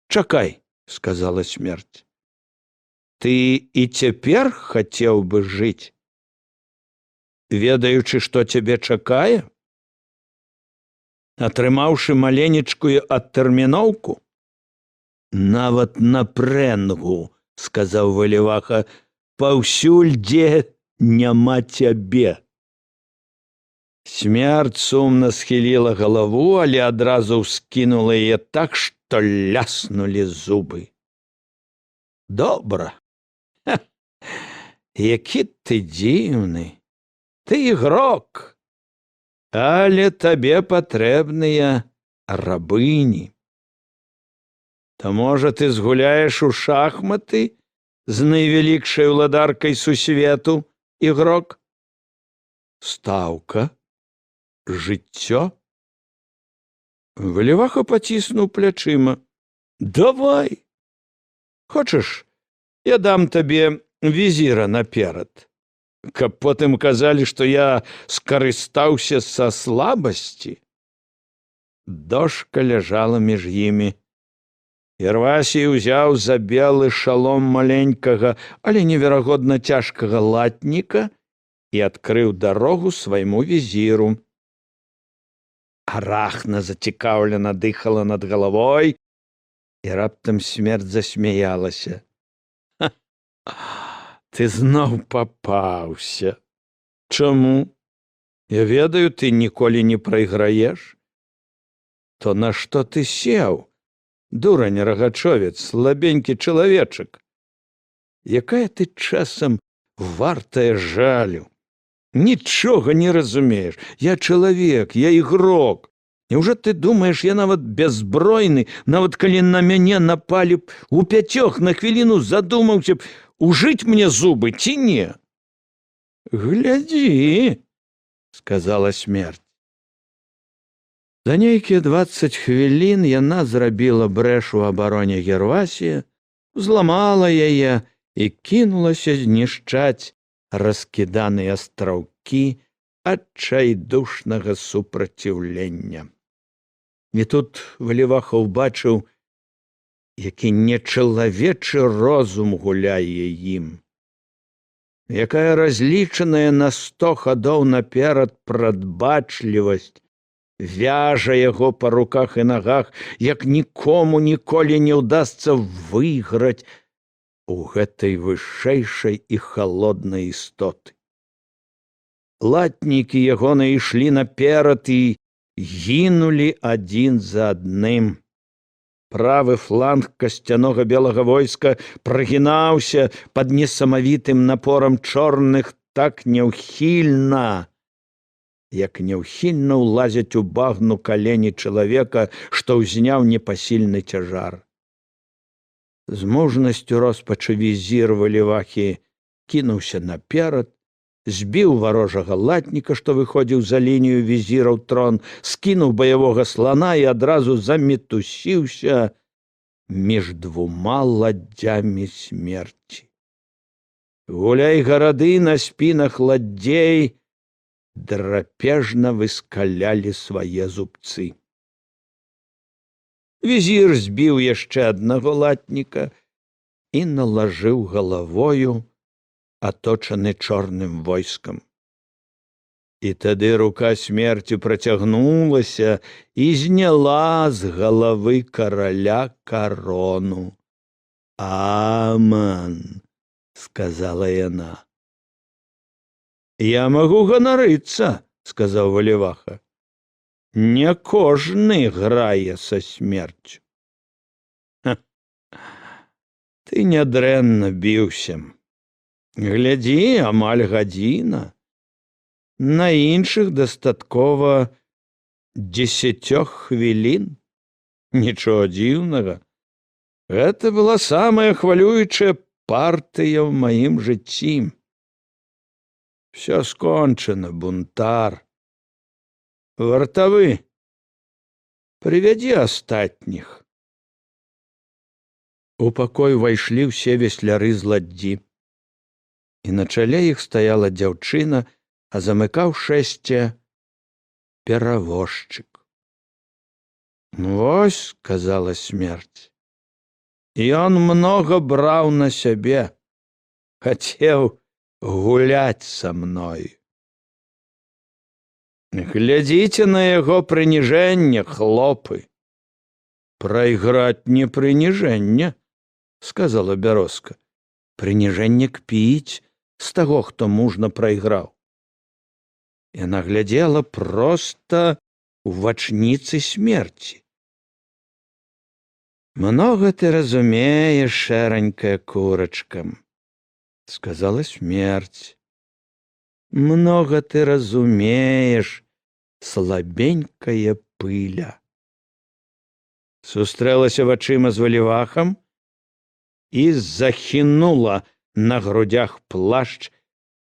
Чакай, сказала смерць. Ты і цяпер хацеў бы жыць, ведаючы, што цябе чакае? Атрымаўшы маленечкую адтэрміноўку? Нават на прэнгу, сказаў Валіваха, паўсюль, дзе няма цябе. Смерць сумна схіліла галаву, але адразу ўскінула яе так, што ляснулі зубы. Добра. Ха. Які ты дзіўны. Ты ігрок. Але табе патрэбныя рабыні. То, можа, ты згуляеш у шахматы з найвялікшай уладаркай сусвету, ігрок? Стаўка, жыццё. Валіваха паціснуў плячыма. Давай. Хочаш, я дам табе візіра наперад, каб потым казалі, што я скарыстаўся са слабасці. Дошка ляжала між імі. Гервасій узяў за белы шалом маленькага, але неверагодна цяжкага латніка і адкрыў дарогу свайму візіру. Арахна зацікаўлена дыхала над галавой, і раптам смерць засмяялася. Ты зноў папаўся. Чаму? Я ведаю, ты ніколі не прайграеш. То на што ты сеў? Дурань рагачовец, слабенькі чалавечак. Якая ты часам вартая жалю. Нічога не разумееш. Я чалавек, я ігрок. Няўжо ты думаеш, я нават бяззбройны, нават калі на мяне напалі б у пяцёх, на хвіліну задумаўся б, ужыць мне зубы ці не? Глядзі, сказала смерць. За нейкія 20 хвілін яна зрабіла брэш у абароне Гервасія, узламала яе і кінулася знішчаць раскіданыя астраўкі. Адчайдушнага супраціўлення. І тут Валіваха ўбачыў, які нечалавечы розум гуляе ім. Якая разлічаная на 100 хадоў наперад прадбачлівасць вяжа яго па руках і нагах, як нікому ніколі не ўдасца выйграць у гэтай вышэйшай і халоднай істоты. Латнікі ягоны ішлі наперад і гінулі адзін за адным. Правы фланг касцянога белага войска прагінаўся пад несамавітым напорам чорных так няўхільна, як няўхільна ўлазяць у багну калені чалавека, што ўзняў непасільны цяжар. З мужнасцю роспачы візір Валівахі кінуўся наперад, збіў варожага латніка, што выходзіў за лінію візіраў трон, скінуў баявога слана і адразу замітусіўся між двума ладдзямі смерці. Гуляй гарады на спінах ладдзей драпежна выскалялі свае зубцы. Візір збіў яшчэ аднаго латніка і налажыў галавою, аточаны чорным войскам. І тады рука смерці працягнулася і зняла з галавы караля карону. «Аман», — сказала яна. «Я магу ганарыцца, — сказаў Валіваха. Не кожны грае са смерцю». «Ты нядрэнна біўся. Глядзі, амаль гадзіна. На іншых дастаткова 10 хвілін. Нічого дзіўнага. Гэта была самая хвалюючая партыя ў маім жыцці. Всё скончана, бунтар. Вартавы, прывядзі астатніх». У пакой увайшлі ўсе весляры з ладдзі. І на чале іх стаяла дзяўчына, а замыкаў шэсце перавозчык. «Вось, — сказала смерць, — ён многа браў на сябе, хацеў гуляць са мной. Глядзіце на яго прыніжэнне, хлопы». «Прайграць не прыніжэнне, — сказала бярозка. — Прыніжэнне кпіць з таго, хто мужна прайграў». Яна глядзела проста ў вачніцы смерці. «Многа ты разумееш, шэранькая курачка, — сказала смерць. Многа ты разумееш, слабенькая пыля». Сустрэлася вачыма з Валівахам і захінула на грудях плашч,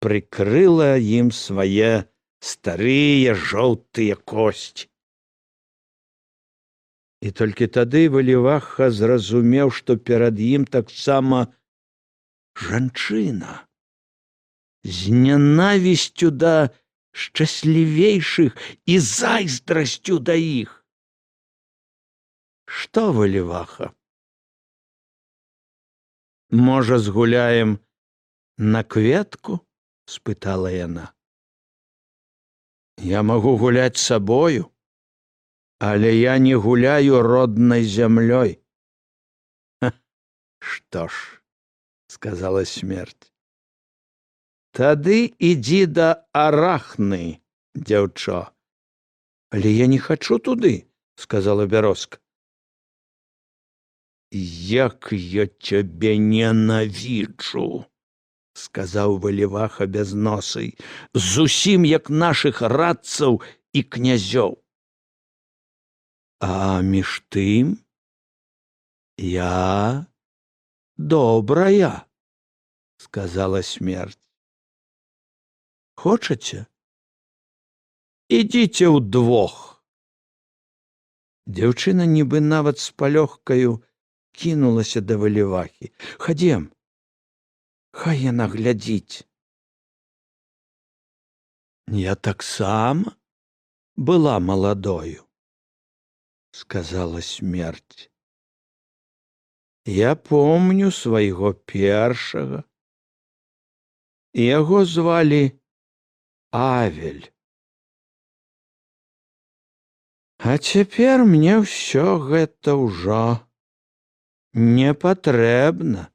прыкрыла ім свае старыя жоўтыя косці. І толькі тады Валіваха зразумеў, што перад ім таксама жанчына з нянавісцю да шчаслівейшых і зайздрасцю да іх. «Што, Валіваха? Можа, згуляем на кветку?» — спытала яна. «Я магу гуляць сабою, але я не гуляю роднай зямлёй». «Што ж, — сказала смерць, — тады ідзі да Арахны, дзяўчо». «Але я не хачу туды, — сказала бярозка. «Як я цябе ненавіджу! — сказаў Валіваха безносый, — зусім як нашых радцаў і князёў». «А між тым я добрая, — сказала смерць. Хочаце? Ідзіце ўдвох». Дзяўчына нібы нават з палёгкаю кінулася да Валівахі. «Хадзем, хай яна глядзіць». Я таксама была маладою, сказала смерть. Я помню свайго першага. Яго звалі Авель. А цяпер мне ўсё гэта ўжо не патрэбна.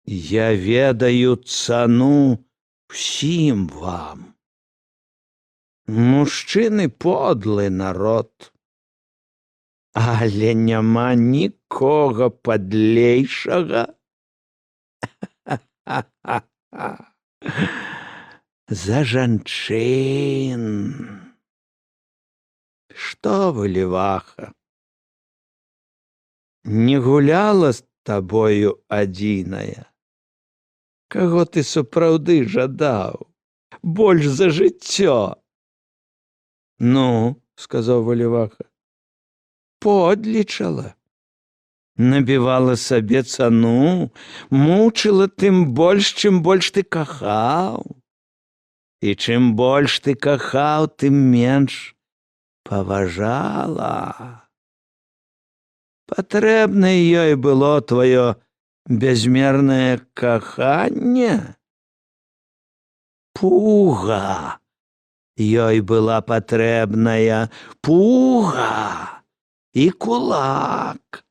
Я ведаю цану ўсім вам. Мужчыны подлы народ. Але няма нікога падлейшага за жанчын. Што, Валіваха, не гуляла з табою адзіная, каго ты сапраўды жадаў, больш за жыццё? Ну, сказаў Валіваха, подлічала, набівала сабе цану, мучыла тым больш, чым больш ты кахаў. І чым больш ты кахаў, тым менш паважала. Патрэбна ёй было тваё бязмернае каханне. Пуга ёй была патрэбная, пуга і кулак,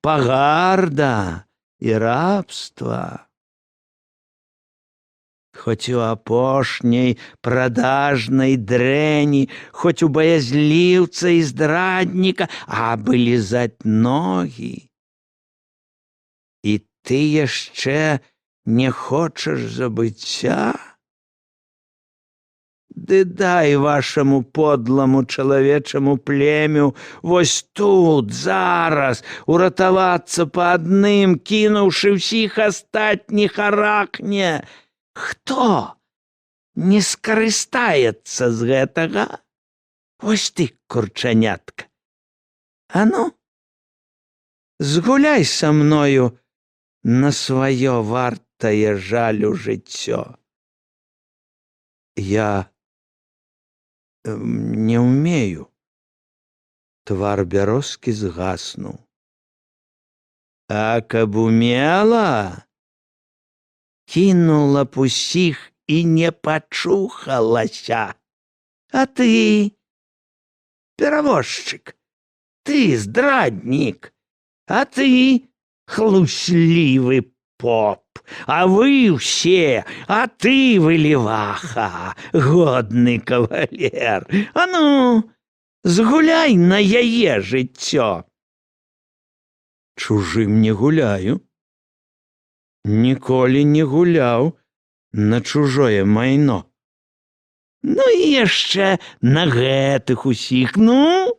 пагарда і рабства. Хоць у апошняй прадажнай дрэні, хоць у баязліўца і здрадніка, абы лізаць ногі. І ты яшчэ не хочаш забыцця? Ды дай вашаму подламу чалавечаму племю вось тут, зараз, уратавацца па адным, кінуўшы ўсіх астатніх арахне. Хто не скарыстаецца з гэтага? Вось ты, курчанятка. А ну, згуляй са мною на сваё вартае жалю жыццё. Я не ўмею. Твар бярозкі згаснуў. А каб умела, кінула б усіх і не пачухалася. А ты, перавозчык, ты здраднік, а ты хлуслівы поп, а вы ўсе, а ты, Валіваха, годны кавалер. А ну, згуляй на яе жыццё. Чужым не гуляю. Ніколі не гуляў на чужое майно. Ну і яшчэ на гэтых усіх, ну,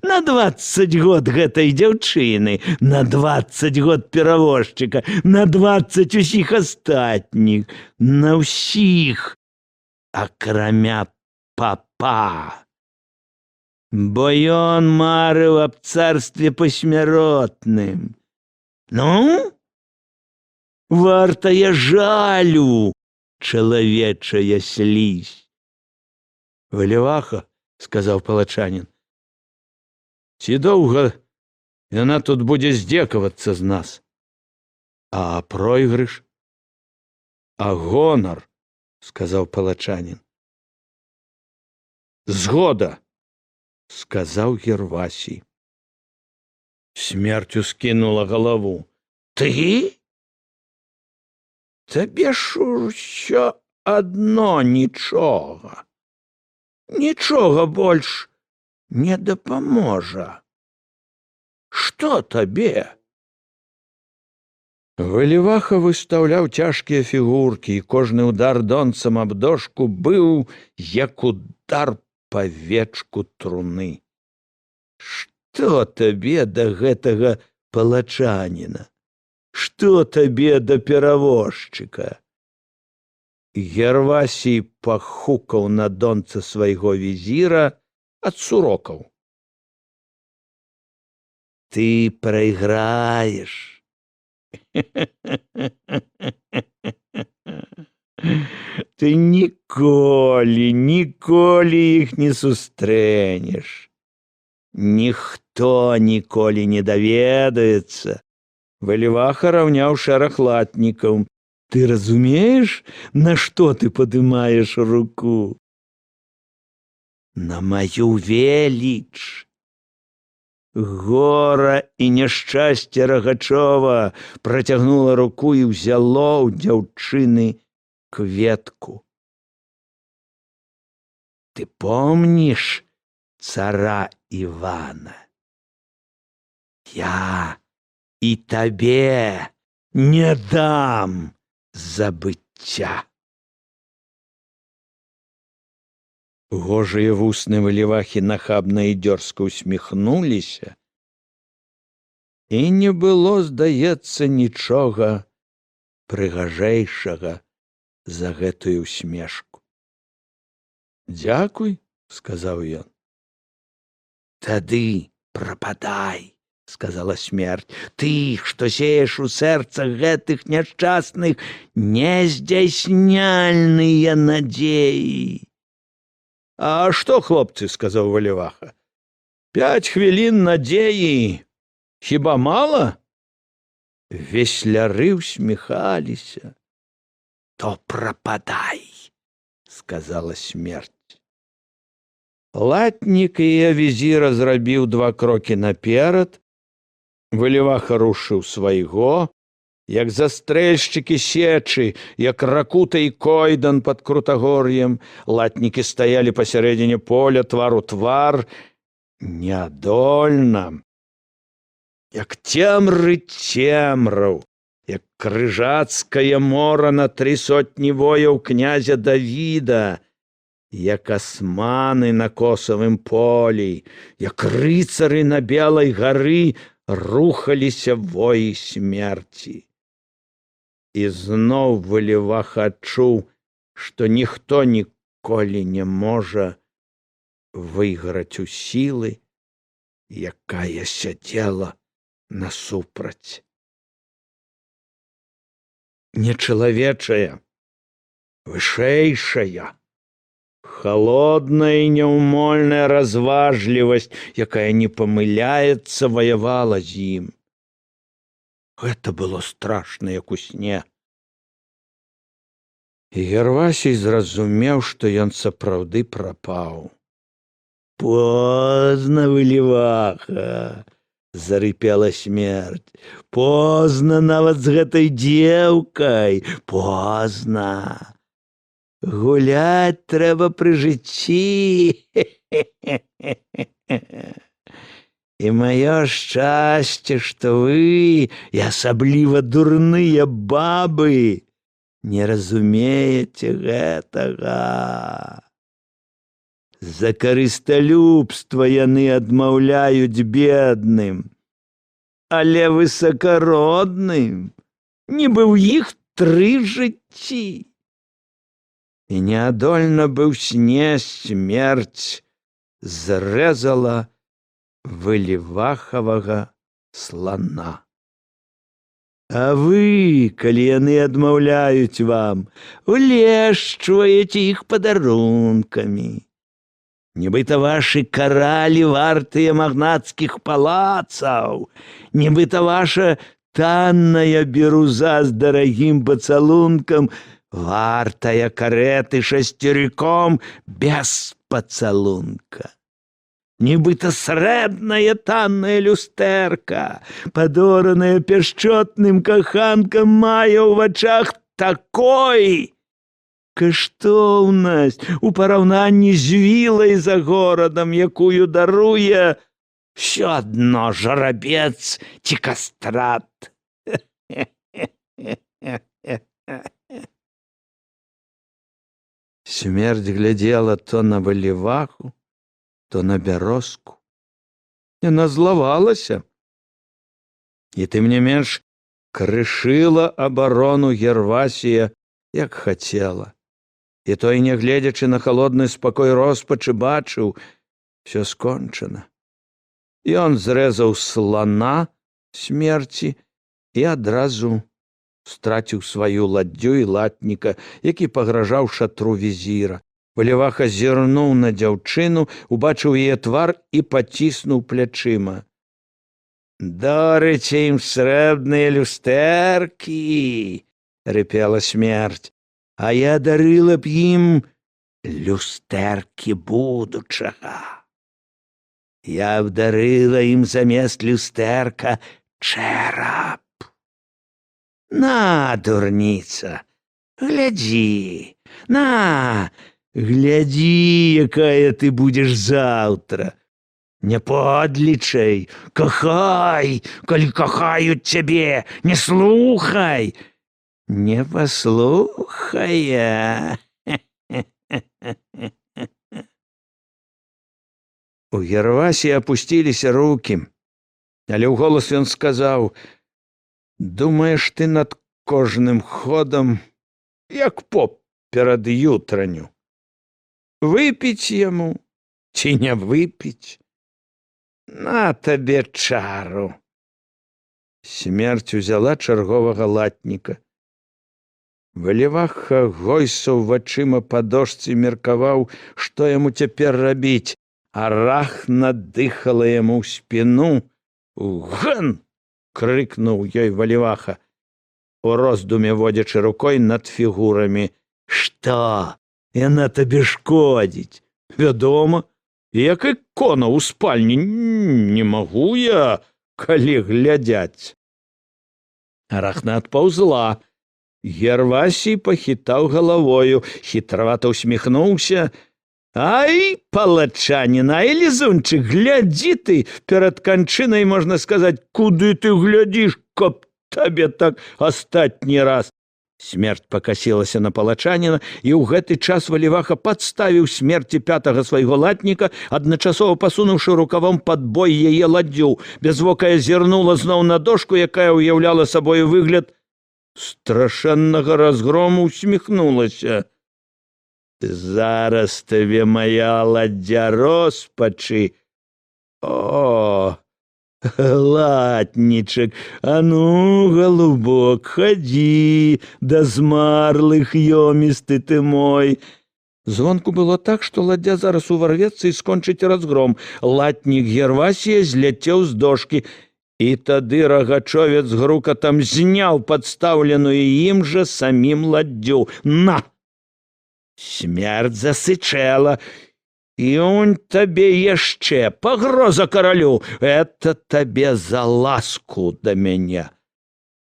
на 20 год гэтай дзяўчыны, на 20 год перавозчыка, на 20 усіх астатніх, на ўсіх, акрамя папа. Бо ён марыў аб царстве пасмяротным. Ну, вартая жалю чалавечая слізь. Валіваха, сказаў палачанін, ці доўга яна тут будзе здзекавацца з нас? А пройгрыш? А гонар, сказаў палачанін. Згода, сказаў Гервасій. Смерць ускінула галаву. Ты? Табе ж усё адно нічога. Нічога больш не дапаможа. Што табе? Валіваха выстаўляў цяжкія фігуркі, і кожны удар донцам аб дошку быў як удар па вечку труны. Што табе да гэтага палачаніна? Што табе да перавозчыка? Гервасій пахукаў на донца свайго візіра ад сурокаў. Ты прайграеш. Ты ніколі, ніколі іх не сустрэнеш. Ніхто ніколі не даведаецца. Валіваха раўняў шэраг латнікаў. Ты разумееш, на што ты падымаеш руку? На маю веліч. Гора і няшчасце Рагачова працягнула руку і ўзяло ў дзяўчыны кветку. Ты помніш цара Івана? Я і табе не дам забыцця. Гожыя вусны Валівахі нахабна і дзёрзка усміхнуліся, і не было, здаецца, нічога прыгажэйшага за гэтую усмешку. Дзякуй, сказаў ён. Тады прападай, сказала смерть, ты, што сееш у сэрцах гэтых няшчасных нездзяйсняльныя надзеі. А што, хлопцы, сказаў Валіваха. 5 хвілін надзеі хіба мала? Весляры усміхаліся. То прападай, сказала смерть. Латнік і візіра зрабіў 2 крокі наперад, Валіваха рушыў свайго, як застрэльшчыкі сечы, як Ракута і Койдан пад Крутагор'ем, латнікі стаялі пасярэдзіне поля твар у твар, неадольна, як цемры цемраў, як крыжацкае мора на 300 вояў князя Давіда, як асманы на косавым полі, як рыцары на Белай гары рухаліся воі смерці. І зноў Валіваха адчуў, што ніхто ніколі не можа выйграць у сілы, якая сядзела насупраць. Нечалавечая, вышэйшая, холодная і няўмольная разважлівасць, якая не памыляецца, ваявала з ім. Гэта было страшна, як у сне. І Гервасій зразумеў, што ён сапраўды прапаў. Позна, Валіваха, зарыпела смерть. Позна нават з гэтай дзеўкай, позна. Гуляць трэба пры жыцці. І маё шчасце, што вы, і асабліва дурныя бабы, не разумееце гэтага. За карысталюбства яны адмаўляюць бедным, але высакародным, нібы ў іх 3 жыцці. І неадольна быў сне смерць зрэзала Валівахавага слана. А вы, калі яны адмаўляюць вам, улешчваеце іх падарункамі. Нібыта вашы каралі вартыя магнацкіх палацаў, нібыта ваша танная біруза з дарагім пацалункам вартая карэты шасцерыком без пацалунка. Нібыта срэбная танная люстэрка, падораная пяшчотным каханкам, мае ў вачах такой каштоўнасць у параўнанні з вілай за горадам, якую даруе ўсё адно жарабец ці кастрат. Смерць глядзела то на Валіваху, то на бярозку. Яна злавалася і тым не менш крышыла абарону Гервасія, як хацела. І той, нягледзячы на халодны спакой роспачы, бачыў, всё скончана. Ён зрэзаў слана смерці і адразу Страціў сваю ладдзю і латніка, які пагражаў шатру візіра. Валіваха зірнуў на дзяўчыну, убачыў яе твар і паціснуў плячыма. «Дарыце ім срэбныя люстэркі, — рыпела смерць, — а я дарыла б ім люстэркі будучага. Я б дарыла ім замест люстэрка чэрап. На, дурніца, глядзі, на, глядзі, якая ты будзеш заўтра. Не подлічай, кахай, калі кахаюць цябе, не слухай, не паслухае». У Гервасі апусціліся руки, але ў голас ён сказаў: « Думаеш ты над кожным ходам, як поп перад ютраню. Выпіць яму ці не выпіць? На табе чару». Смерць узяла чарговага латніка. Валіваха гойсаў вачыма па дошцы, меркаваў, што яму цяпер рабіць. Арахна дыхала яму ў спіну. «Ган!» — крыкнуў ёй Валіваха, у роздуме водзячы рукой над фігурамі. «Што? Яна табе шкодзіць?» «Вядома, як ікона ў спальні, не магу я, калі глядзяць». Арахна адпаўзла. Гервасій пахітаў галавою, хітравата усміхнуўся. «Ай, палачанін, ай, лізунчык, глядзі ты, перад канчынай можна сказаць, куды ты глядзіш, каб табе так астатні раз». Смерць пакасілася на палачаніна, і ў гэты час Валіваха падставіў смерці пятага свайго латніка, адначасова пасунуўшы рукавом пад бой яе ладдзю. Бязвокая зірнула зноў на дошку, якая ўяўляла сабою выгляд страшэннага разгрому, усміхнулася. «Зараз табе моя ладдзя роспачы. О, латнічак, а ну, галубок, хадзі да змарлых, ёмісты ты мой». Звонку было так, што ладдзя зараз уварвецца і скончыць разгром. Латнік Гервасія зляцеў з дошкі, і тады рагачовец грукатам зняў падстаўленую ім жа самім ладдзю. «На!» Смерць засычэла. «І он табе яшчэ, пагроза каралю, это табе за ласку да мяне».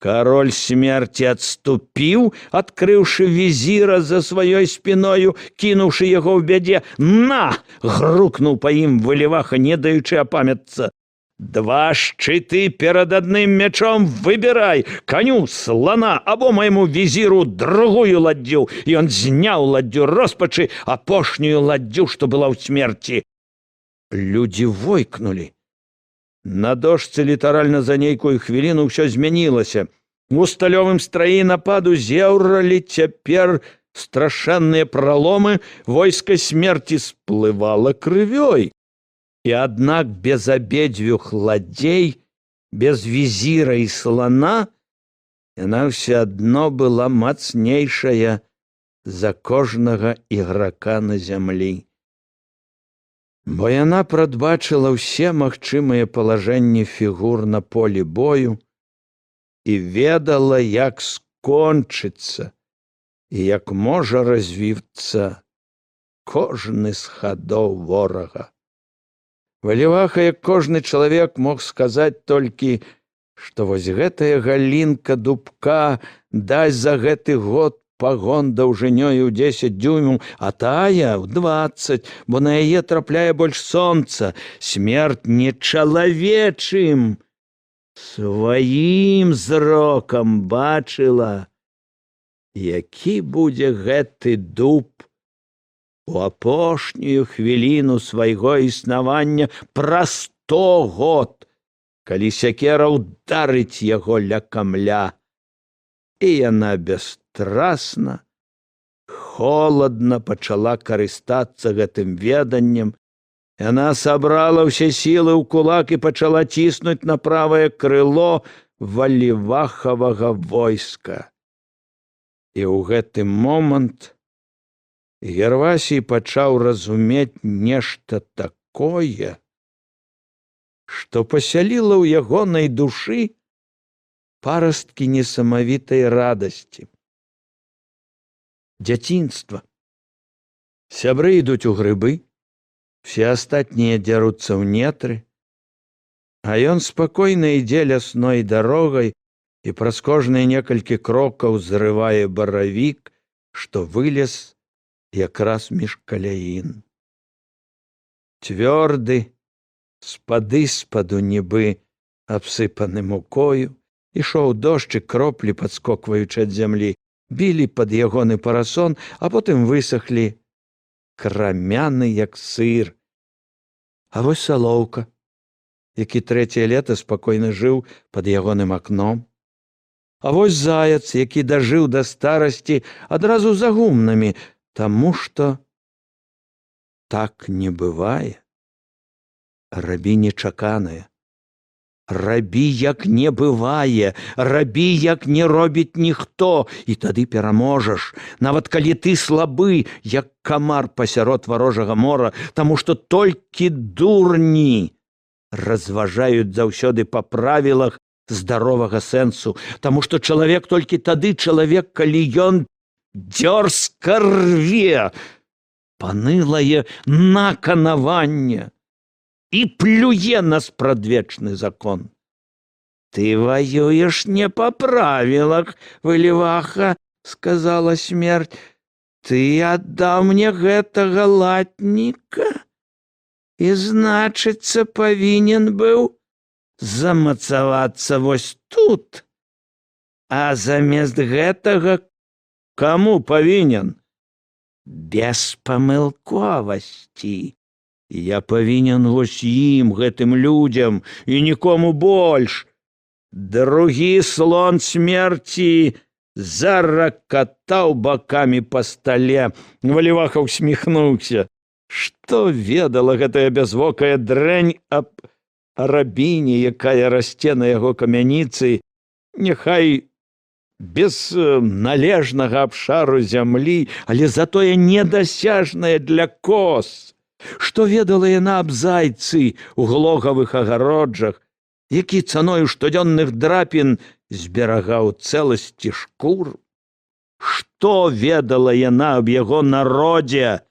Кароль смерці адступіў, адкрыўшы візіра за сваёй спіною, кінуўшы яго ў бядзе. «На!» — грукнуў па ім Валіваха, не даючы апамятцца. «Два шчыты перад адным мячом, выбірай: каню слана або майму візіру другую ладдзю». Ён зняў ладдзю роспачы, апошнюю ладдзю, што была ў смерці. Людзі войкнулі. На дошцы літаральна за нейкую хвіліну ўсё змянілася. У сталёвым страі нападу зеўралі цяпер страшэнныя праломы, войска смерці сплывала крывёй. І аднак без абедзвюх ладдзей, без візіра і слана, яна ўсё адно была мацнейшая за кожнага іграка на зямлі. Бо яна прадбачыла ўсе магчымыя палажэнні фігур на полі бою і ведала, як скончыцца і як можа развіцца кожны з хадоў ворага. Валіваха, як кожны чалавек, мог сказаць толькі, што вось гэтая галінка дубка дасць за гэты год пагон даўжынёю ў 10 дзюймаў, а тая ў 20, бо на яе трапляе больш сонца. Смерць не чалавечым, сваім зрокам бачыла, які будзе гэты дуб у апошнюю хвіліну свайго існавання праз 100 год, калі сякера ударыць яго ля камля. І яна бесстрасна, холадна пачала карыстацца гэтым веданнем. Яна сабрала ўсе сілы ў кулак і пачала ціснуць на правае крыло. Валівахавага войска. І ў гэты момант Гервасій пачаў разумець нешта такое, што пасяліла ў ягонай душы парасткі несамавітай радасці. Дзяцінства. Сябры ідуць у грыбы, все астатнія дзяруцца ў нетры, а ён спакойна ідзе лясной дарогай і праз кожныя некалькі крокаў зрывае баравік, што вылез якраз між каляін. Цвёрды, з-пад іспаду, нібы абсыпаны мукою, ішоў дождж, і кроплі, падскокваючы ад зямлі, білі пад ягоны парасон, а потым высахлі, крамяны, як сыр. А вось салоўка, які трэцяе лета спакойна жыў пад ягоным акном. А вось заяц, які дажыў да старасці адразу за гумнамі, таму што так не бывае. Рабі нечаканае. Рабі, як не бывае, рабі, як не робіць ніхто, і тады пераможаш, нават калі ты слабы, як камар пасярод варожага мора, таму што толькі дурні разважаюць заўсёды па правілах здаровага сэнсу, таму што чалавек толькі тады чалавек, калі ён дзёрзка рве панылае наканаванне і плюе на спрадвечны закон. «Ты воюешь не по правилах, Выліваха, — сказала смерть. — Ты аддаў мне гэтага латніка і, значыцца, павінен быў замацавацца вось тут. А замест гэтага каму павінен? Беспамылковасці. Я павінен вось ім, гэтым людзям, і нікому больш». Другі слон смерці заракатаў бакамі па стале. Валіваха усміхнуўся. Што ведала гэтая бязвокая дрэнь аб рабіне, якая расце на яго камяніцы, няхай без належнага абшару зямлі, але затое недасяжная для кос? Што ведала яна аб зайцы у глогавых агароджах, які цаною штодзённых драпін зберагаў цэласці шкур? Што ведала яна аб яго народзе,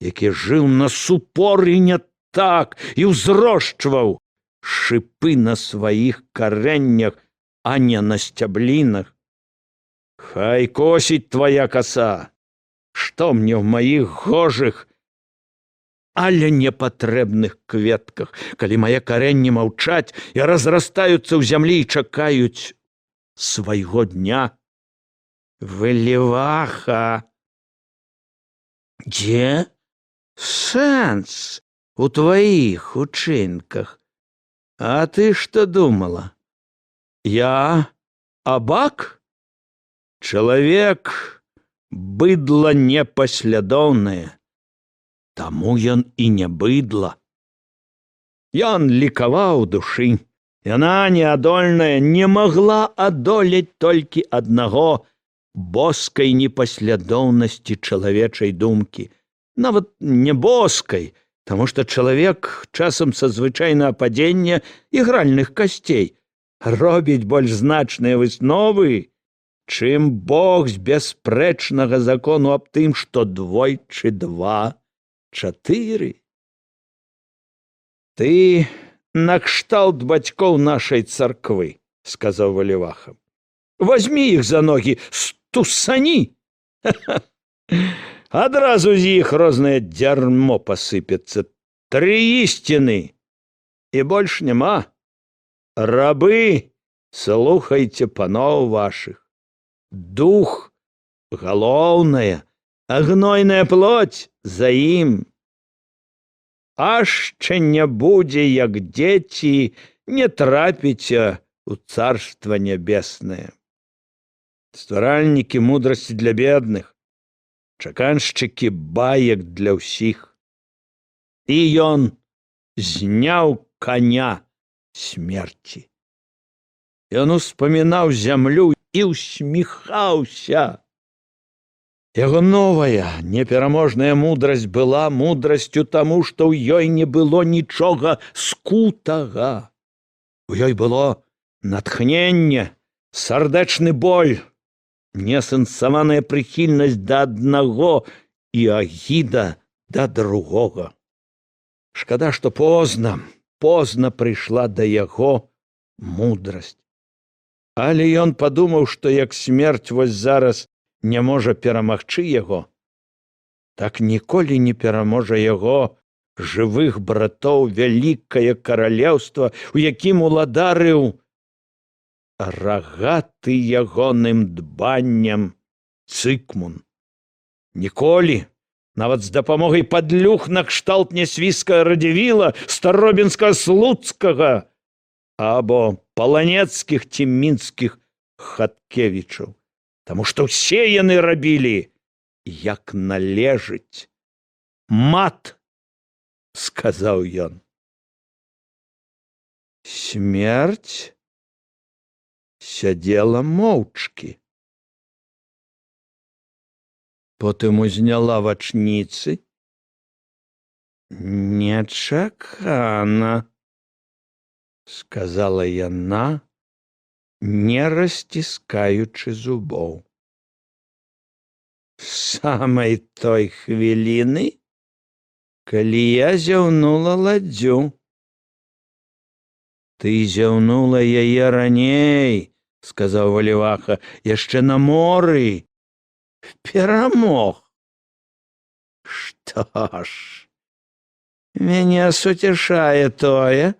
які жыў на супор і не так і ўзрошчваў шыпы на сваіх карэннях, а не на сцяблінах? Хай косіць твоя каса! Што мне ў маіх гожых, але непатрэбных кветках, калі мае карэнні маўчаць і разрастаюцца ў зямлі і чакаюць свайго дня? Выліваха! Дзе сэнс у тваіх учынках? А ты што думала? Я абак? Чалавек — быдла непаслядоўнае. Таму ён і не быдла. Ён лікаваў душы. Яна неадольная не магла адолець толькі аднаго — боскай непаслядоўнасці чалавечай думкі. Нават не боскай, таму што чалавек часам са звычайнага падзення ігральных касцей робіць больш значныя высновы, чым Бог з бясспрэчнага закону аб тым, што двойчы два — чатыры. «Ты накшталт бацькоў нашай царквы, — сказаў Валіваха. — Возьми іх за ногі, стусані. Адразу з іх рознае дзярмо пасыпецца. Тры ісціны. І больш няма. Рабы, слухайце паноў вашых. Дух — галоўнае, а гнойная плоть за ім. Ашчэ не будзе, як дзеці, не трапіце ў царства нябеснае. Стваральнікі мудрасці для бедных, чаканшчыкі баек для ўсіх». І ён зняў каня смерці. Ён успамінаў зямлю і усміхаўся. Яго новая непераможная мудрасць была мудрасцю таму, што ў ёй не было нічога скутага. У ёй было натхненне, сардэчны боль, неасэнсаваная прыхільнасць да аднаго і агіда да другога. Шкада, што позна, позна прыйшла да яго мудрасць. Але ён падумаў, што як смерць вось зараз не можа перамагчы яго, так ніколі не пераможа яго, жывых братоў, вялікае каралеўства, у якім уладарыў рагаты ягоным дбаннем Цыкмун. Ніколі, нават з дапамогай падлюх накшталт Нясвіжскага Радзівіла, Старобінскага Слуцкага або паланецкіх ці мінскіх Хаткевічаў, таму што ўсе яны рабілі як належыць. «Мат!» — сказаў ён. Смерць сядзела моўчкі. Потым узняла вачніцы. «Нечакана», — сказала яна, не расціскаючы зубоў. «Самай той хвіліны, калі я зяўнула ладдзю». «Ты зяўнула яе раней, — сказаў Валіваха, — яшчэ на моры. Перамог. Што ж, мяне суцяшае тое,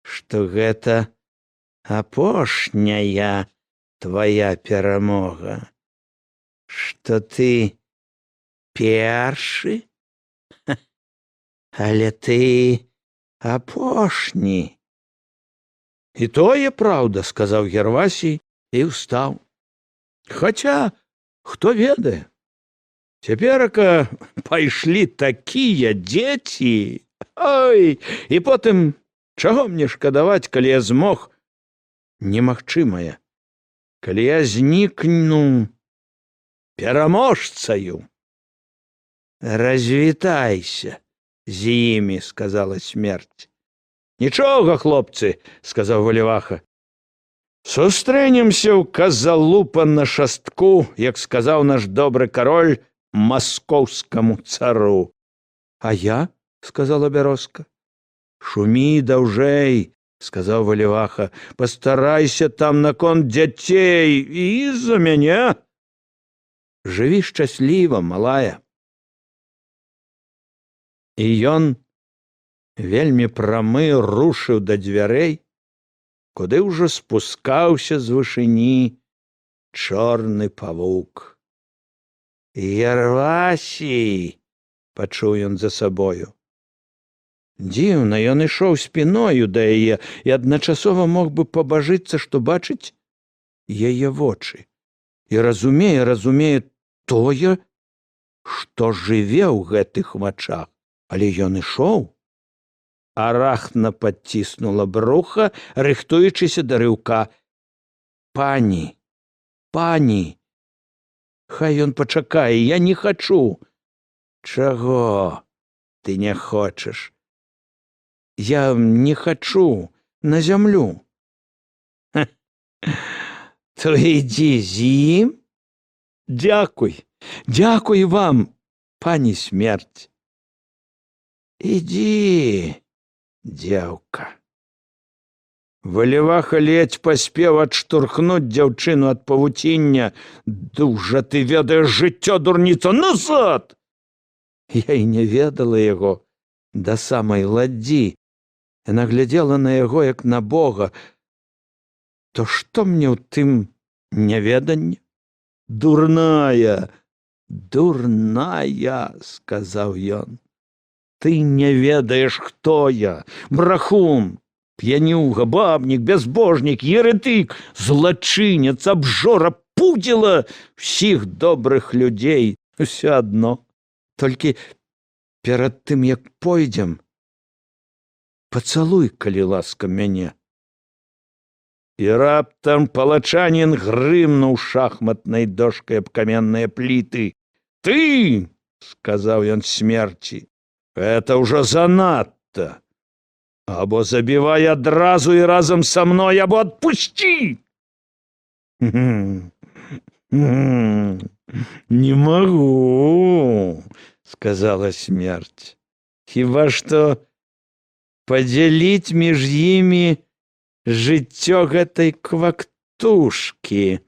што гэта апошняя твоя перамога, што ты першы, але ты апошні». «І тое праўда, — сказаў Гервасій і ўстаў. — Хаця, хто ведае? Цяперака пайшлі такія дзеці. Ой, і потым, чаго мне шкадаваць, калі я змог немагчымае, калі я знікну пераможцаю?» «Развітайся з імі», — сказала смерць. «Нічога, хлопцы, — сказаў Валіваха. — Сустрэнемся ў Казалупа на шастку, як сказаў наш добры кароль маскоўскаму цару». «А я?» — сказала бярозка. «Шумі даўжэй, — сказаў Валіваха, — пастарайся там наконт дзяцей і за мяне. Жыві шчасліва, малая». І ён вельмі прамы рушыў да дзвярэй, куды ўжо спускаўся з вышыні чорны павук. «Гервасій!» — пачуў ён за сабою. Дзіўна, ён ішоў спіною да яе і адначасова мог бы пабажыцца, што бачыць яе вочы і разумее тое, што жыве ў гэтых вачах, але ён ішоў. Арахна падціснула бруха, рыхтуючыся да рыўка. «Пані, пані, хай ён пачакае, я не хачу». «Чаго ты не хочаш?» «Я не хачу на зямлю». «То ідзі з ім». «Дзякуй, дзякуй вам, пані смерць». «Ідзі, дзеўка». Валіваха ледзь паспеў адштурхнуць дзяўчыну ад павуціння. «Дужа ты ведаеш жыццё, дурніца, назад!» Я і не ведала яго да самай ладдзі. Яна глядзела на яго як на Бога. То што мне ў тым няведанне? «Дурная, дурная, — сказаў ён. — Ты не ведаеш, хто я: брахун, п'янюга, бабнік, бязбожнік, еретык, злачынец, абжора, пудзіла ўсіх добрых людзей, усё адно. Толькі перад тым, як пойдзем, пацалуй, калі ласка, мяне». І раптам палачанін грымнуў шахматнай дошкай аб каменныя пліты. Ты, сказаў ён смерці, это ўжо занадта. Або забівай адразу і разам са мной, або адпусці. Не магу, сказала смерть. Хіба што падзяліць між імі жыццё гэтай квактушкі.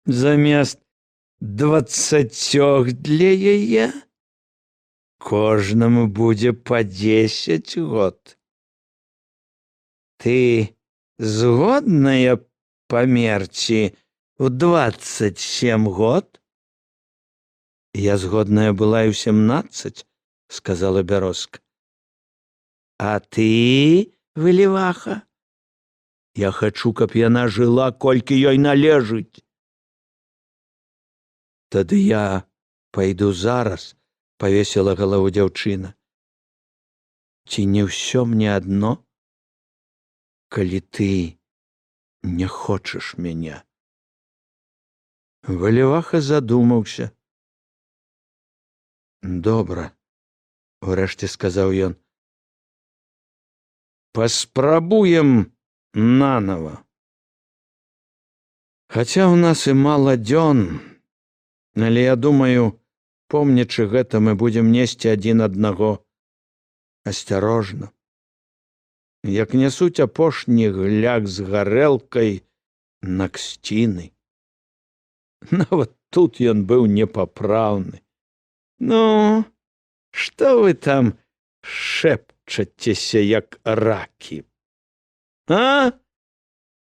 Замест 20 для яе кожнаму будзе па 10 год. Ты згодная памерці ў 27 год? Я згодная была і ў 17, сказала бярозка. А ты, Выліваха? Я хачу, каб яна жыла, колькі ёй належыць. Тады я пайду зараз, павесіла галаву дзяўчына. Ці не ўсё мне адно, калі ты не хочаш мяне? Валіваха задумаўся. Добра, урэшце сказаў ён. Паспрабуем нанова. Хаця ў нас і мала дзён, але я думаю, помнячы гэта, мы будзем несці адзін аднаго асцярожна. Як нясуць апошні гляк з гарэлкай на ксціны. Нават тут ён быў непапраўны. Ну, што вы там шэпчацеся, як ракі? А?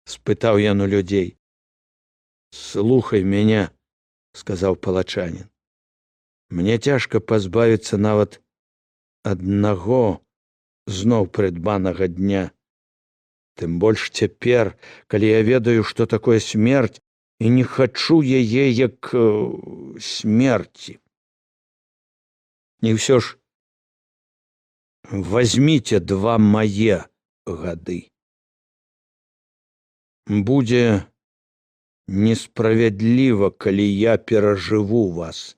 спытаў ён у людзей. Слухай мяне, сказаў палачанін. Мне цяжка пазбавіцца нават аднаго зноў прыдбанага дня. Тым больш цяпер, калі я ведаю, што такое смерць, і не хачу яе як смерці. І ўсё ж возьміце два мае гады. Будзе несправядліва, калі я перажыву вас.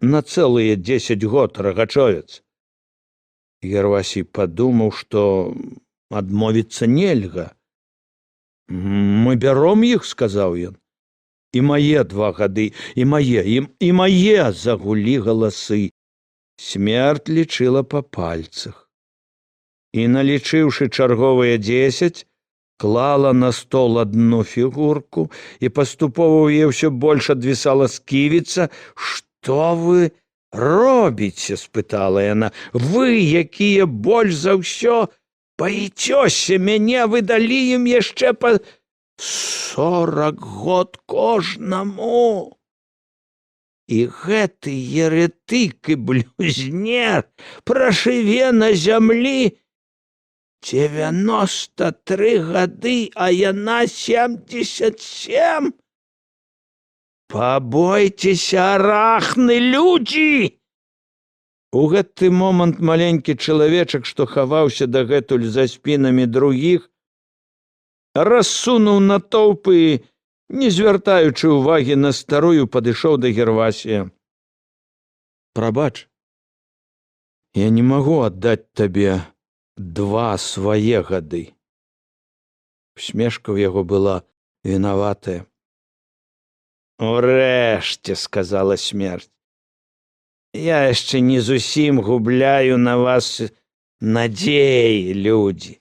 На цэлыя 10 год, рагачовец. Гервасій падумаў, што адмовіцца нельга. Мы бяром іх, сказаў ён. І мае два гады, і мае, і мае, загулі галасы. Смерть лічыла па пальцах. І, налічыўшы чарговыя 10, клала на стол одну фігурку, і паступова ў яе ўсё больш адвісала сківіца. Што вы робіце? спытала яна. Вы, якія больш за ўсё баіцеся мяне, вы далі ім яшчэ па 40 год кожнаму. І гэты еретык і блюзнер пражыве на зямлі 93 гады, а яна 77. Пабойцеся арахны, людзі! У гэты момант маленькі чалавечак, што хаваўся дагэтуль за спінамі другіх, рассунуў натоўпы, не звяртаючы ўвагі на старую, падышоў да Гервасія. Прабач, я не магу аддаць табе два свае гады. Усмешка ў яго была вінаватая. Урэшце, сказала смерть. Я яшчэ не зусім губляю на вас надзеі, людзі.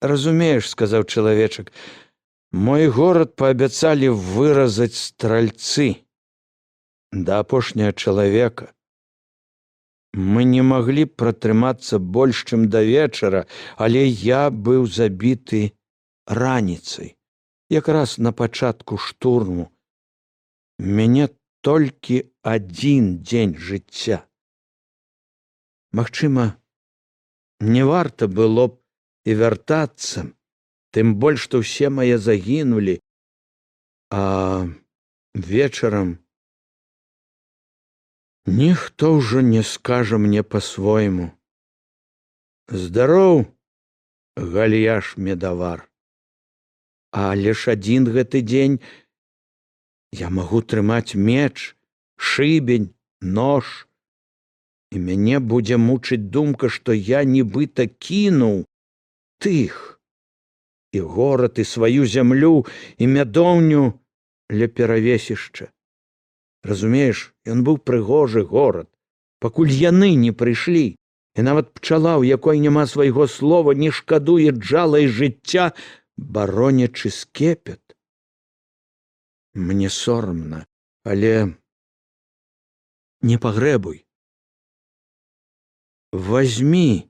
Разумееш, сказаў чалавечак, мой горад паабяцалі выразаць стральцы да апошняга чалавека. Мы не маглі пратрымацца больш, чым да вечара, але я быў забіты раніцай, якраз на пачатку штурму. Мяне толькі адзін дзень жыцця. Магчыма, не варта было б і вяртацца, тым больш, што ўсе мае загінулі, а вечарам ніхто ўжо не скажа мне па-свойму: Здароў, Гальяш Медавар. Але ж адзін гэты дзень я магу трымаць меч, шыбень, нож, і мяне будзе мучыць думка, што я нібыта кінуў тых і горад, і сваю зямлю, і мядоўню ля Перавесішча. Разумееш, ён быў прыгожы горад, пакуль яны не прыйшлі, і нават пчала, у якой няма свайго слова, не шкадуе джала і жыцця, баронячы скепет. Мне сорамна, але не пагрэбуй. Возьми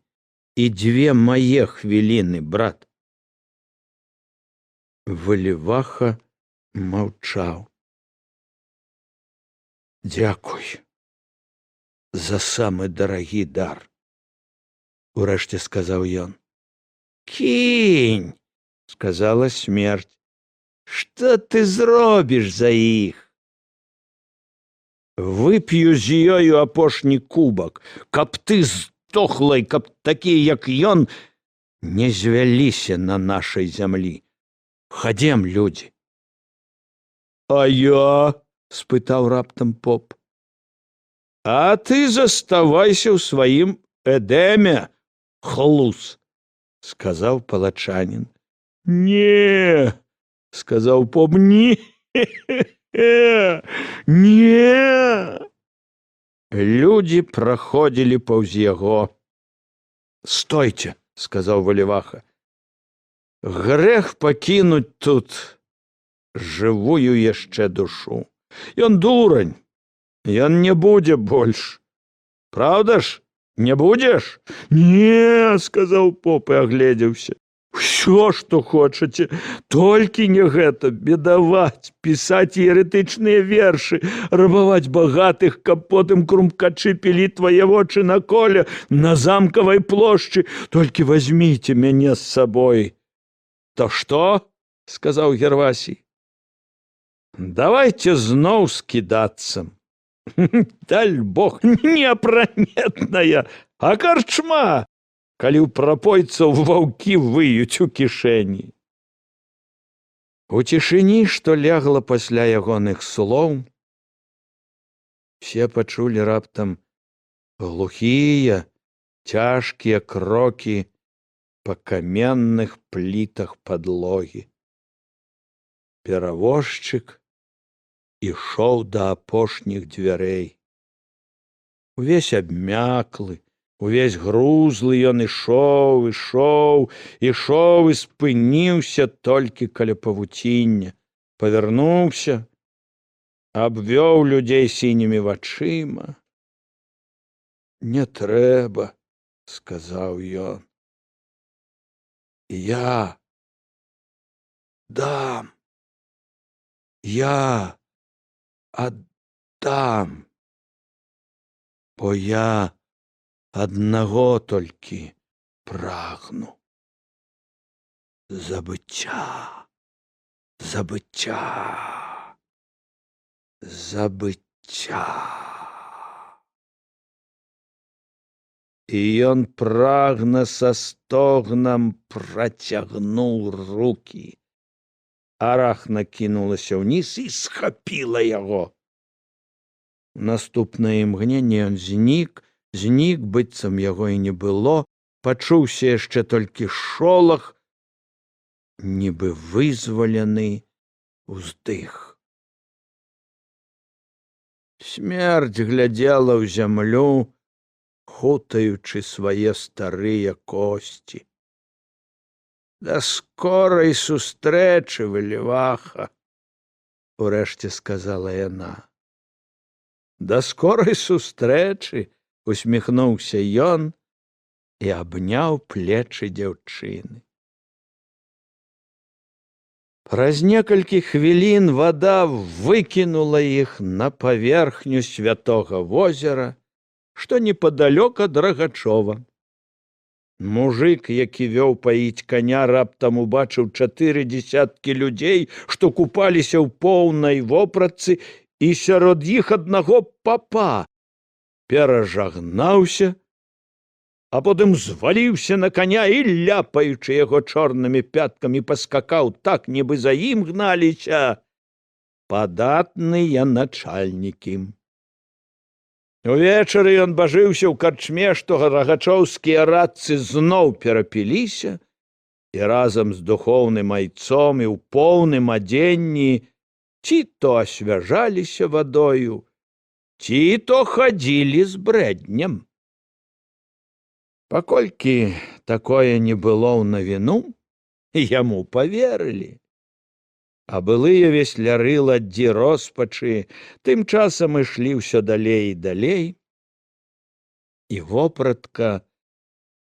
і дзве мае хвіліны, брат. Валіваха маўчаў. «Дзякуй за самы дарагі дар», — урэшце сказаў ён. «Кінь, — сказала смерть. — Что ты зробіш за іх?» «Вып'ю з ёю апошні кубак, каб ты здохла і каб такія, як ён, не звяліся на нашай зямлі. Хадзем, людзі». «А я?» — спытаў раптам поп. «А ты заставайся ў сваім Эдэме, хлус», — сказаў палачанін. «Не, — сказаў поп, — не, не». Людзі праходзілі паўз яго. «Стойце, — сказаў Валіваха. — Грэх пакінуць тут жывую яшчэ душу. Ён дурань, ён не будзе больш. Праўда ж, не будзеш?» «Не, — сказаў поп і агледзеўся. — Усё, што хочаце, толькі не гэта: бедаваць, пісаць ерэтычныя вершы, рабаваць багатых, каб потым крумкачы пілі твае вочы на коле на замкавай плошчы. Толькі возьміце мяне з сабой». «То што?» — сказаў Гервасій. «Давайте зноў скідацца. Даль бог, непраметная, а карчма, калі ў прапойцаў ваўкі выюць у кішэні». У цішыні, што легла пасля ягоных слоў, все пачулі раптам глухія, цяжкія крокі па каменных плітах падлогі. Перавозчык ішоў да апошніх дзвярэй. Увесь абмяклы, увесь грузлы ён ішоў, ішоў, ішоў і спыніўся толькі каля павуціння, павярнуўся, абвёў людзей сінімі вачыма. «Не трэба, — сказаў ён. — Я дам. Я аддам. Бо я аднаго толькі прагну. Забыцця, забыцця, забыцця». І ён прагна са стогнам працягнуў руки. Арахна кінулася ўніз і схапіла яго. У наступнае імгненне ён знік, знік, быццам яго і не было, пачуўся яшчэ толькі шолах, нібы вызвалены уздых. Смерць глядзела ў зямлю, хутаючы свае старыя косці. «Да скорай сустрэчы, Валіваха», — урэшце сказала яна. «Да скорай сустрэчы», — усміхнуўся ён і абняў плечы дзяўчыны. Праз некалькі хвілін вада выкінула іх на паверхню Святога возера, што непадалёк ад Рагачова. Мужык, які вёў паіць каня, раптам убачыў чатыры дзесяткі людзей, што купаліся ў поўнай вопратцы, і сярод іх аднаго папа. Перажагнаўся. А потым зваліўся на каня і, ляпаючы яго чорнымі пяткамі, паскакаў так, нібы за ім гналіся падатныя начальнікі. Увечары ён бажыўся ў карчме, што рагачоўскія радцы зноў перапіліся і разам з духоўным айцом і ў поўным адзенні ці то асвяжаліся вадою, ці то хадзілі з брэднем. Паколькі такое не было ў навіну, яму паверылі. А былыя весляры ладдзі роспачы тым часам ішлі ўсё далей і далей, і вопратка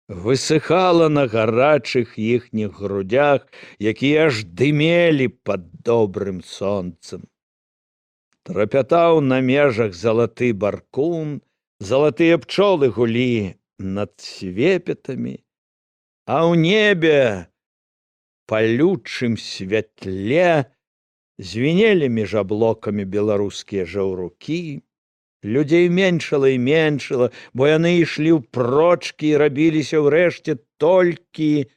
высыхала на гарачых іхніх грудях, якія аж дымелі пад добрым сонцам. Трапятаў на межах залаты баркун, залатыя пчолы гулі над свепетамі, а ў небе палючым святле звінелі між аблокамі беларускія жаўрукі. Людзей меншала і меншала, бо яны ішлі ў прочкі і рабіліся ўрэшце толькі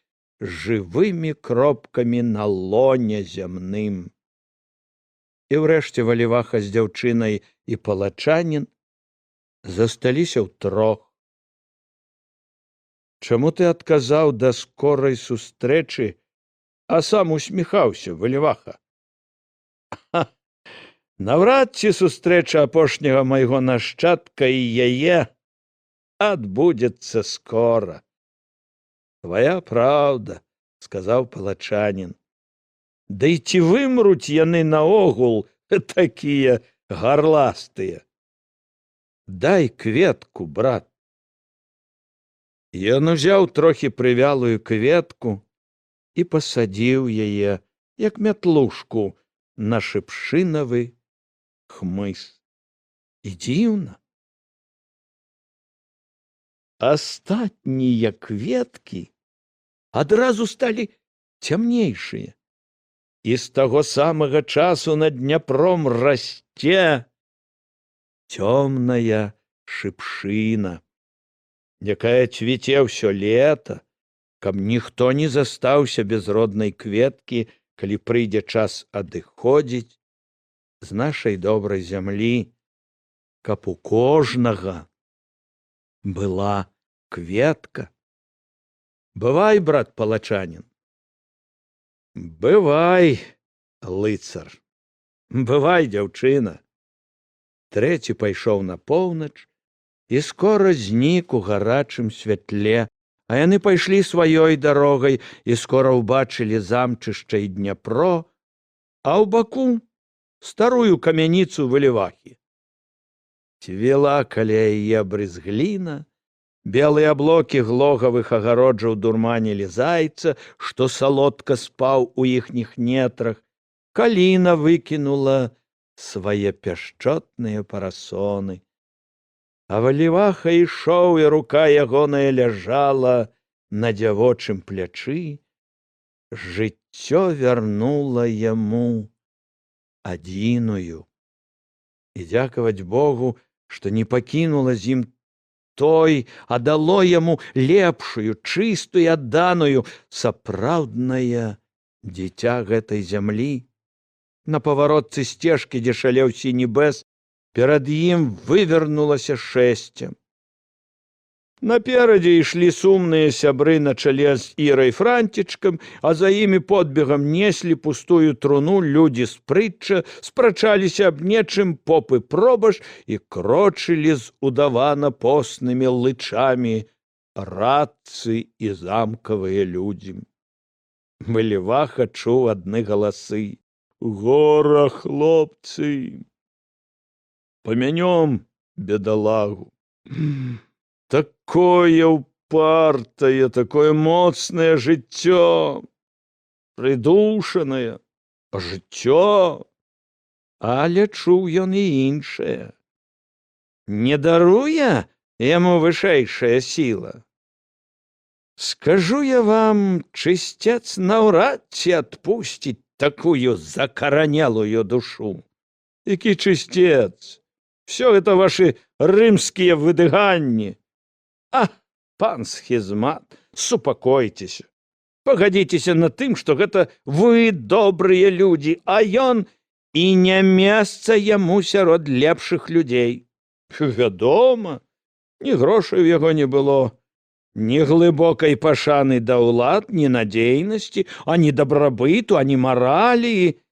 жывымі кропкамі на лоне зямным. І ўрэшце Валіваха з дзяўчынай і палачанін засталіся ўтрох. «Чаму ты адказаў: да скорай сустрэчы, а сам усміхаўся, Валіваха?» «Наўрад ці сустрэча апошняга майго нашчадка і яе адбудзецца скора». «Твоя праўда, — сказаў палачанін. — Да і ці вымруць яны наогул, такія гарластыя? Дай кветку, брат». Ён узяў трохі прывялую кветку і пасадзіў яе, як мятлушку, на шыпшынавы хмыз. І дзіўна. Астатнія кветкі адразу сталі цямнейшыя. І з таго самага часу над Дняпром расце цёмная шыпшына, якая цвіце ўсё лета, каб ніхто не застаўся без роднай кветкі, калі прыйдзе час адыходзіць з нашай добрай зямлі, каб у кожнага была кветка. Бывай, брат палачанін. Бывай, лыцар. Бывай, дзяўчына. Трэці пайшоў на поўнач і скора знік у гарачым святле, а яны пайшлі сваёй дарогай і скора ўбачылі замчышча і Дняпро, а ў баку старую камяніцу Валівахі. Цвіла каля яе брызгліна, белыя аблокі глогавых агароджаў дурманілі зайца, што салодка спаў у іхніх нетрах, каліна выкінула свае пяшчотныя парасоны. А Валіваха ішоў, і рука ягоная ляжала на дзявочым плячы. Жыццё вярнула яму адзіную. І дзякаваць Богу, што не пакінула з ім той, а дало яму лепшую, чыстую, адданую, сапраўднае дзіця гэтай зямлі. На паваротцы сцежкі, дзе шалеў сіні бэз, перад ім вывернулася шэсце. Наперадзе ішлі сумныя сябры на чале з Ірай Францічкам, а за імі подбегам неслі пустую труну людзі з прытча, спрачаліся аб нечым поп і пробашч і крочылі з удавана постнымі лычамі радцы і замкавыя людзі. Валіваха чуў адны галасы: «Гора, хлопцы! Памянём бедалагу. Такое упартае, такое моцнае жыццё, прыдушанае, жыццё». Але чуў ён і іншае: «Не даруе яму вышэйшая сіла. Скажу я вам, чысцец наўрад ці адпусціць такую закаранелую душу». «Які чысцец? Все это ваши рымскія выдыганні. А Пан схізмат, супакойцеся. Пагадзіцеся на тым, што гэта вы добрыя людзі, а ён і не месца яму сярод лепшых людзей. Вядома, ні грошай у яго не было, ні глыбокай пашаны да ўлад, ні надзейнасці, ані дабрабыту, ані маралі.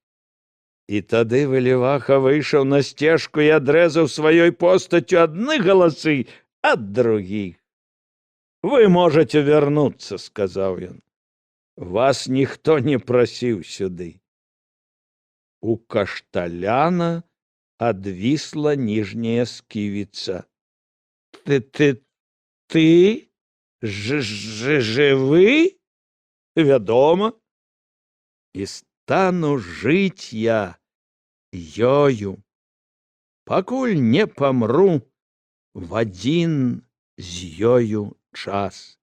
І тады Валіваха выйшаў на сцежку і адрэзаў сваёй постаццю адны галасы ад другіх. «Вы можете вярнуцца, — сказаў ён. — Вас ніхто не прасіў сюды». У кашталяна адвісла ніжняя сківіца. Ты ж ж жывы?» «Вядома. І стану жыць я ёю, пакуль не памру в адзін з ёю час.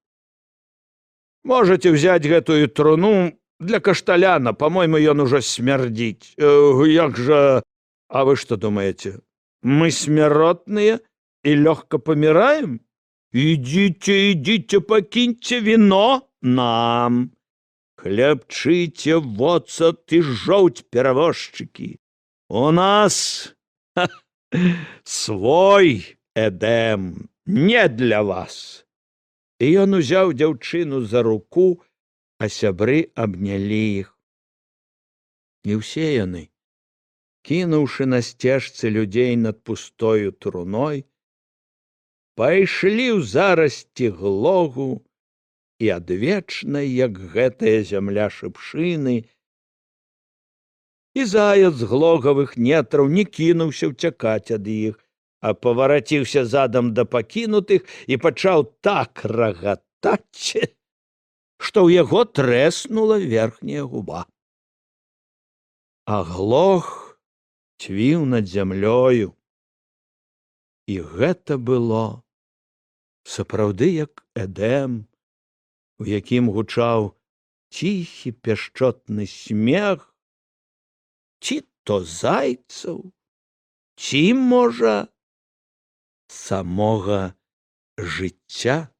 Можете взять гэтую труну для кашталяна, по-мойму, ён ужо смярдзіць». Як жа? А вы что думаете, мы смяротныя і лёгка паміраем? Ідзіце, ідзіце, пакіньце віно нам. Хлябчыце воцат і жоўць, перавозчыкі. У нас ха, свой Эдэм, не для вас». І ён узяў дзяўчыну за руку, а сябры абнялі іх. І ўсе яны, кінуўшы на сцежцы людзей над пустою труной, пайшлі ў зарасці глогу і адвечнай, як гэтая зямля, шыпшыны, і заяц глогавых нетраў не кінуўся ўцякаць ад іх, а павараціўся задам да пакінутых і пачаў так рагатаць, што ў яго трэснула верхняя губа. А глог цвіў над зямлёю. І гэта было сапраўды як Эдэм, у якім гучаў ціхі пяшчотны смех, ці то зайцаў, ці, можа, самога жыцця.